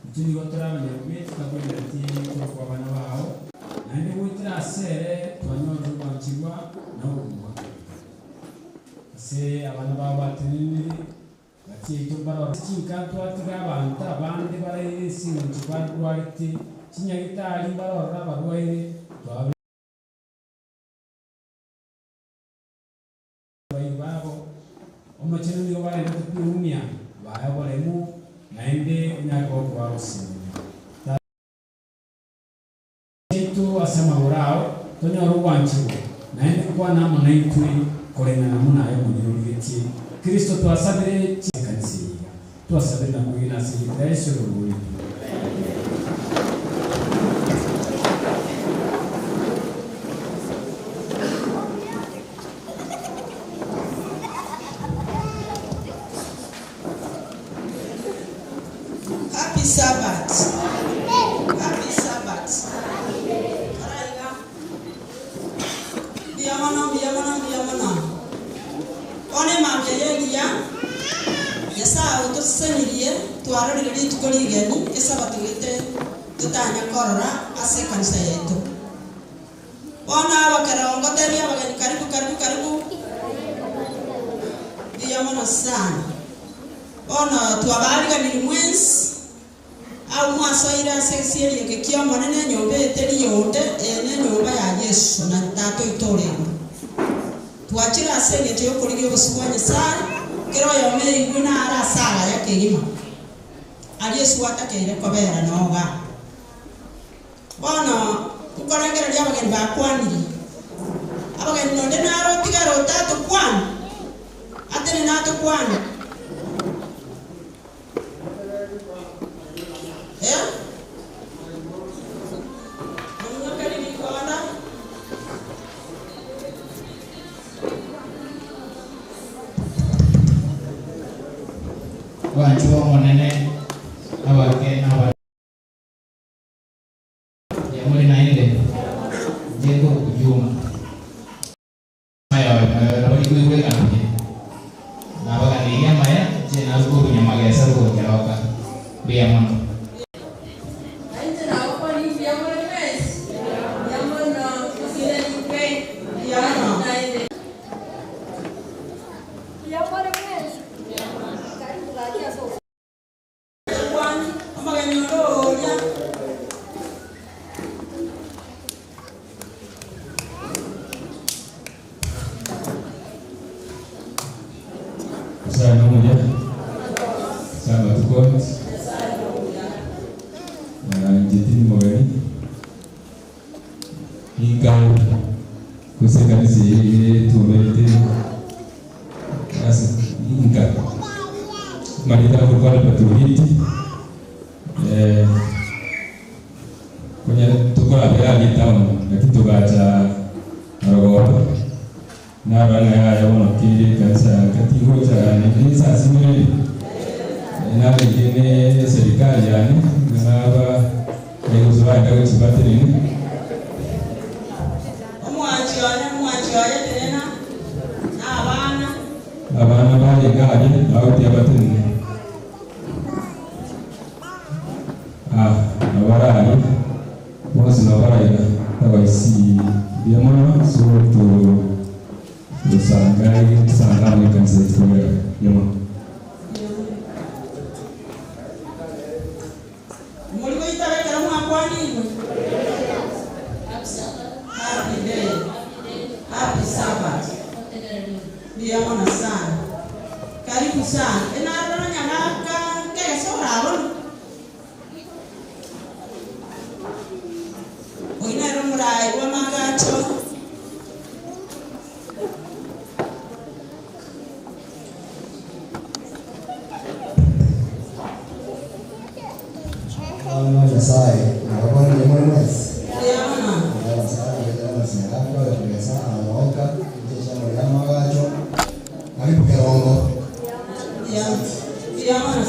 Intwe nigo toramanyerwe totagwenereti korokwa abana bao, naende goetera ase ere twanyorire ogwanchigwa na okobua. Ase abana bao batenenire, gati yaito mbarore chinka twatiga abanto abande baraire ase eng'encho barwarete, chinyagitari mbarorore abarwaire, twabe abairi babo. Omochenu nigo barendete kweumia, bae oboremu, naende onyare gokoa ogosemeria. Tata oito ase amagoro ao,
Tonyore ogwanchigwa, naende nkwane amo naintwe koreng'ana buna aye omonyene origetie. Kristo twasabire chikanisa eye iga. Twasabire na kwegena ase erieta ria Yeso rirorio rwaito.
Happy Sabbath. Happy Sabbath. Karaiga. Mbuya mono, mbuya mono, mbuya mono. Bono emambia ya engiya, Nyasaye otosesenirie, twarorire rituko rigeni, esabato gete totanya korora ase ekanisa yaito. Bono abakerongo ngotebia abageni karibu, karibu, karibu. Mbuya mono sana. Bono twabariganirie mwensi, abwo mwasoire ase egesieri eke ki'Omonene, enyomba eye teri y'onde, eye nenyomba ya Yeso na Tata oito ore igoro. Twachire ase engencho y'okorigia obosio bwa Nyasae, kera oyomo eigwe nare ase agaya kegima, aria Yeso atakeire kobera noga. Bono nkorengereria abageni bakwanirie. Abageni nonde nare otigare otatokwana, atenene atokwane. Eh? Nomwakani rikonda.
Abanchwa b'Omonene, abake na abare Yamuri naende, inche nkorokwa Juma. Nabo rikoigwekana buya. Nabaganeirie amaya, inche narwe korwa Nyamagesa gocha Mbuya mono.
Nainche nagokwania mbuya more mwensi? Mbuya mono, mosinanigwe. Mbuya naende.
Mbuya more mwensi? Karibu gaki ase obo.
Kwani omogeni onde oria.
Nyasaye nomuya, ase amatuko onsi. Inche tindi mogeni, ninka gose ekanisa eye etumerete ase ninka. Marita akorokwa Albert Owiti, konya tokorabera aria etown lakini togacha marogoro, narora ng'a yaya bono kere ekanisa ya nka tingocha naende nsasimire ere. Narenge ne serikali yane, ng'a naba gose baenda gochia batenene.
Omwanchi one, omwanchi oye tenena, na abana.
Abana baye iga aria, bagotiga batenene. Ah, nabo bare aria, bonsi nabo bare iga, abaisi mbuya mono ase ogoto gosanga gosanga amo ekanisa yaito kobera. Mbuya mono.
Mori goitaba ekero mwakwanirwe? Happy day. Happy Sabbath. Mbuya mono sana. Karibu sana. Enarora nyagaka nkegesa orabona. Oyio nere omorai bw'amagacho.
Abana ba Nyasaye, nabakwanire more mwensi? Nyasaye agetera amasinga akore kugesa amoka jeshi amuri amagacho karibu kerongo.
Mbuya mono.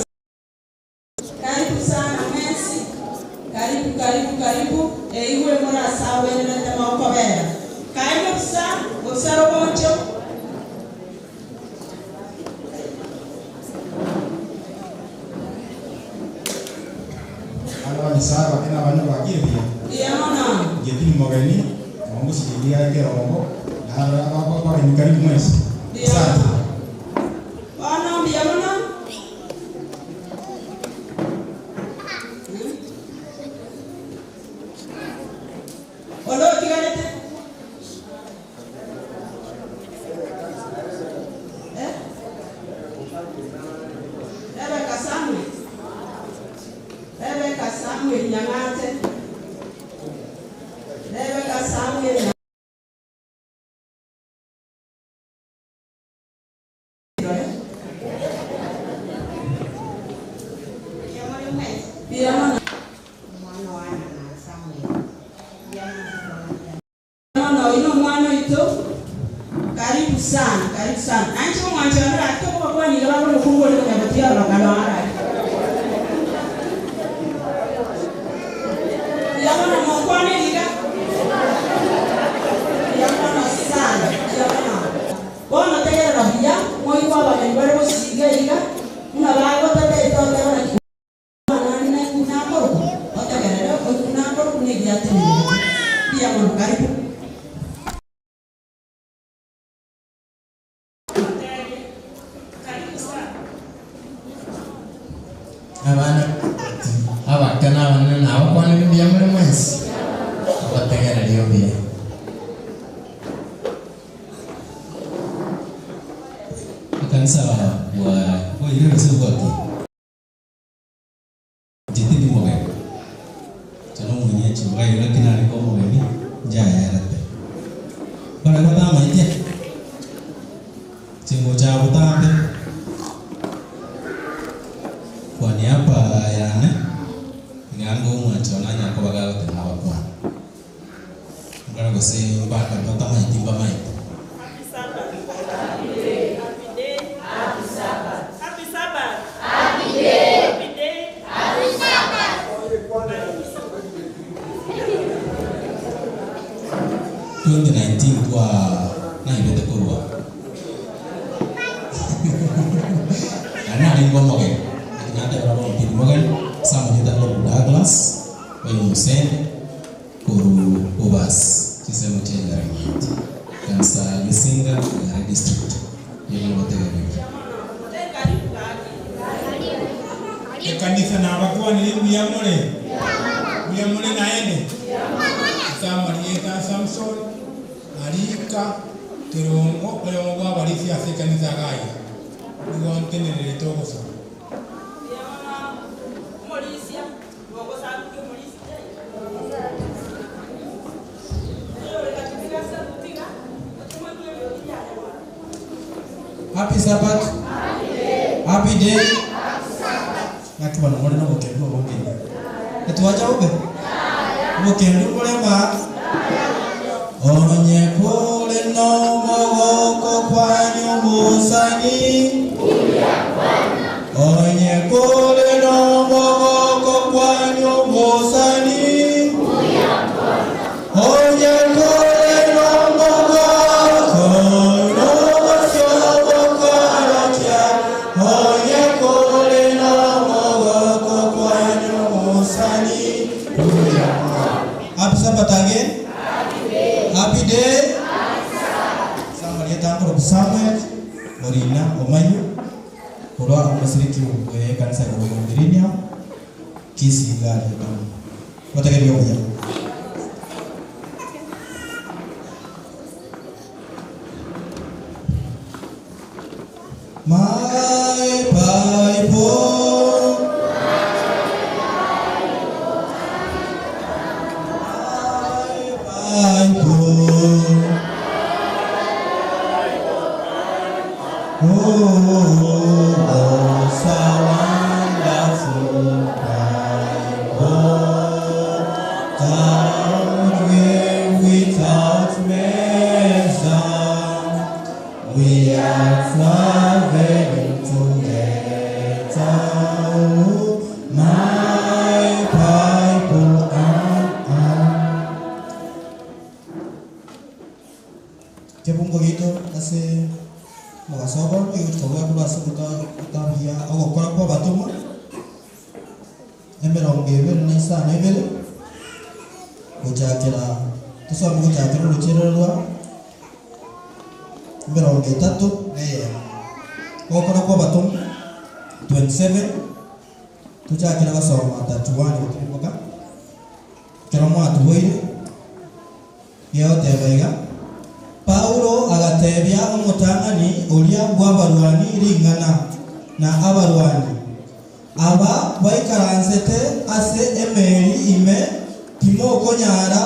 Karibu sana mwensi. Karibu, karibu, karibu. Eigwe morasawererete mokobera. Kaime busa, busa robocho.
Abana ba Nyasaye bakina abana bakire buya.
Mbuya mono.
Inche tindi mogeni, nongosindia ekerongo, narora abageni karibu mwensi. Asante.
Bono mbuya mono. Onde otigarete? Eh? Rebecca Samuel. Rebecca Samuel Nyang'ate. Rebecca Samuel. sana, karibu sana. Nainche omwancho one gaki tokobakwania iga bakore omokungu ore konya gotiga oroka rwao gaki. Mbuya mono mokwane iga. Mbuya mono sana, mbuya mono. Bono tegerera buya, moigwe abageni bare gosiiga iga, buna bagotatete otebe naki Omwana one naigwe buna akorokwa, otegerere oigwe buna akorokwa na erio atenenerete. Mbuya mono, karibu.
Abana abake na abanene nabakwanire mbuya more mwensi, obategererie obuya.
Ekanisa bwa boire gose bwaki? Inche tindi mogeni, inche nomwenyeji iga iga naki narenge omogeni njaerete. Baria batamanyeti, inche ngocha botambe kwa niaba yane, iga ngomwancha one anyare koba gagoteba nabakwane. Nkare gose mbande batamanyeti mbamaete.
Happy Sabbath. Happy day. Happy day. Happy Sabbath. Happy Sabbath. Happy day. Happy day. Happy Sabbath.
2019 twa naibete korwa na narenge omogeni naki natebera bono tindi mogeni ase amanyete ngorwa Douglas oyo omosende Koru Bobas chinsemo chia Engaramiti kanisa Gesinga Igare district nigo ngotegereria.
Ekanisa nabakwanire mbuya more? Mbuya more naende? Ase amarieta a Samson, Arika, Kerongo, oyomo bw'abarisia ase ekanisa iga aiga, nigo ntenenerete ogosaba.
Happy Sabbath. Happy day. Naki bono more nobokendu obonge Etwacha bobe? Obokendu bore ma? Onye kore nomogoko kwanyu omosani. Onye kore nomogoko kwanyu omosani. Onye kore nomogoko nomosio gokorokia. Onye kore nomogoko kwanyu omosani. Happy Sabbath again. Happy day. Samarieta nkoroku Samuel Orina Omanyu korwa omosiriki bwe ekanisa ya Millennium Kisii iga aria town. Otegererie obuya. My Bible. Bible. Oh, oh, so wonderful Bible. God gave without measure. We are traveling together. My Bible and I.
Kebungo gito ase mogaso obo nigo gochika korwa ase gotabia ogokora kwa abatomwa emerongo ebere na isano ebere gochakera tosome gochakera orocherero rwa emerongo etato na eyemo. Ogokora kwa abatomwa 27 tochakere gosoma 31 gotirimboka ekero mwatuboire gegoteba iga Paulo agatebia omotang'ani oria bw'abarwani ring'ana na abarwani aba baikaransete ase emeri ime timokonyara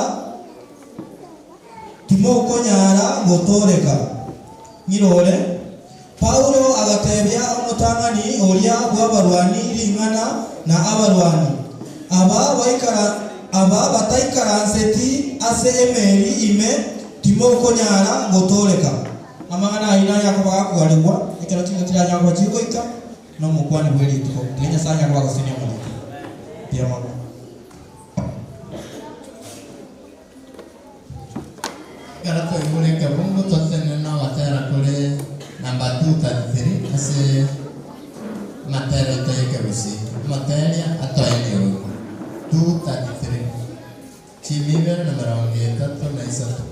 timokonyara gotooreka. Ng'irore. Paulo agatebia omotang'ani oria bw'abarwani ring'ana na abarwani aba baikara aba bataikaranseti ase emeri ime timokonyara gotooreka. Amang'ana ayio naye akoba gakoarigwa, ekero chinsa chiranyare koba chigoika, na omokuani bwe rituko. Tiga Nyasae anyare koba agosesenia omorito. Mbuya mono.
Ekero twaigure ekebungo totenene na ogotera kore number 233 ase amatera aito ya ekegusii. Omoteria atoe eriogi. 233, chimi ibere na emerongo etato na isato.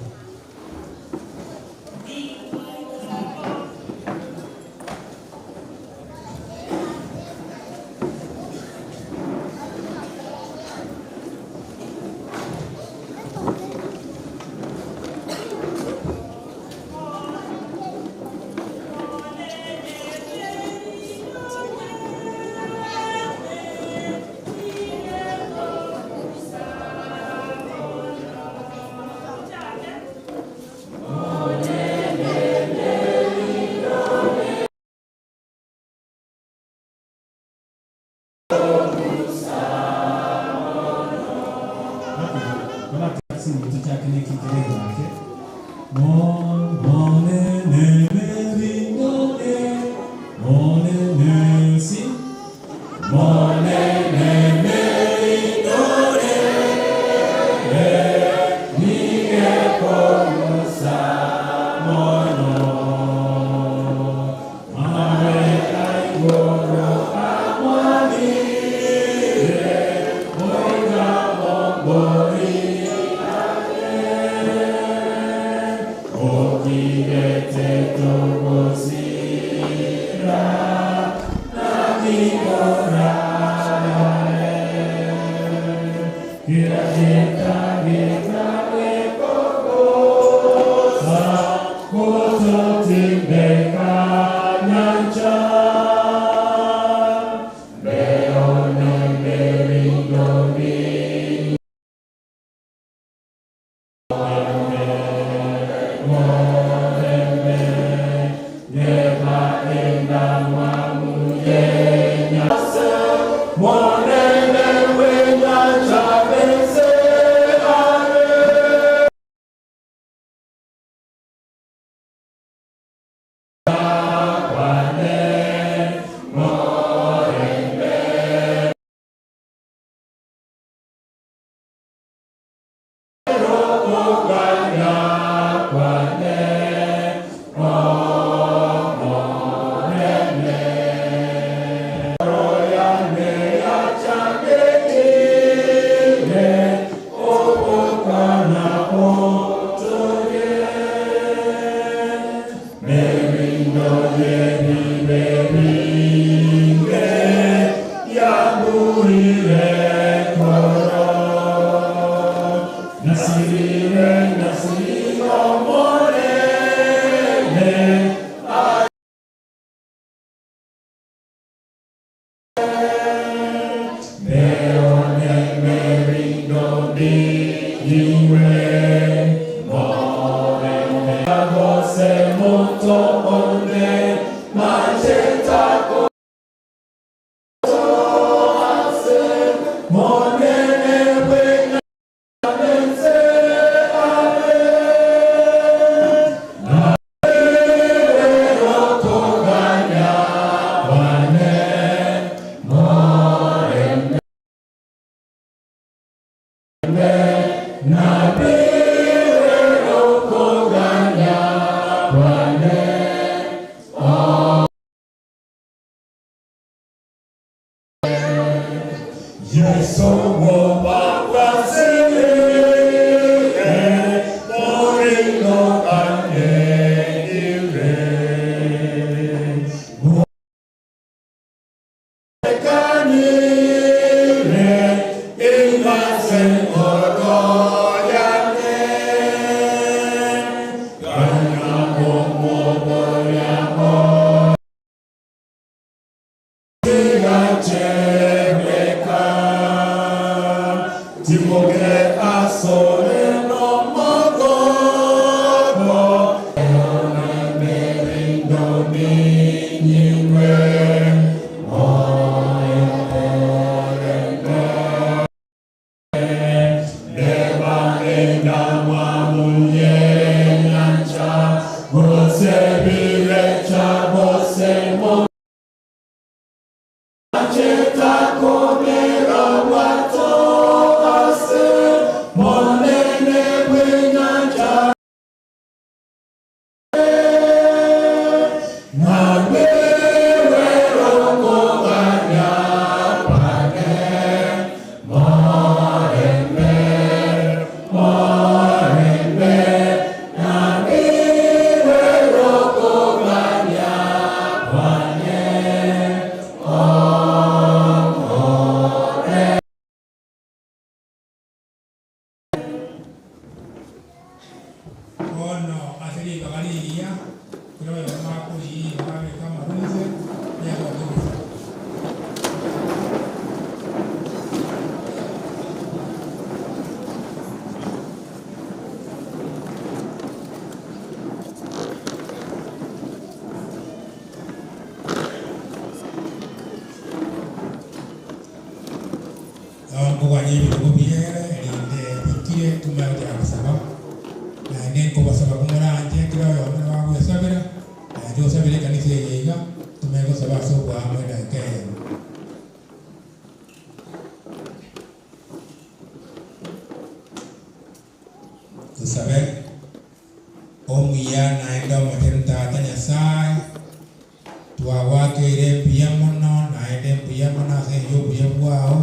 Você Omonene bw'enyancha
Bono ase ribaga rigiya, kera oyomo akorigia abeke amarunse neyagokobisa. Nkoganya ebirogo biere erinde bikire tumanye gochaka gosaba naende nkobasaba komoranje kera oyomo nabo agwesabera naende osabere ekanisa eye iga tumanye gosaba ase obwamo edakika eyemo. Tosabe omuya naende omochenu tata Nyasaye twagwakeire mbuya mono naende mbuya mono ase enchera obuya bwao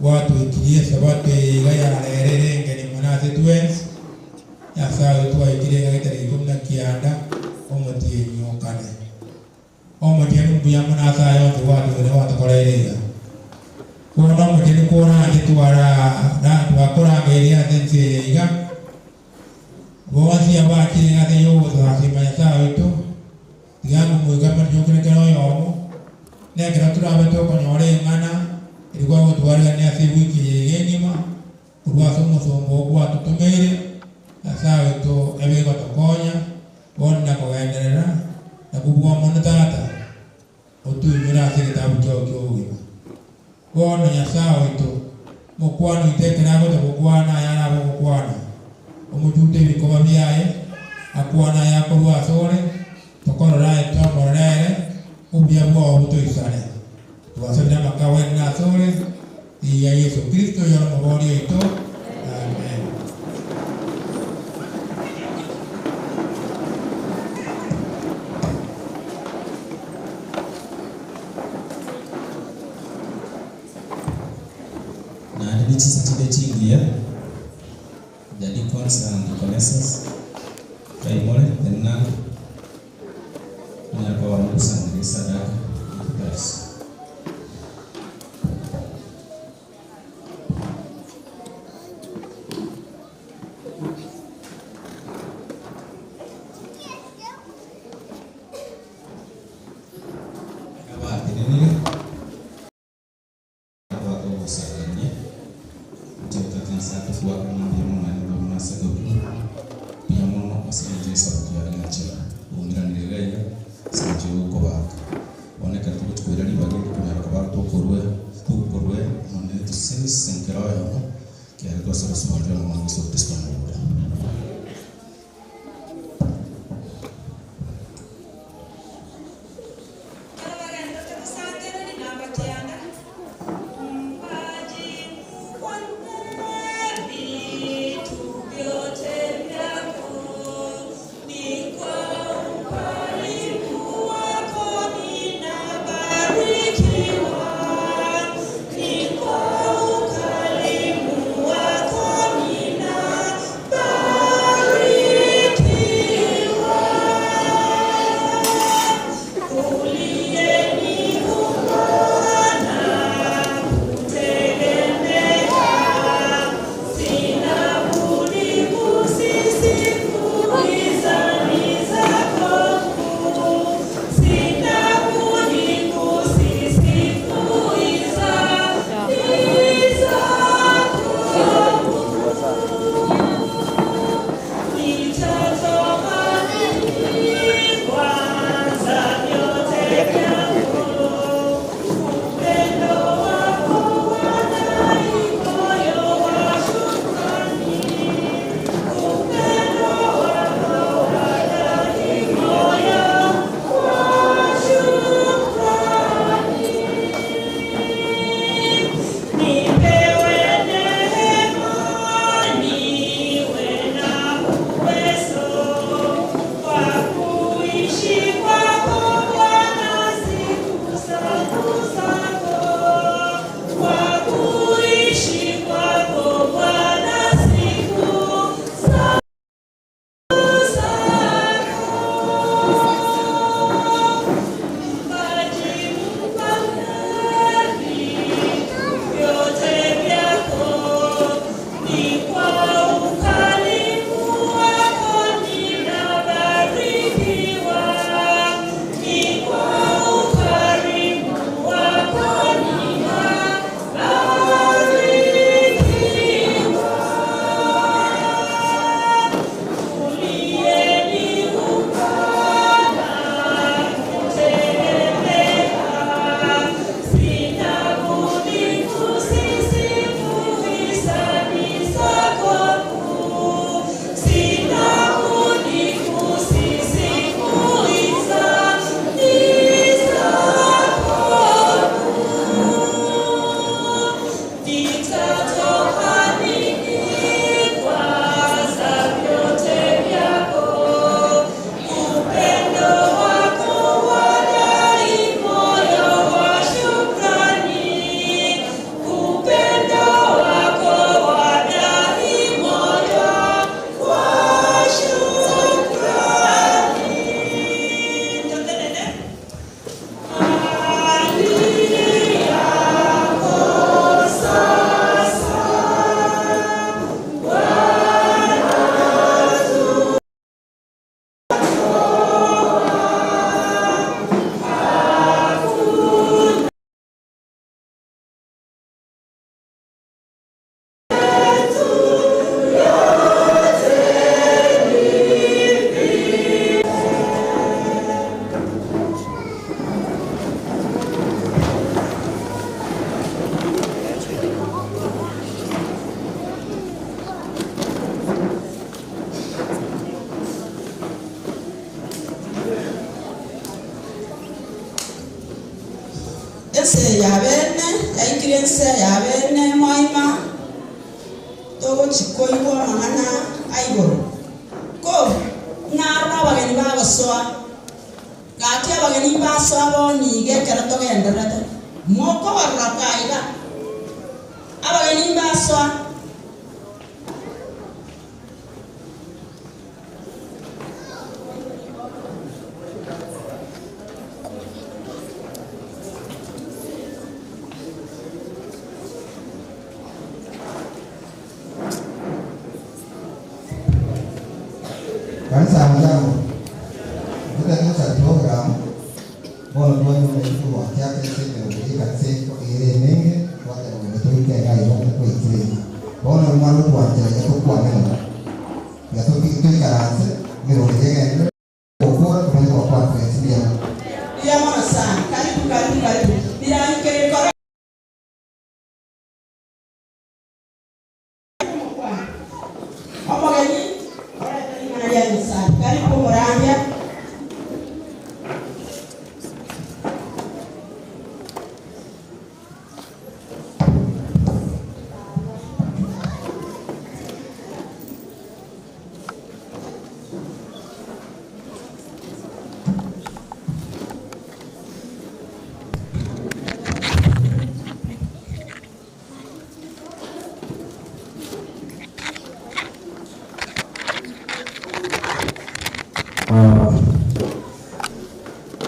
gwatwikirie esabato eye iga yarerere engeni mono ase twensi Nyasaye oyo twaikire iga etariki ikomi na kianda omotienyi okane omotienyi mbuya mono ase aya onsi gwatwire gwatokoreire iga bono omotienyi kworanje twakorangeria ase ense eye iga bonsi abachire iga ase yogosasima Nyasaye oito tiga ngomoika mochokire kera oyomo nekero turabe tokonyora eng'ana erigwa gotwarigania ase ewiki eye iga engima korwa ase omosomba oo gwatotomeire Nyasaye oito ebe egotokonya bono na kogenderera na kobua mono tata otuinyore ase egetabu kiao kia obogima. Bono Nyasaye oito mokwano oito ekero agocha gokwana aya arabe ogokwana omochute ebikoba biaye akwana aya akorwa ase ore tokorora aye twamororere obuya bwao botoisane twasabire amakawa ene ase ore iya Yesu Kristo yoro omobori oito amen.
Naende nichisa chinde chingiya the deacons and deaconesses baimore tenena onyara koba mogosangereria esadaka ekitariso. Abatenenire twatogosangania ncheta kansa tukwaka mbuya mono naende mbuya mono ase gokina mbuya mono ase eng'encho y'esabato yare ng'achera oumiranire iga iga ase eng'encho y'okobaka bono ekero togochi koira ribaga eri konyara koba tokorwa tokorwa nonye tosenise nkera oyomo kiagera twasaba ase obwanchani bwa Omwana Yeso Kristo omobori.
Ni kwa ukarimu wako.
Twaikire ense ya bene moima, togochia koigwa amang'ana a igoro. Ko naro abageni bagosoa, gaki abageni mbasoa bono iga ekero togendererete, mokobarora kaiga, abageni mbasoa.
Kanisa hamjambo. Tutaanza program bono twanyuma ekikuru kyake esemerero ekanisa ere emenge twatebire toike iga igo twaikire iga. Bono omwana otwanchera tokwanera iga toikaranse emerongo egende gokora tumanye gokwanera mbuya mono.
Mbuya mono sana. Karibu karibu karibu. Biraikere kora. Omogeni orete ring'ana ria Nyasae. Karibu omorandia.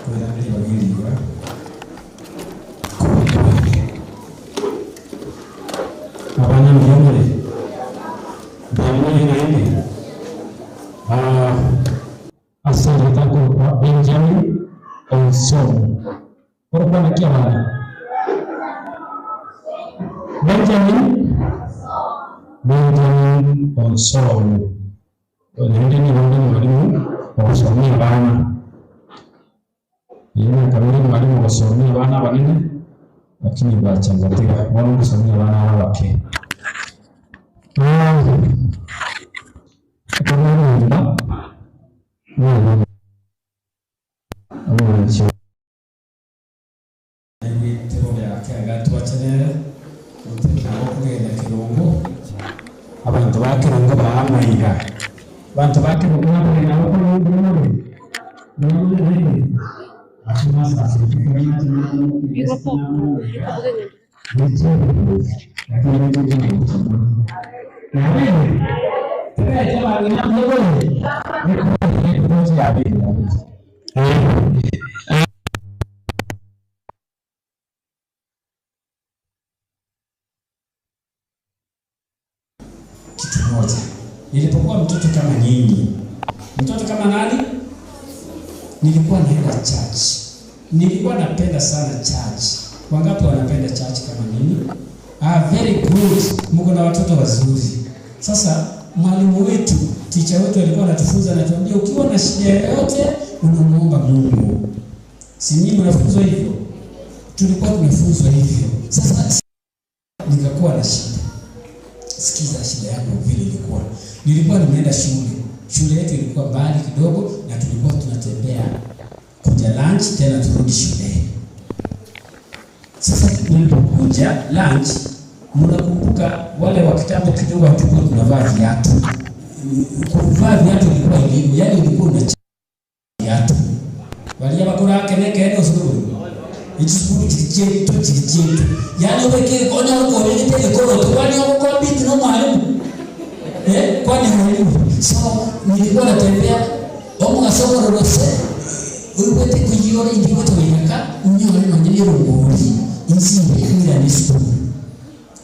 Koirana ribaga eri iga, Abana mbuya more? Mbuya more naende? Ase erieta akorokwa Benjamin Onsomo. Korokwa naki abana? Benjamin Benjamin Onsomo. Naende nigo onde mwalimu ogosomia abana. Ee, nakaba ore mwalimu ogosomia abana abanene, lakini ngacha ngatiga, bono ngosomia abana aba abake. Ekero nare nyomba, nigo omwanchi. Naigwete bobe ake agatwacha nere, gotebe nabo okogenda kerongo, abanto ba kerongo baa amaiga. Abanto ba kerongo nabageni nabo okogenda mbuya more? Mbuya more naende? Ase mwasasirete ekero nacha namaiga, lakini ninche nkogocha mono. Nabeire, tebeti abang'ina mbuya more? Ekogocha yabeire yabeire. Kitu moja, nilipokuwa mtoto kama nyinyi, mtoto kama nani? Nilikuwa naenda church, nilikuwa napenda sana church. Wangapi wanapenda church kama mimi? Ah, very good, mko na watoto wazuri. Sasa mwalimu wetu, teacher wetu alikuwa anatufunza, anatuambia ukiwa na shida yoyote unamuomba Mungu. Si nyinyi mnafunzwa hivyo? Tulikuwa tunafunzwa hivyo. Sasa nikakuwa na shida. Sikiza shida yangu vile ilikuwa. Nilikuwa nimeenda shule. Shule yetu ilikuwa mbali kidogo na tulikuwa tunatembea kuja lunch tena turudi shule. Sasa nilipokuja lunch, mnakumbuka wale wa kitambo kidogo hatukuwa tunavaa viatu. Kuvaa viatu ilikuwa elimu, yaani ulikuwa una viatu. Baria bakora kene kene osukuru. Echisukuru chiri chieto chiri chieto. Yaani obeke onye okoregete egekoroto kwani ogokompete na omwalimu? Eh, kwani mwalimu? So nilikuwa natembea omogaso omororo se oigwete koiyora indi gocha goika onyore nonye na erongori insimbe ng'irane esukuru.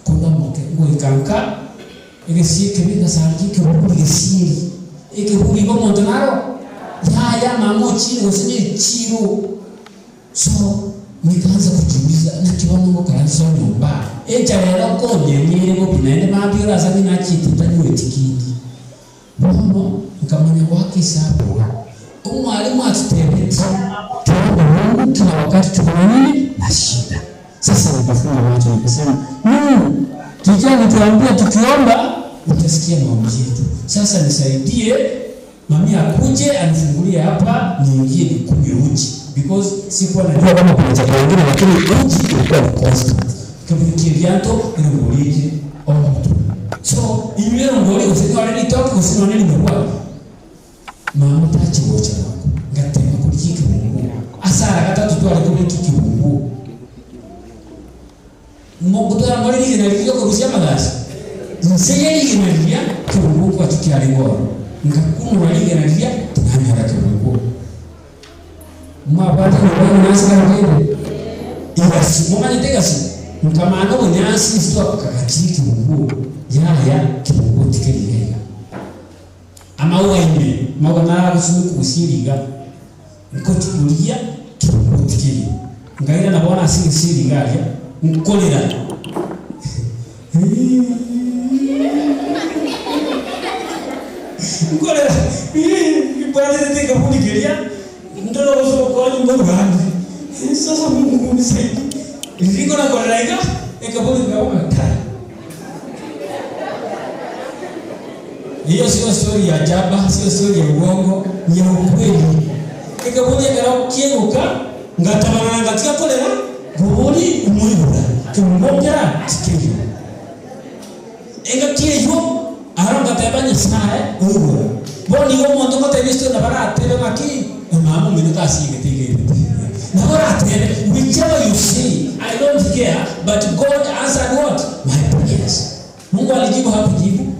Korwa moke ngoika nka egesie ekebe ngasanga ekeburi gesieri ekeburi igo omonto naro yaya mama ochire gose ne echiro. So nikaanza kujiuliza naki bono ngokora nse onyomba enchara ere okonyenyere bobe naende mambia orasang'e nachiete ntanyweti kende. Bono nkamanya goaka esabu iga, omwalimu atutebetie tuombe Mungu kila wakati tuko na nini na shida. Sasa nikafunga macho nikasema, Mungu teacher alituambia tukiomba utasikia maombi yetu. Sasa nisaidie mami akuje anifungulie hapa niingie nikunywe uji because sikuwa najua kama kuna chakula kingine, lakini uji ilikuwa ni constant.
Keburi ki'ebianto erongori eye omonto. So inywe erongori gose nyore ritoke gose nonye rinyobwa, mama tachi gocha bwango. Ngatema korigia ekebunguo. Ase ara gatato tware kobeka ekebunguo. Mogotwara more rigena riria riokorusia amagasi? Inse ye rigena riria kebunguo nkwachi kiarenge ororo. Ngakunora rigena riria tinanyora kebunguo. Mwabwate nyomba y'obonyansi kare kende? Egasi, momanyete egasi? Nkamana obonyansi inse twakagachire ekebunguo, yaya kebunguo tikeri iga iga. Amauga ime, amauga naro agosimekwa gose eriga, nkochi koria kebunguo tikeri. Nkairana bono ase egesi eriga aria, nkorera. Nkorera, mbwaterete ekaburi keria, ndore gose obokonyi mborwande. Sasa Mungu unisaidie. Riria nkona korera iga, ekaburi nkaba ng'a kai. Hiyo sio story ya jaba, sio story ya uongo, ni ya ukweli. Ekaburi ekero kiegoka, ngatabarara ngatiga korera, ngobori omoibora, kemongokera tikeiyo. Engaki eyio aro ngateba Nyasae oigure. Bono nigo omonto ngotebia estori nabo aratebe ng'aki, Mama omino tasiegete iga ebete. Nabo oratebe, whichever you say, I don't care, but God answered what? My prayers. Mungu alijibu hakujibu?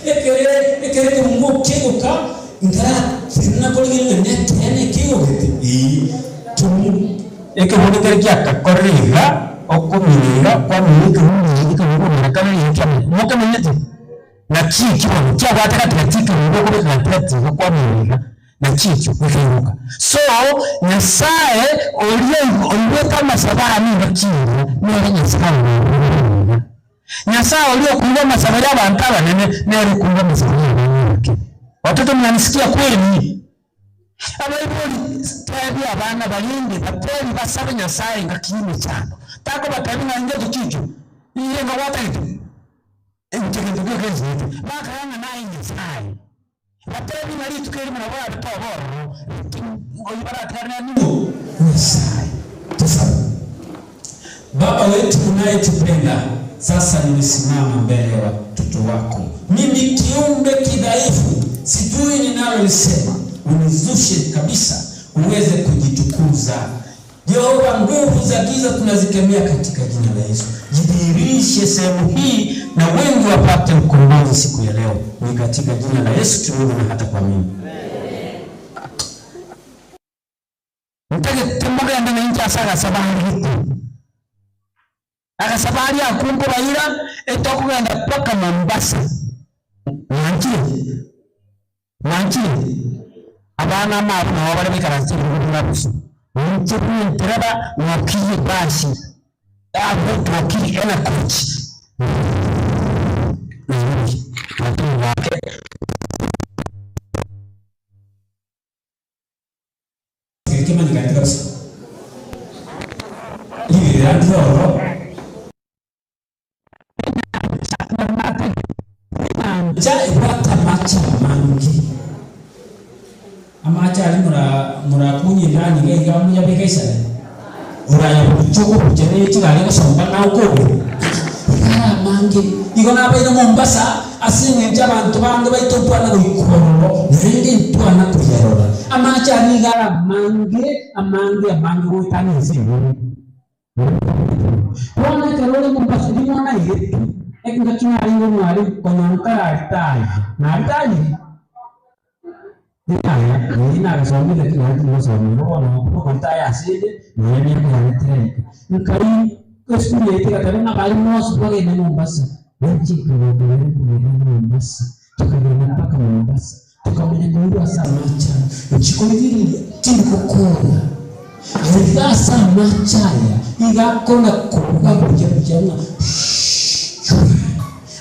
Ekere ekere ekebungo kegoka, nkaratenena korigereria ng'a nekeene ekegogete, ee, kebungo.
Ekebungo ekere giakakorire iga, okomina iga, kwamina ekebungo eke ekebungo mara kabere iga kiamanya. Mokemenyete? Naki ekio bono kiabwate gati gati ekebungo okobeka gati gati iga kwamina iga, naki ekio gekairoka. So, Nyasaye oria oigwete amasabo aya nigo kiira, nere Nyasaye oyo iga. Nyasae oria okoigwa amasabo y'abanto abanene nere okoigwa amasabo y'abana abake. Watoto mnanisikia kweli? Abaibori tebia abana barinde batebi basabe Nyasae engaki y'emechando. Takobatebi ng'a ingeto ki ekio ire ng'a gwatagete inche gento geke nchinyete. Bakaya ng'a naye Nyasae. Batebi ng'a rituko erimo nabo orabe toba ororo, oyio baratigare nere ning'o?
Nyasae. Tosabe. Baba wetu unayetupenda, sasa nimesimama mbele ya watoto wako. Mimi kiumbe kidhaifu, sijui ninalolisema. Unizushe kabisa uweze kujitukuza. Jehova, nguvu za giza tunazikemea katika jina la Yesu. Jidhihirishe sehemu hii na wengi wapate ukombozi siku ya leo. Ni katika jina la Yesu tumeomba na hata kuamini.
Ntagete mogende nainche ase agasabari gete. Agasabari akwo nkobaira etokogenda mpaka Mombasa. Mwanchire? Mwanchire? Abana amo abwo nabo bare baikaranse ebirogo buna bosa. Inche buna entereba ng'okirie ebasi, abwo twokiri ena coach Nairobi, lakini gake.
Keria kemanyekanete kabisa. Riberera ndire ororo. Enyancha ebwate amache amange. Amache aria mora morakunye endani iga iga moyabeke isare, orayabuche okobucha ne chigari egosomba ng'a okobua. Iga are amange. Igo nabaire Mombasa ase eng'encho abanto bande baito ntwana goika ororo, naende ntwana koyarora. Amache aria nigo are amange, amange, amange goetania ense igoro. Bono ekero ore Mombasa nigo naigetwe, engaki narenge omwalimu konya nkararitaaya, naritayire? Yaya, riria nagasomire lakini naende tingosoma igo bono okoritaya ase ende nonya emiaka yane teraika. Nkai esukuru yaito egateba ng'a abarimu bonsi twagende Mombasa, nainche nkagoka naende nkogenda Mombasa, tokagenda mpaka Mombasa, tokamanya koirwa ase amache aya, nchikorigereria tindi gokora. Aiga ase amache aya iga akona kobuga buya buya ng'a shwaa.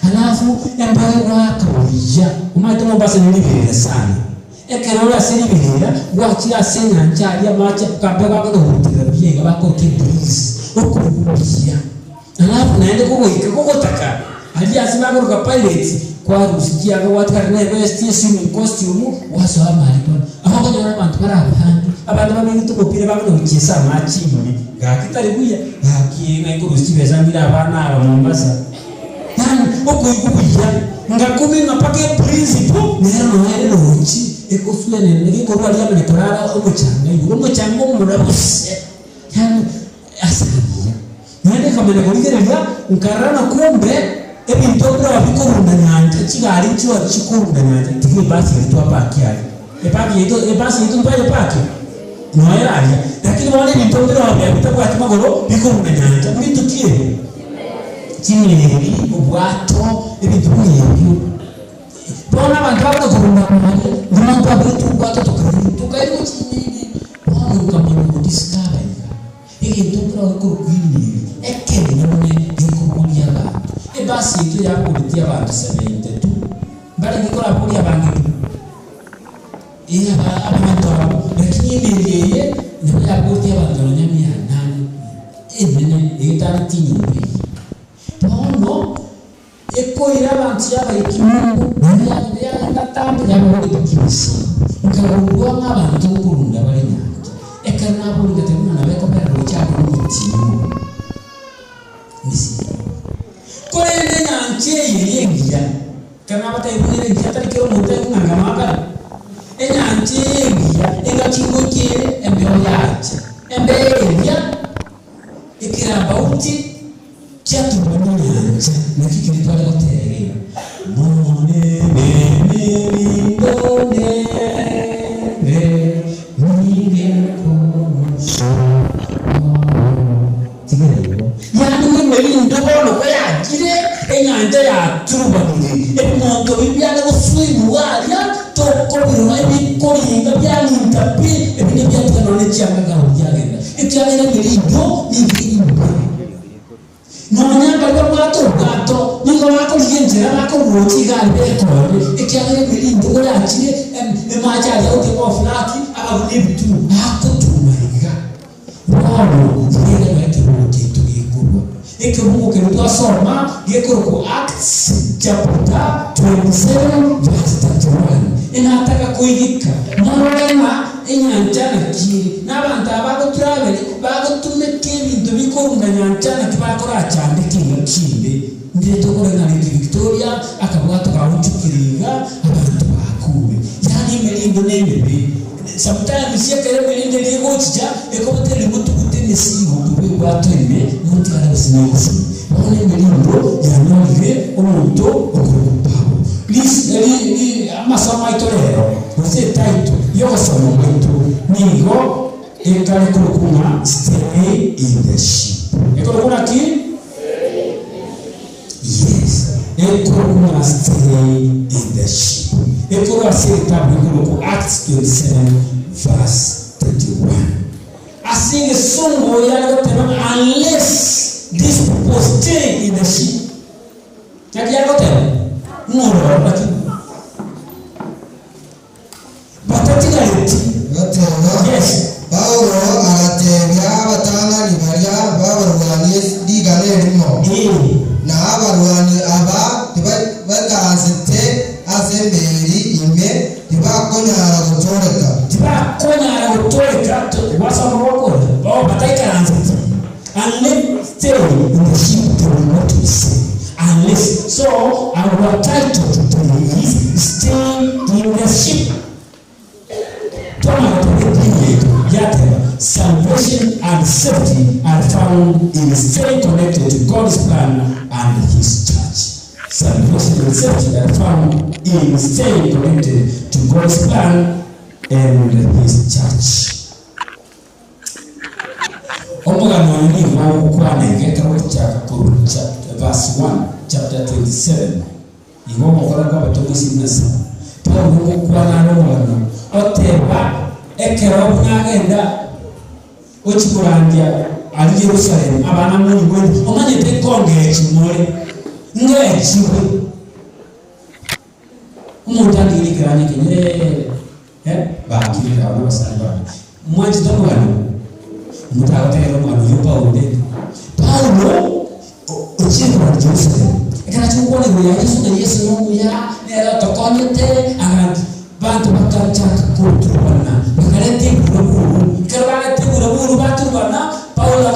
Alafu embeo egoaka buya, omanyete Mombasa ne riberera sana. Ekero ore ase riberera, gwachire ase enyancha aria amache akambe gakona gogotirera buya iga bakoroka ebreeze, okoigwa buya. Alafu naende kogoika kogotaka aria ase bakoroka Pirates, kwarusia chianga gwatigara na ebest, eswimming costume, gwasoa amari bono. Aba okonyora abanto bare abange, abande babegete omopira bakona gochiesa amache ime. Gaki tari buya, gaki ng'ai nkorusia chibesa ng'ire abana aba Mombasa. Yaani okoigwa buya, ngakumia ng'a mpaka eprinciple nere nonya ere roche ekoswenenera gekorwa aria amanye korara omochanga igoro, omochanga omorabuse se, yaani ase agiya. Naende nkamanya korigereria, nkarora ng'a kumbe ebinto mbirobio bikorunda nyancha, chigari nchio chikorunda nyancha, tiga ebasi eria twapakia aria, epaki yaito ebasi yaito ntwayepakia? Nonya ere aria, lakini bono ebinto mbirobio bitabwati magoro bikorunda nyancha, mbinto ki ebio? Chimeri, obwato, ebinto buna ebio. Bono abanto bakona korunda aria, omonto abegete obwato tokairwa, tokairwa chinyeni, bono nkamanya godiscover iga. Egento nkeroo gekorokwa emeri, ekenene gekobogoria abanto. Ebasi yaito yabogoretie abanto 72, mbarenge korabogoria abange pi? Ee, aba abanto abwo. Lakini emeri eye nabo yabogoretie abanto nonya mia nane, enene egetaneti enyomba eyio. Bono Ekoira abanto y'abaiki mumbu, naende yagenda yagenda atambe yababoretie kibisa. Nkagundua ng'a abanto nkorunda bare nyancha. Ekero naboria ngateba buna nabo ekobera roche amo nomotienyi obo. Nisiko. Korende enyancha eye ere engiya, ekero nabatebia buna ere engiya tari kera omonto aigwe ng'a ng'a noakare. Enyancha eye engiya, engaki ngoika ere embeo yacha. Embeo eria ekerambauti. Kiaturwa nenyancha, naki keria tware gotera iga, Monene merindo nere nigekogosoa. Tigera igo. Yaani ng'a emerindo bono koyachire, enyancha yaturubanire, ebimonto biria biare gosuimwa aria, tokobirora ebikoringa bianinka pi, ebinde biatiga nonya ne chianga gao biagenda, ekiagera emerindo nigo ere embe. Nonya mbaria babwate obwato, nigo bakorigia enchera bakoruocha igari bekonye, ekiagera emerindo koyachire, emache aria agotiga oflati, aba buna ebitunu, agotuma iga. Bono iga iga nonya ekebugo kiaito gekorwa. Ekebugo keria twasoma gekorokwa Acts chapter 27 verse 31. Enataka koigeka, morore ng'a enyancha naki ere, na abanto aba bagotravel bagotumeka ebinto bikorunda nyancha naki bakorachandeke engaki ende. Ndire tokore ng'a Lake Victoria akabwato gaonchokire iga abanto bakure. Yaani emerindo nemebe. Sometimes ekero emerindo eria egochicha ekobatereria motugute emesigo korwa ebwato ime motigare gose negosemi. Bono emerindo yanyorire omonto okorokwa Paulo. Ris ri ri amasomo aito rero gose etitle yogosoma gwaito nigo ekare korokwa ng'a stay in the ship. Ekorokwa naki? Yes, ekorokwa ng'a stay in the ship. Ekorwa ase egetabu gekorokwa Acts 27 verse 31. Ase egesongo yare goteba ng'a unless these people stay in the ship. Naki yare goteba? Ng'a ororo naki batatigareti.
Gateba,
Yes.
Paulo agatebia abatang'ani baria b'abarwani rigana erimo, na abarwani aba tibaikaransete ase emeri ime, tibakonyara gotooreka.
Tibakonyara gotooreka, gwasoma gwakora, oh, bataikaranseti, unless stay in the ship they will not be saved, unless, so our title today is stay in the ship. Twamanya tore edini yaito yateba salvation and safety are found in staying connected to God's plan and his church. Salvation and safety are found in staying connected to God's plan and his church. Omogano oyo nigo ogokwana iga ekero ogochaka korwa chapter, verse 1 chapter 27 igo ogokora kw'abatomwa isini na saba. Paulo ngokwana are omogano oteba ekero buna agenda Ochia korandia aria Yerusalemu, abana monyigwete, omanyete nkongechi more, ngechigwe. Omonto andigerie ekeranya ekenyerere, eh, bakirire abwo nabasani bane. Mwanchete omogano? Motagotegerera omogano oyio Paulo rende. Paulo ochire korandia Yerusalemu, ekero achia gokwana igoro ya Yeso ng'a Yeso nomuya, nere otokonyete, aganti. Abanto bagachaka goturubana, bakareta ebura buru. Ekero bareta ebura buru baturubana, Paulo.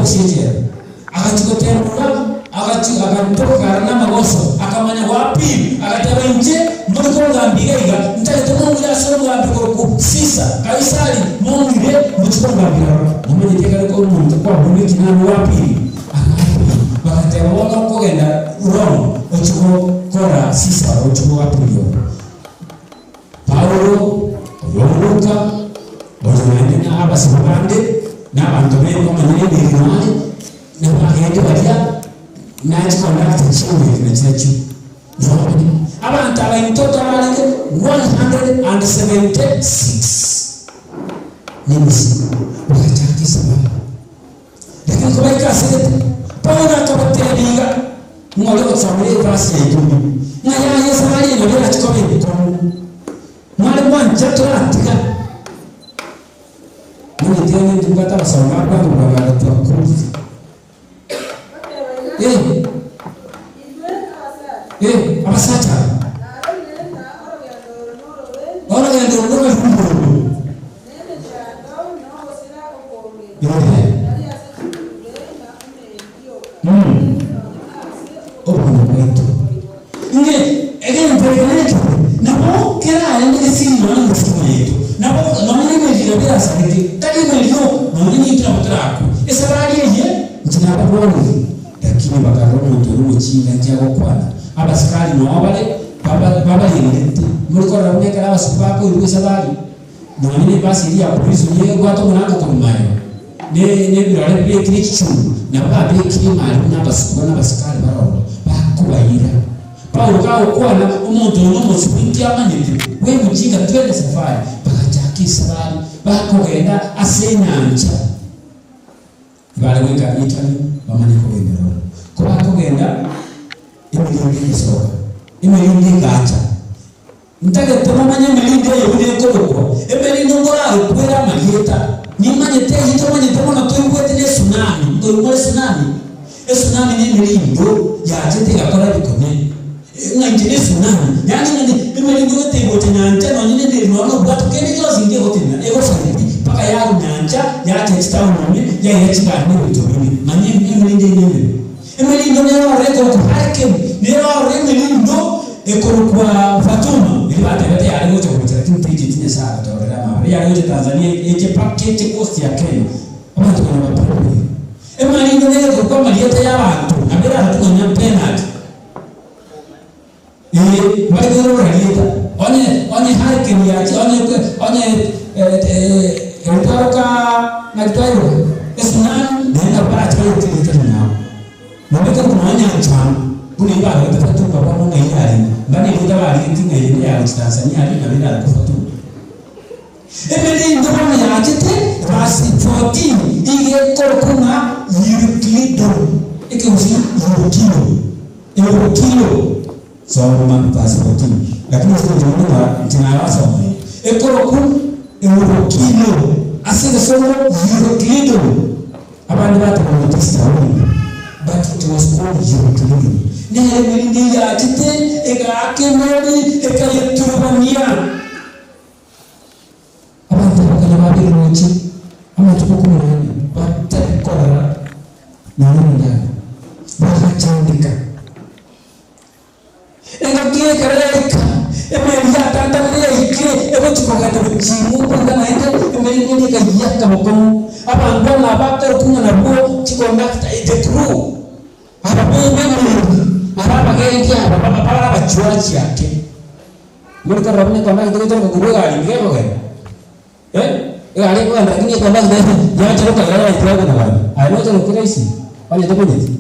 box echela. Agachia gotenena, agachia agatoka kare namagoso, akamanya goappeal, agateba, Inche mbori kongambia iga iga, ntagete mong'ire ase omogambi okorokwa Sisa, Kaisari, mong'ire mochie kongambia aroro. Nomanyete ekero ko omonto kwabunire ekina amo goappeal? Aga-appeal. Bagateba, Bono okogenda Rome ochie gokora Sisa ochie goappeal ororo. Paulo, oyo Luka, oyo naende na abasibwa bande, na abanto b'emeremo emeremo are, na abagendi baria, na chikondakta chi'emeri na chirochio. Nababani. Abanto aba in total barenge 176 nemesigo, bagachaka esabari. Lakini kobaika ase gete, Paulo akabatebia iga, Ng'a oria ogosomera efasi ya ikomi, ng'a yaya esabari eye nabo erache koba enkong'u. Mware gwancha toratiga. Manyete onye ntibwate abasomba abwo bwango bwango agatwakurire. Eh, eh, abasacha aba. Orogendo oro norwe rw'obororo. Obogima bwaito. Ng'e egento eke nekebe, nabo kerarende gesiri nonya nemesigo yaito, nabo nonya nemeriri nabo erasareke, tari emeriri yoka, nonya nintwe nabo torakwe. Esabari eye inche nabarwanirie, lakini bakarora omonto oria omochinga inche agokwana. Abasikari noo bare baba babarendete, more korora buna ekero abasubwa bakoirwa esabari. Nonya nebasi eria ya prison ebwate omorango korwa magega, ne nebirore bibekire chichuma, nabo babekire emari buna abasubwa na abasikari bare ororo, bakobaira. Paulo kagokwana, omonto oyo nomosubwa inki amanyete? Bw'emochinga twende safari. Bagachaka esabari, bakogenda ase enyancha. Tibare goika Italy bamanye kogenda ororo. Kobakogenda, emerindi egesoka, emerindi egacha. Ntagete momanye emerindi eye buna ekorokwa, emerindi nkorarokwere amarieta. Nimanyete eyio tomanyete mono toigwete ne tsunami. Nkoigwa esunami? Esunami nemerindo yachete egakora ebikone. Ng'a inche ne tsunami, yaani ng'a ne emerindo gete egocha nyancha nonye ne emeri nonye na obwato kende gionsi nkegotenena, egosaria pi mpaka yarwa nyancha yacha chitown ime yaira chigari na ebinto binde. Manya emerindo eye nemebe. Emerindo nere ororo ekorokwa Hurricane, nere ororo emerindo ekorokwa Fatuma, eria batebete yare gocha gocha lakini teicheti Nyasaye agatororera amabera, yare gocha Tanzania eche mpaka eche coast ya Kenya, abanto konya bapereire. Emerindo nere ekorokwa amarieta y'abanto, nabo erarokwe nonya Bernard, ee, mbare koirorera rieta, onye onye Hurricane yacha onye onye eri twaroka naki twairoka esunami, naende nabo barache bairete erieta ring'ao. Nabo ekorokwa nonya Nyanchama, buna eyio barogete Fatuma bono ng'ai yarenge, mbane erieta barigetie ng'a eye neya gochia Tanzania aria nabo erarokwe Fatuma. Emerindo bono yachete verse 14 iga ekorokwa ng'a Euroclydon, ekegusii Eurokilo, Eurokilo, soma mambia verse 14, lakini ase eng'encho onde ng'a inche nabasomeire, ekorokwa Eurokilo, ase egesongo Euroclydon, abande bateba ng'a it is Tawini, but it was called Euroclydon. Nere emerindo eyachete egaaka emeri ekayeturubania. Abanto bakanya babere roche amatuko 14 batari korora nonya nendagera, bagachandeka. Engaki ekero yaika, emeri yatantanire yaikire egochia kogenda gochia ng'umbu iga naende emeri eria ekayiaka bokong'u. Abanto aba bakorokwa ng'a nabwo chikondakta, the crew, aba b'emeri, aba abagendi aba bare abachuara chiake. Muri korora buna ekondakta egochoroka korwa egari nigo ekogenda, eh, egari ekogenda lakini ekondakta yacharoka iga yaitwa na gari. Aye nocharoke rahisi onye tomanyeti.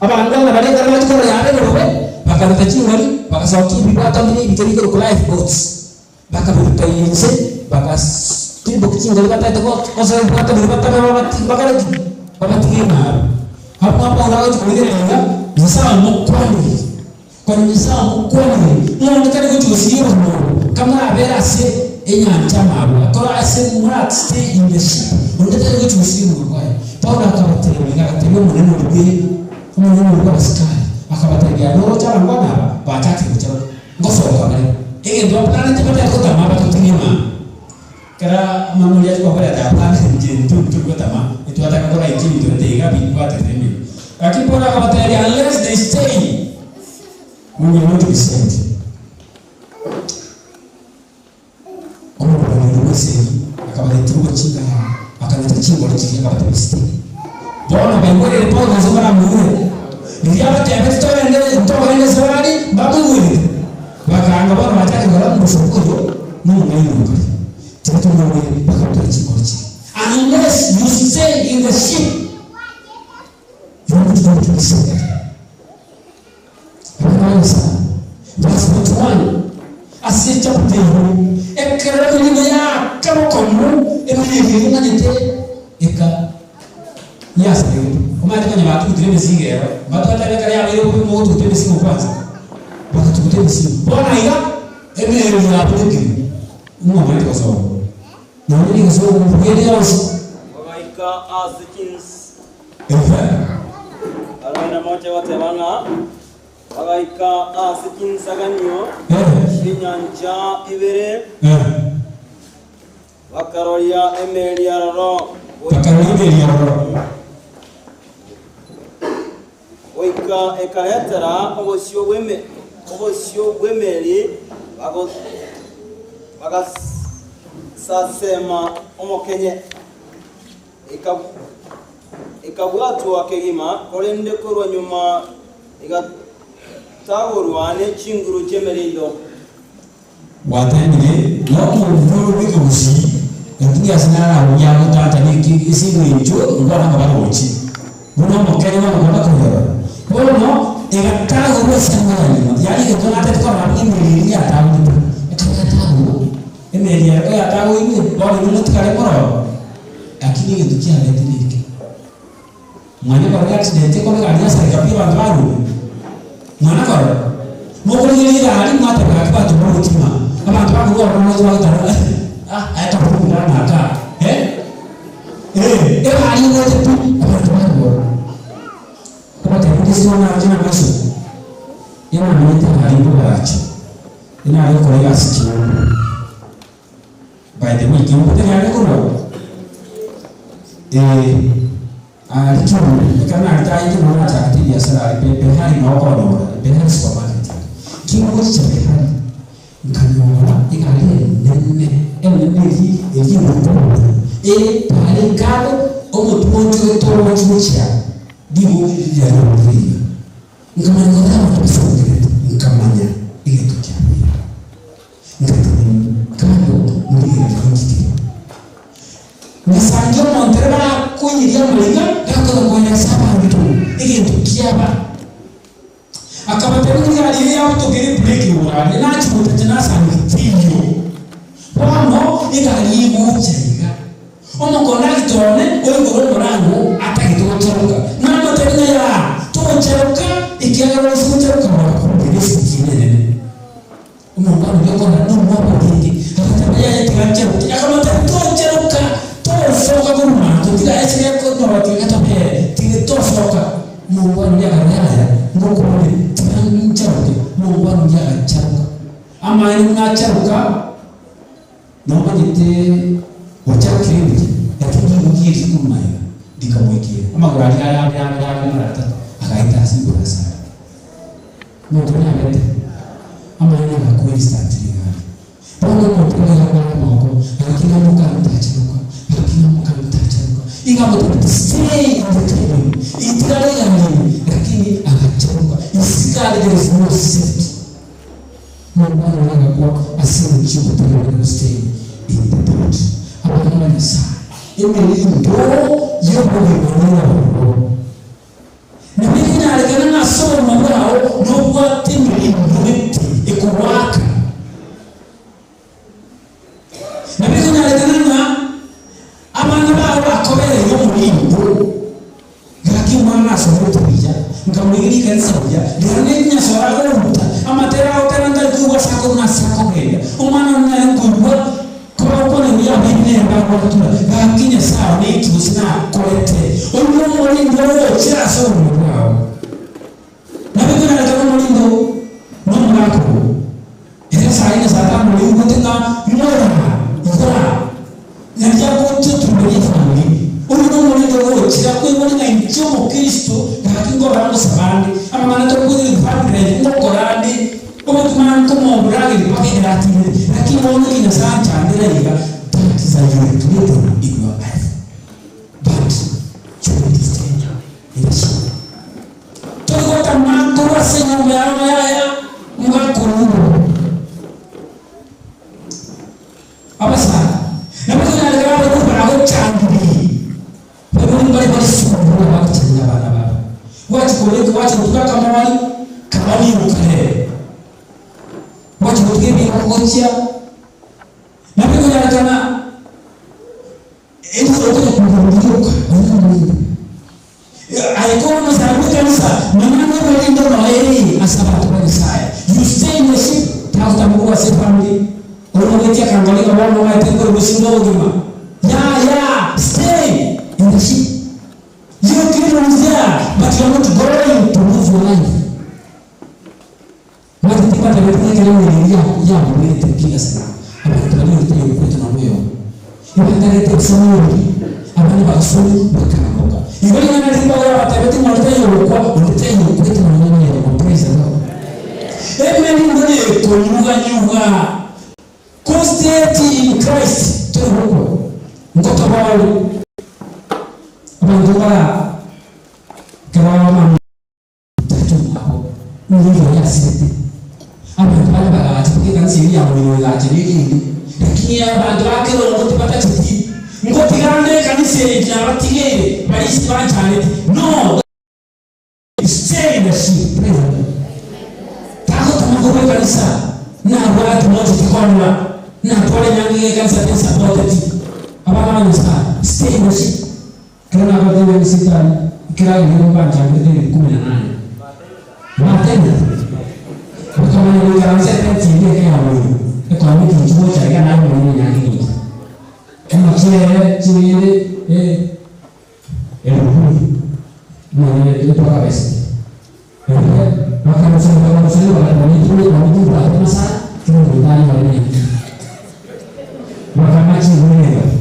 Abanto buna baria ekero bachia korora yabeire bobe, bakaruta chingori, bagasokia ebibwato bire ebike bikorokwa life boats, bakabiruta inse, bagas tirimbokia chingori bataete go gosoa ebibwato biria batabe babati bakore ki? Babatige emaro. Abwo Paulo agochia korigereria iga, Nyasae omokwanire. Konya Nyasae omokwanire, ng'a onde tari gochia gosiria obogima obo, kamorabere ase enyancha amabwa, kora ase mora stay in the ship, onde tari gochia gosiria obogima bwaye. Paulo akabatebia iga, agatebia omonene oria bwe omonene oria bw'abasikari, akabatebia, Noroche abangwana aba bachakire gocharoka, ngosoka bare, egento baplanete batari gotama batotigie mambia.
Kera omwana oria achia koboreta hapana inche intwe ntori gotama, etwataka kora inche ebinto bete iga bibwaterete emeri. Lakini Paulo akabatebia unless they stay, we will not be saved. Omorwani oria bw'esegi akabaretera obochinga akanyecha chingoro chiria akabatebia stay. Bono baigwerire Paulo ase baramoigwere. Riria abatebetie togende ntogende ase bare, mbamoigwerete. Bakaanga bono bachake korora omosacha oyo nomong'aini okare. Tiga tomoigwere bakabutora chingoro chiria. Unless you stay in the ship, you are not going to be saved. Abana ba Nyasae, verse 41, ase echapter eyio, ekero emeremo yaaka bokong'u, emeremo eria omanyete eka yasaregete. Omanyete konya batugutire emesigo ero, mbatwatebe ekero yabeire bobe mogotuguta emesigo kwanza, bagatuguta emesigo. Bono iga, emeremo yabunekire, ng'o omanyete gosoma? Nonya negesongo mbuya ere yonsi.
Bagaika ase chins.
Ehe.
Abana moche goteba ng'a bagaika ase chinsaganio chi'enyancha ibere, bakaroria emeri aroro.
Bakaroria emeri aroro.
Goika ekaretera obosio obosio bw'emeri, bagasasema omokenye. Ekabwatwa kegima, korende korwa nyuma egatagorwa ne chinguru chi'emerindo.
Gwatebire, Nomonto ore bweka gusii, lakini ase narabugia agotata neki ase eng'encho nkwana ng'a baroche, buna omokenya bono kona koyerora. Bono egatagorwa ase eng'ana ya nyuma, yaani egento natete korora buna emeri eria yatagorete, ekero yatagorwa, emeri ere koyatagoirwe, bono inwe motigare mororo, lakini egento kiaretire eke. Mwana korora accident ekoba egari yasareka pi abanto barure. Mwana korora. Mokorigereria egari mwateba gaki banto bogotima. Abanto bakorwa ororo gocha bagotara ah aye tokobura naka eh eh egari egocha pi abanto barure ororo. Obatebia gese onache na amaiso enamenyete egari mbobache enare gokora egasi kiombe. By the way, kiombe teri are korwa eh are kiombe ekero naritaete bono nachagete ebiasara are be Behari noo okonyora Behari supermarket ere. Kingochicha Behari nkanyora egari enene enene eria eria egoikwa ere pare kando omotwe onchogete oroche gochia rigogi riria riororo iga. Nkamanya korora abanto basangerete nkamanya egento kiabeire. Nkatenena kando ndigererie ng'ikire. Nyasange omonto ere bakoiyeria amariga gakonya koeresa abanto egento kiaba. Akabatebia ng'a egari eye yabotokire ebreki igoro aria nachia gotacha nasange teiyo. Bono egari egocha iga. Omokondakta one oigure omorango atagete gocheroka, namotebia ng'a yaa, togocheroka ekiagera orosie gocheroka bwakobera esegi ere enene. Omongwana oria okorora nomwabo orenge, agateba, Yaya, tiga ncheroke. Akamotebia, Tocheroka, tosoka korwa manto, tiga ase gekonyora tiga tobere, tiga tosoka. Omongwana oria akarora, Yaya, ngokore, tiga ncheroke. Omongwana oria agacheroka. Amaene buna acheroka, nomanyete ocherokire buya, lakini rigogi eri rikorwa magega rikamoikera. Amagoro aria aya abere abere abere mara atato, agaeta ase igoro ase are. Omonto oria abete amaene agakwa instantly iga aria. Bono omonto oria iga akware amagoko, agakina amoka ntacharoka, agakina amoka ntacharoka. Iga amotebetie stay in the cabin, itigare egari ime, lakini agacharoka. Isiko aria there is no safety. Nomwana oria agakwa ase eng'encho y'ogotegerera go stay in the boat. Abana ba Nyasaye, emerindo y'obogima nere ororo. Nabo ekonyarekana ng'a ase obogima bwao nobwate emeremo gete ekogoaka. Nabo ekonyarekana ng'a abana bao bakobereire omorindo, gaki omwana nasomete buya, nkamorigeria ekanisa buya, rero nenyasore agoruta, amatera agotera ntari koigwa ase akorwa na ase akogenda, omwana one nare nkoigwa Korokwo nigo yabeire nere bagotura, gaki Nyasae one inki gose nakorete? Oyio omorindo ogochera ase obogima bwao. Nabo ekonyarekana omorindo nomogaka oo. Ere saa ine saa tano oigwete ng'a ng'ora igora.
Obotumani nkomoburageri mpaka ekero atinire, lakini bono ki Nyasae anchandire iga, that is a equilibrium in your life. But you need to stay in the ship. Tori gotama korwa ase enyomba yao yaya mwakorurwa. Abasani, nabo tonyareke babe bagochangirie. Baibuli mbare barisungura bagochangia abana babo. Gwachi koreka gwachi gotuga akamori kaba nigo karere. Gwachi gotuga ebigo gochia nabo ekonyarekana eriso okonya kogenda rioka onye omorembe. Aye kore omosae bw'ekanisa manya ng'a omorembe noyo ere ase abanto ba Nyasaye. You stay in the ship tagotama korwa ase efamiri orogetie akangori ng'a bono omanyete nkore gosinda obogima. Yaya stay in the ship. Your kingdom is there but you are not going to move your life. Omanyete timbatebetie ng'a ekero emeri eria yamoruete Pigas abanto baria orite oyokwete nonya oyomo. Ebatarete ebisamunye abande bagasoma bakaamboka. Igo ring'ana riria Paulo abatebetie ng'a onde taiyo ogokwa, onde taiyo okwete nonya noyomo. Praise the Lord. Emeri nigo nekonyuganyuga. Constant in Christ tori gokwa. Ngotoba ore. Abanto mbara ekero mama tata omwabo omoiri oye asirete. Abanto bande bagacha mpaka ekanisa eria ya Moino egacha na ekende. Lakini abanto ba Kerongo tibatacheti. Ngotiga ande ekanisa eye inche nabatigeire baria ase tibanchandeti. No! Stay in the ship. Praise the Lord. Tagotama korwa ekanisa nabwate mocheti konywa natware enyangi y'ekanisa tensapoteti. Abana ba Nyasaye, stay in the ship. Ekero nakorete enyangi sitari, ekero agenire gobanchangerete elifu kumi na nane. Batebete, bakamanya goikaransa etenti eria eke ya moino, ekonya etinchi gocha iga naye omonyene enyangi gocha. Amachiere, ching'ende, eh, Eruburi, omonyene etwakabesete. Erio bakarusania, bakarusania, bagateba, Nintwe tobwate amasara, kera omonto anyore enyangi. Bakamacha igoro engaki.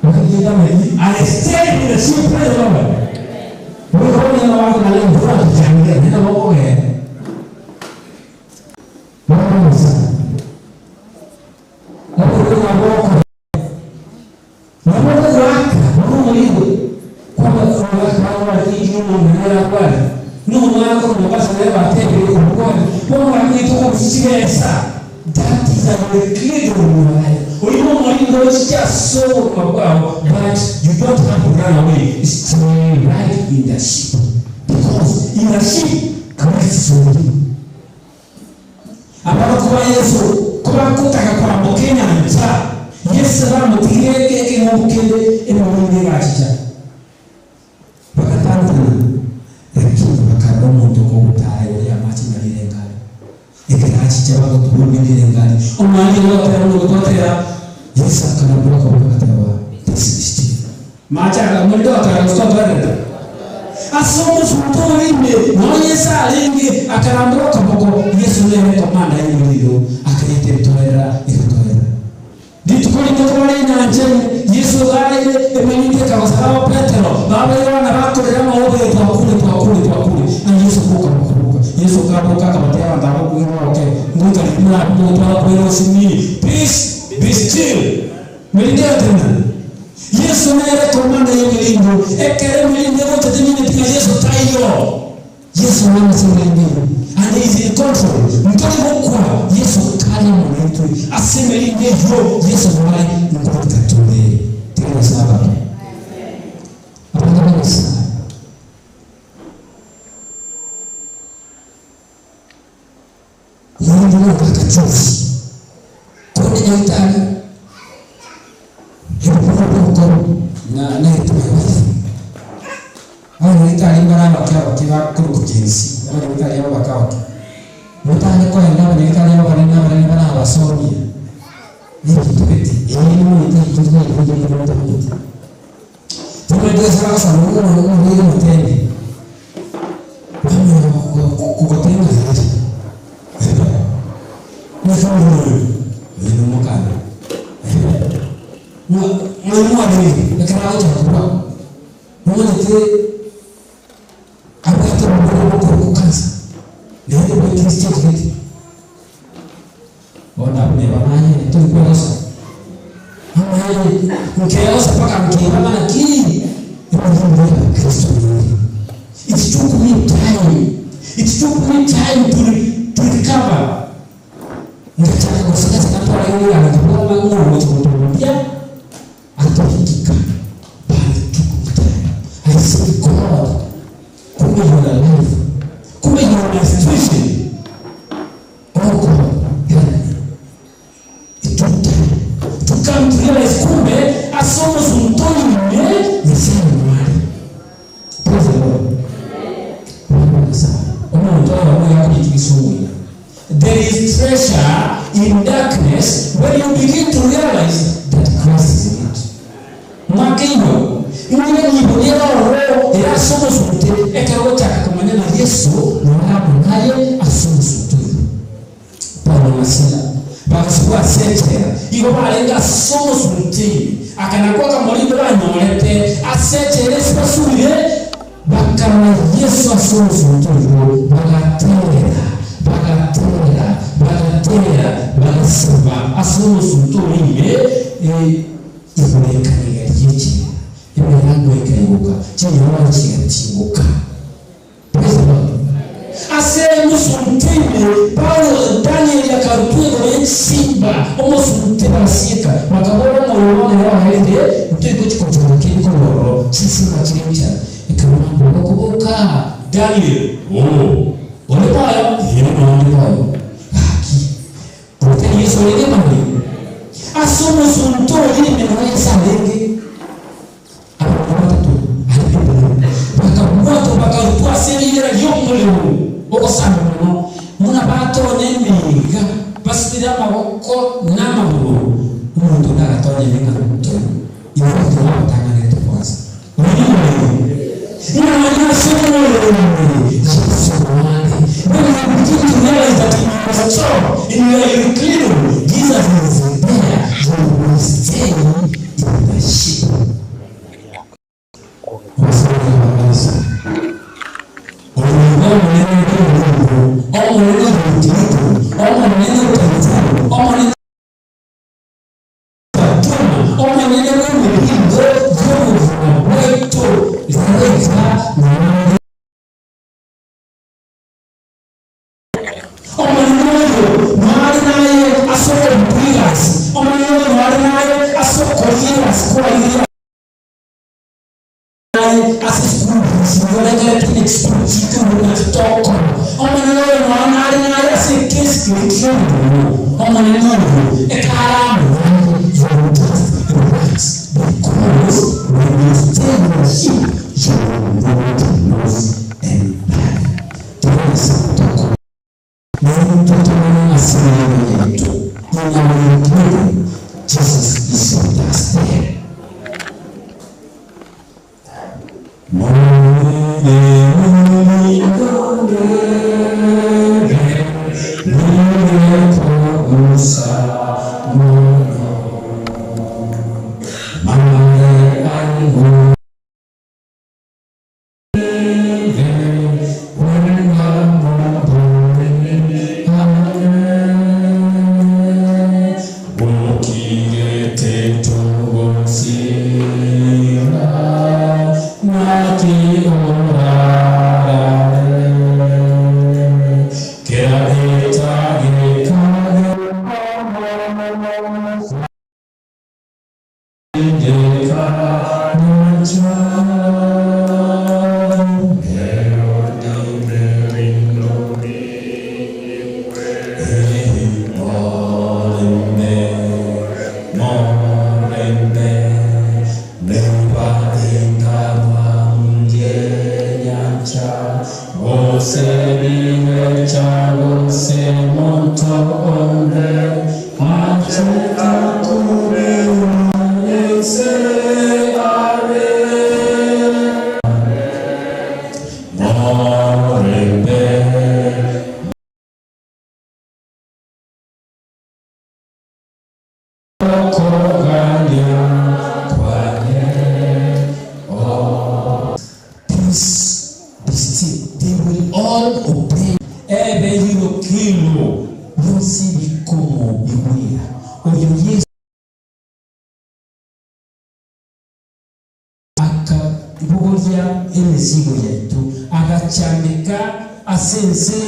Lakini tintamanyeti, I stayed in the ship, praise the Lord. Goika bono nigo bagoteba ng'a toratochangere, naende nabo okogenda. Bono Nyasae, oborwaire nabo okore. Nabo ogoaka nonya omorigo kwaba ogoaka barware inki nomong'ina nere arware, na omwana korwa Mombasa nere batebire orware, bono bamanyete okorusia chibesa. That is an equilibrium in your life. Oyio nomorigo ochiche ase obogima bwao but you don't have to run away, stay right in the ship because in the ship Christ is with you. Aborokigwa ba Yeso kobagotaka kwamboka enyancha, Yeso bamotigire ekeng'ombe kende emurundu egachicha. Bagatantana, lakini bakarora omonto okogotara igoro y'amache ng'a rirengari. Ekero achicha bagotuba rirengari, omwalimu ogotera buna ogototera, Yeso akarambora okoboko agateba, Peace be still. Mache aya morende gotara gose totorerete. Ase omosunte oria ime nao Yeso arenge, akarambora okoboko, Yeso nere komanda y'omorero, akaeta ebitoerera egatoerera. Rituko rinde kobare enyancha ime, Yeso igo araire, emerindi ekagosera aba Petero, baba Yohana bakorera ng'a obe twakure, twakure, twakure. Na Yeso boka boka boka. Yeso kaboka akabatebia abanto aba mwiroke, ngoika riria morabe mogotwara kwera osimiri. Peace, be still. Merindi egatenena. Yeso nere komanda y'emerindo. Ekero emerindo egocha temineti ng'a Yeso taiyo. Yeso nere ase emerindo eyio and he is in control. Ntori gokwa, Yeso kare amo naintwe. Ase emerindo eyio Yeso nare ngoika tore. Tiga Nyasae abake. Abanto ba Nyasae. Omorembe oyo bakachusi, korende nyagetari ebiburo bi'obokoro na naete my wife. Abanyagetari mbare abake abake bakorokwa Gen Z, abanyagetari aba abake abake. Motanye koenda abanyagetari aba abanene abanene barabasomie na ebinto gete, eeh nimanyete intwe twaigure ekero motamanyeti. Tomanyete ase bagosaba ng'a omorwaire motende, bamanya kogotenga riri, Naki omorwaire oyo, oyo nomokanda, ng'a ng'ai mwarenge ekero agocha korwa, nomanyete abwate oborwaire bokorokwa cancer, naende. Ebe Kristo echigete. Bono abwo neba naye tori kwegosa. Amaene nkegosa mpaka nkeba ng'a naki emeyimbo ya Kristo nere. It took me time. It took me time to, to recover. Ngachaka goseka ntwara egari nkabora ng'a ng'o ogocha gotogotia atohikika. But it took me time. I said, God, kumbe you are alive. Kumbe you are my situation. Oh God, help me. It took time to come to realize kumbe asomosuntoine Nyasaye mwali. Praise the Lord. Omuntu oyo omuyakuyikisunguya. There is treasure in darkness when you begin to realize that Christ is in it. Mwakeino ingine nibonera roho era asomosunte ekero gochaka kumanya na Yesu noramu naye asomosunte Paulo na Sila bagasubwa asechera igo barenga asomosunte akanakwa kamorindo banyorete asechere esi basubire bakarora Yesu asomosunte oyo bagatera bagatera bagatera bagasaba asomosunte orime ihurekaniga ry'ekera emirango ekaiguka kinyowa kigatinguka. Praise the Lord. Ase musuntime Paulo Daniel akarutwego y'ekisimba omusunte barasieka bakabona omwoyo wange waherire nteko kikocoka kirikororo kisimba kiri kyana ekamwamba okubuka Daniel oh ole payo yero nonde payo haki Kote Yesu olege mali asomusunto olime noyesa lenge abantu batatu bakamwato bakarutwa seriyera ly'omuliro ogosanga muno muna batonya emiga basibire amaboko n'amaguru omuntu ndagatonya emiga muto iwe batanganete kwanza When you begin to realize that in your storm, in your inclino, Jesus is there, you will stay in the ship. Because when you stay in the ship, you will not lose any Jesus is with us there. Peace be still. They will all obey. kilo kilo bionsi bikomobigwera oyo Yesu akabogoria emizigo yaito agachandeka ase ense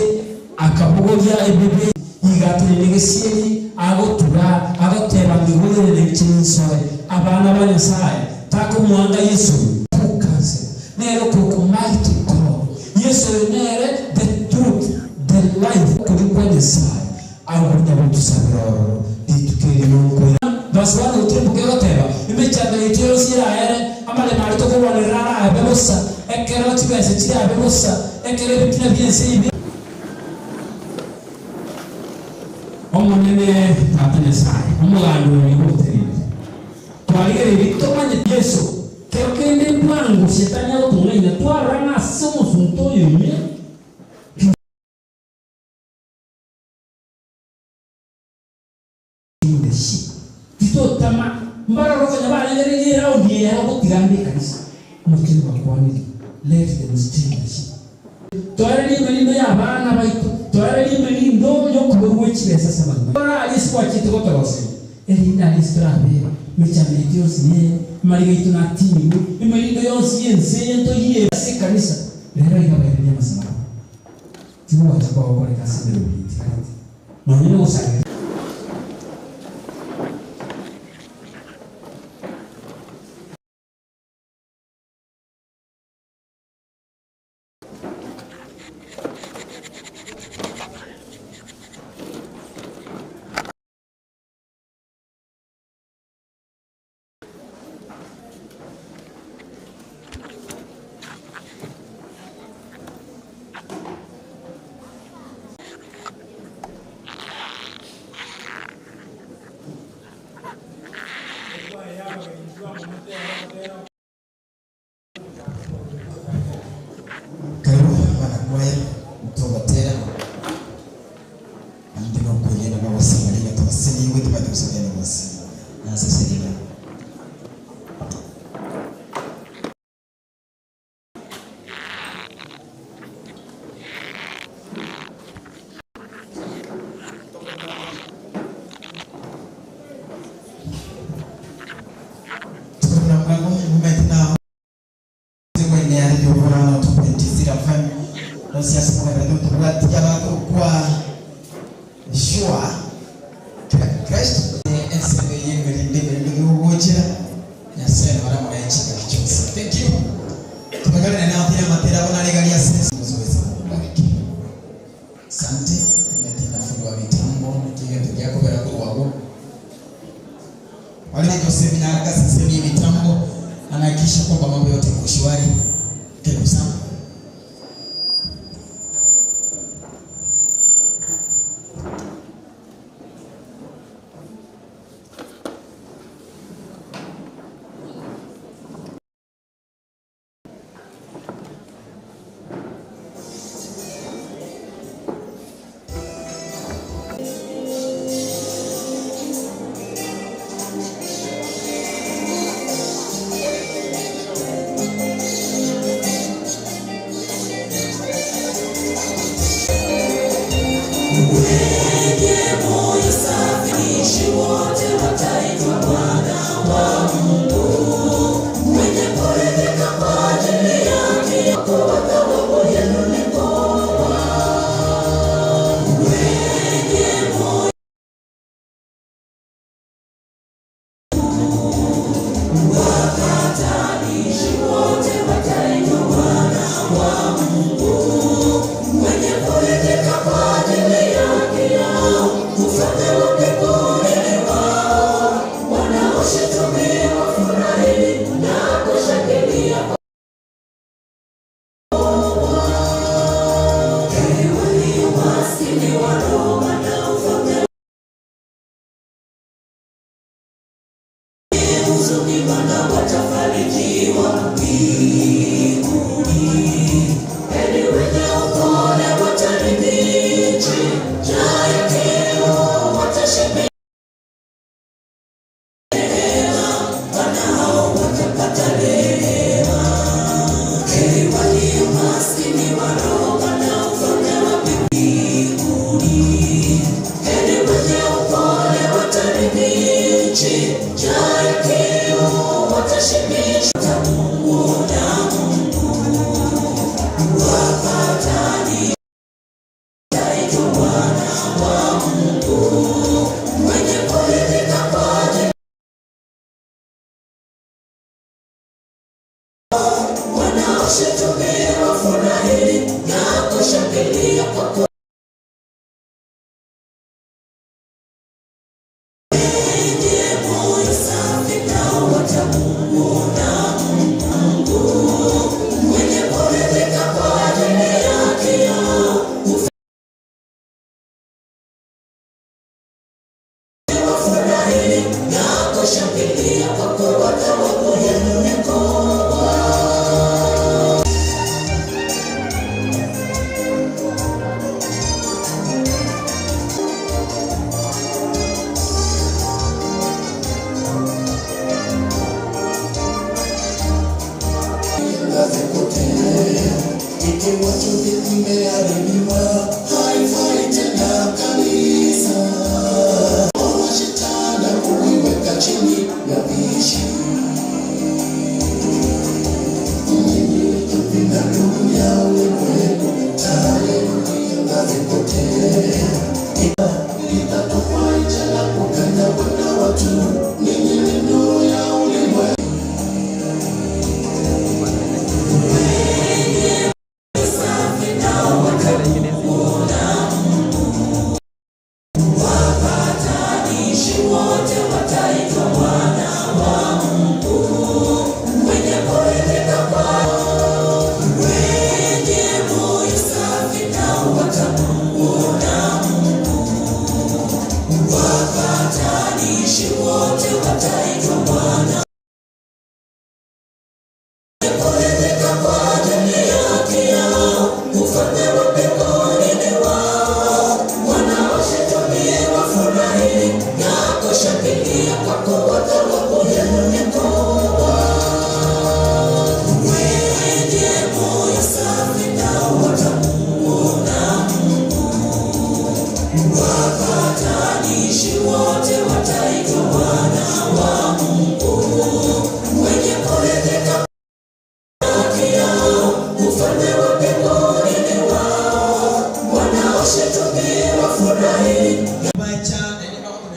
akabogoria ebibe igatore negesieri agotura agoteba ngigorere nechinsore abana ba Nyasaye takomwanga Yesu tukanse nero kukumighty God Yesu nere the truth the life kuri kwa Nyasaye agunya gutusabira ororo ritukerirunkwira baswana utembuke goteba emechando yaito yonsi eraere amaremo aria tokorwanera arabe bosa ekero chibesa chirabe bosa ekero ebitina biense ibi omonene tata Nyasaye omoganda oyo goterire twarigereire tomanye Yesu kero kende bwangu shetani agotong'aina twarora ng'a ase omosunto oyo ime titotama mbarorokanya barengereire eraundi eyao gotigamba ekanisa omokini bakwanire let them steal the sheep twarere emerindo ya abana baito twarere emerindo yokuberwa echibesa ase abagima ora Yesu gwachete gotorosera erinda Yesu torabere mechando yaito yonsi niye amariga yaito natinigwe emerindo yonsi yense yentoyie ase ekanisa rero iga baereria amasalaba tigogwacha kwagokoreka ase emeremo etigarete nonye nogosarera.
Karibu wanakwaya mtobatera andi no kuyena no basinga tubasiniwe tubatusabye basi naseseriwe. Tukuna mlango mmetina zimwe ya radio Furano 2.0 FM nosiasa kwa radio tubwati yabako kwa sure Christ ensenge yemerinde merinde yogochera Nyasaye baramurayachika kichose. Thank you. Tumegana na tena matera bona legalia sisi mzoweza kubariki. Asante. Tumetinda fundi wa mitambo nikiga tukiako bera kwa wao. Wale Joseph na kasa sisi mitambo anahakikisha kwamba mambo yote yako shwari. Karibu sana.
Mwenye kuridhika kwa ajili yake yao, ufalme wa mbinguni ni wao. Wote wataitwa.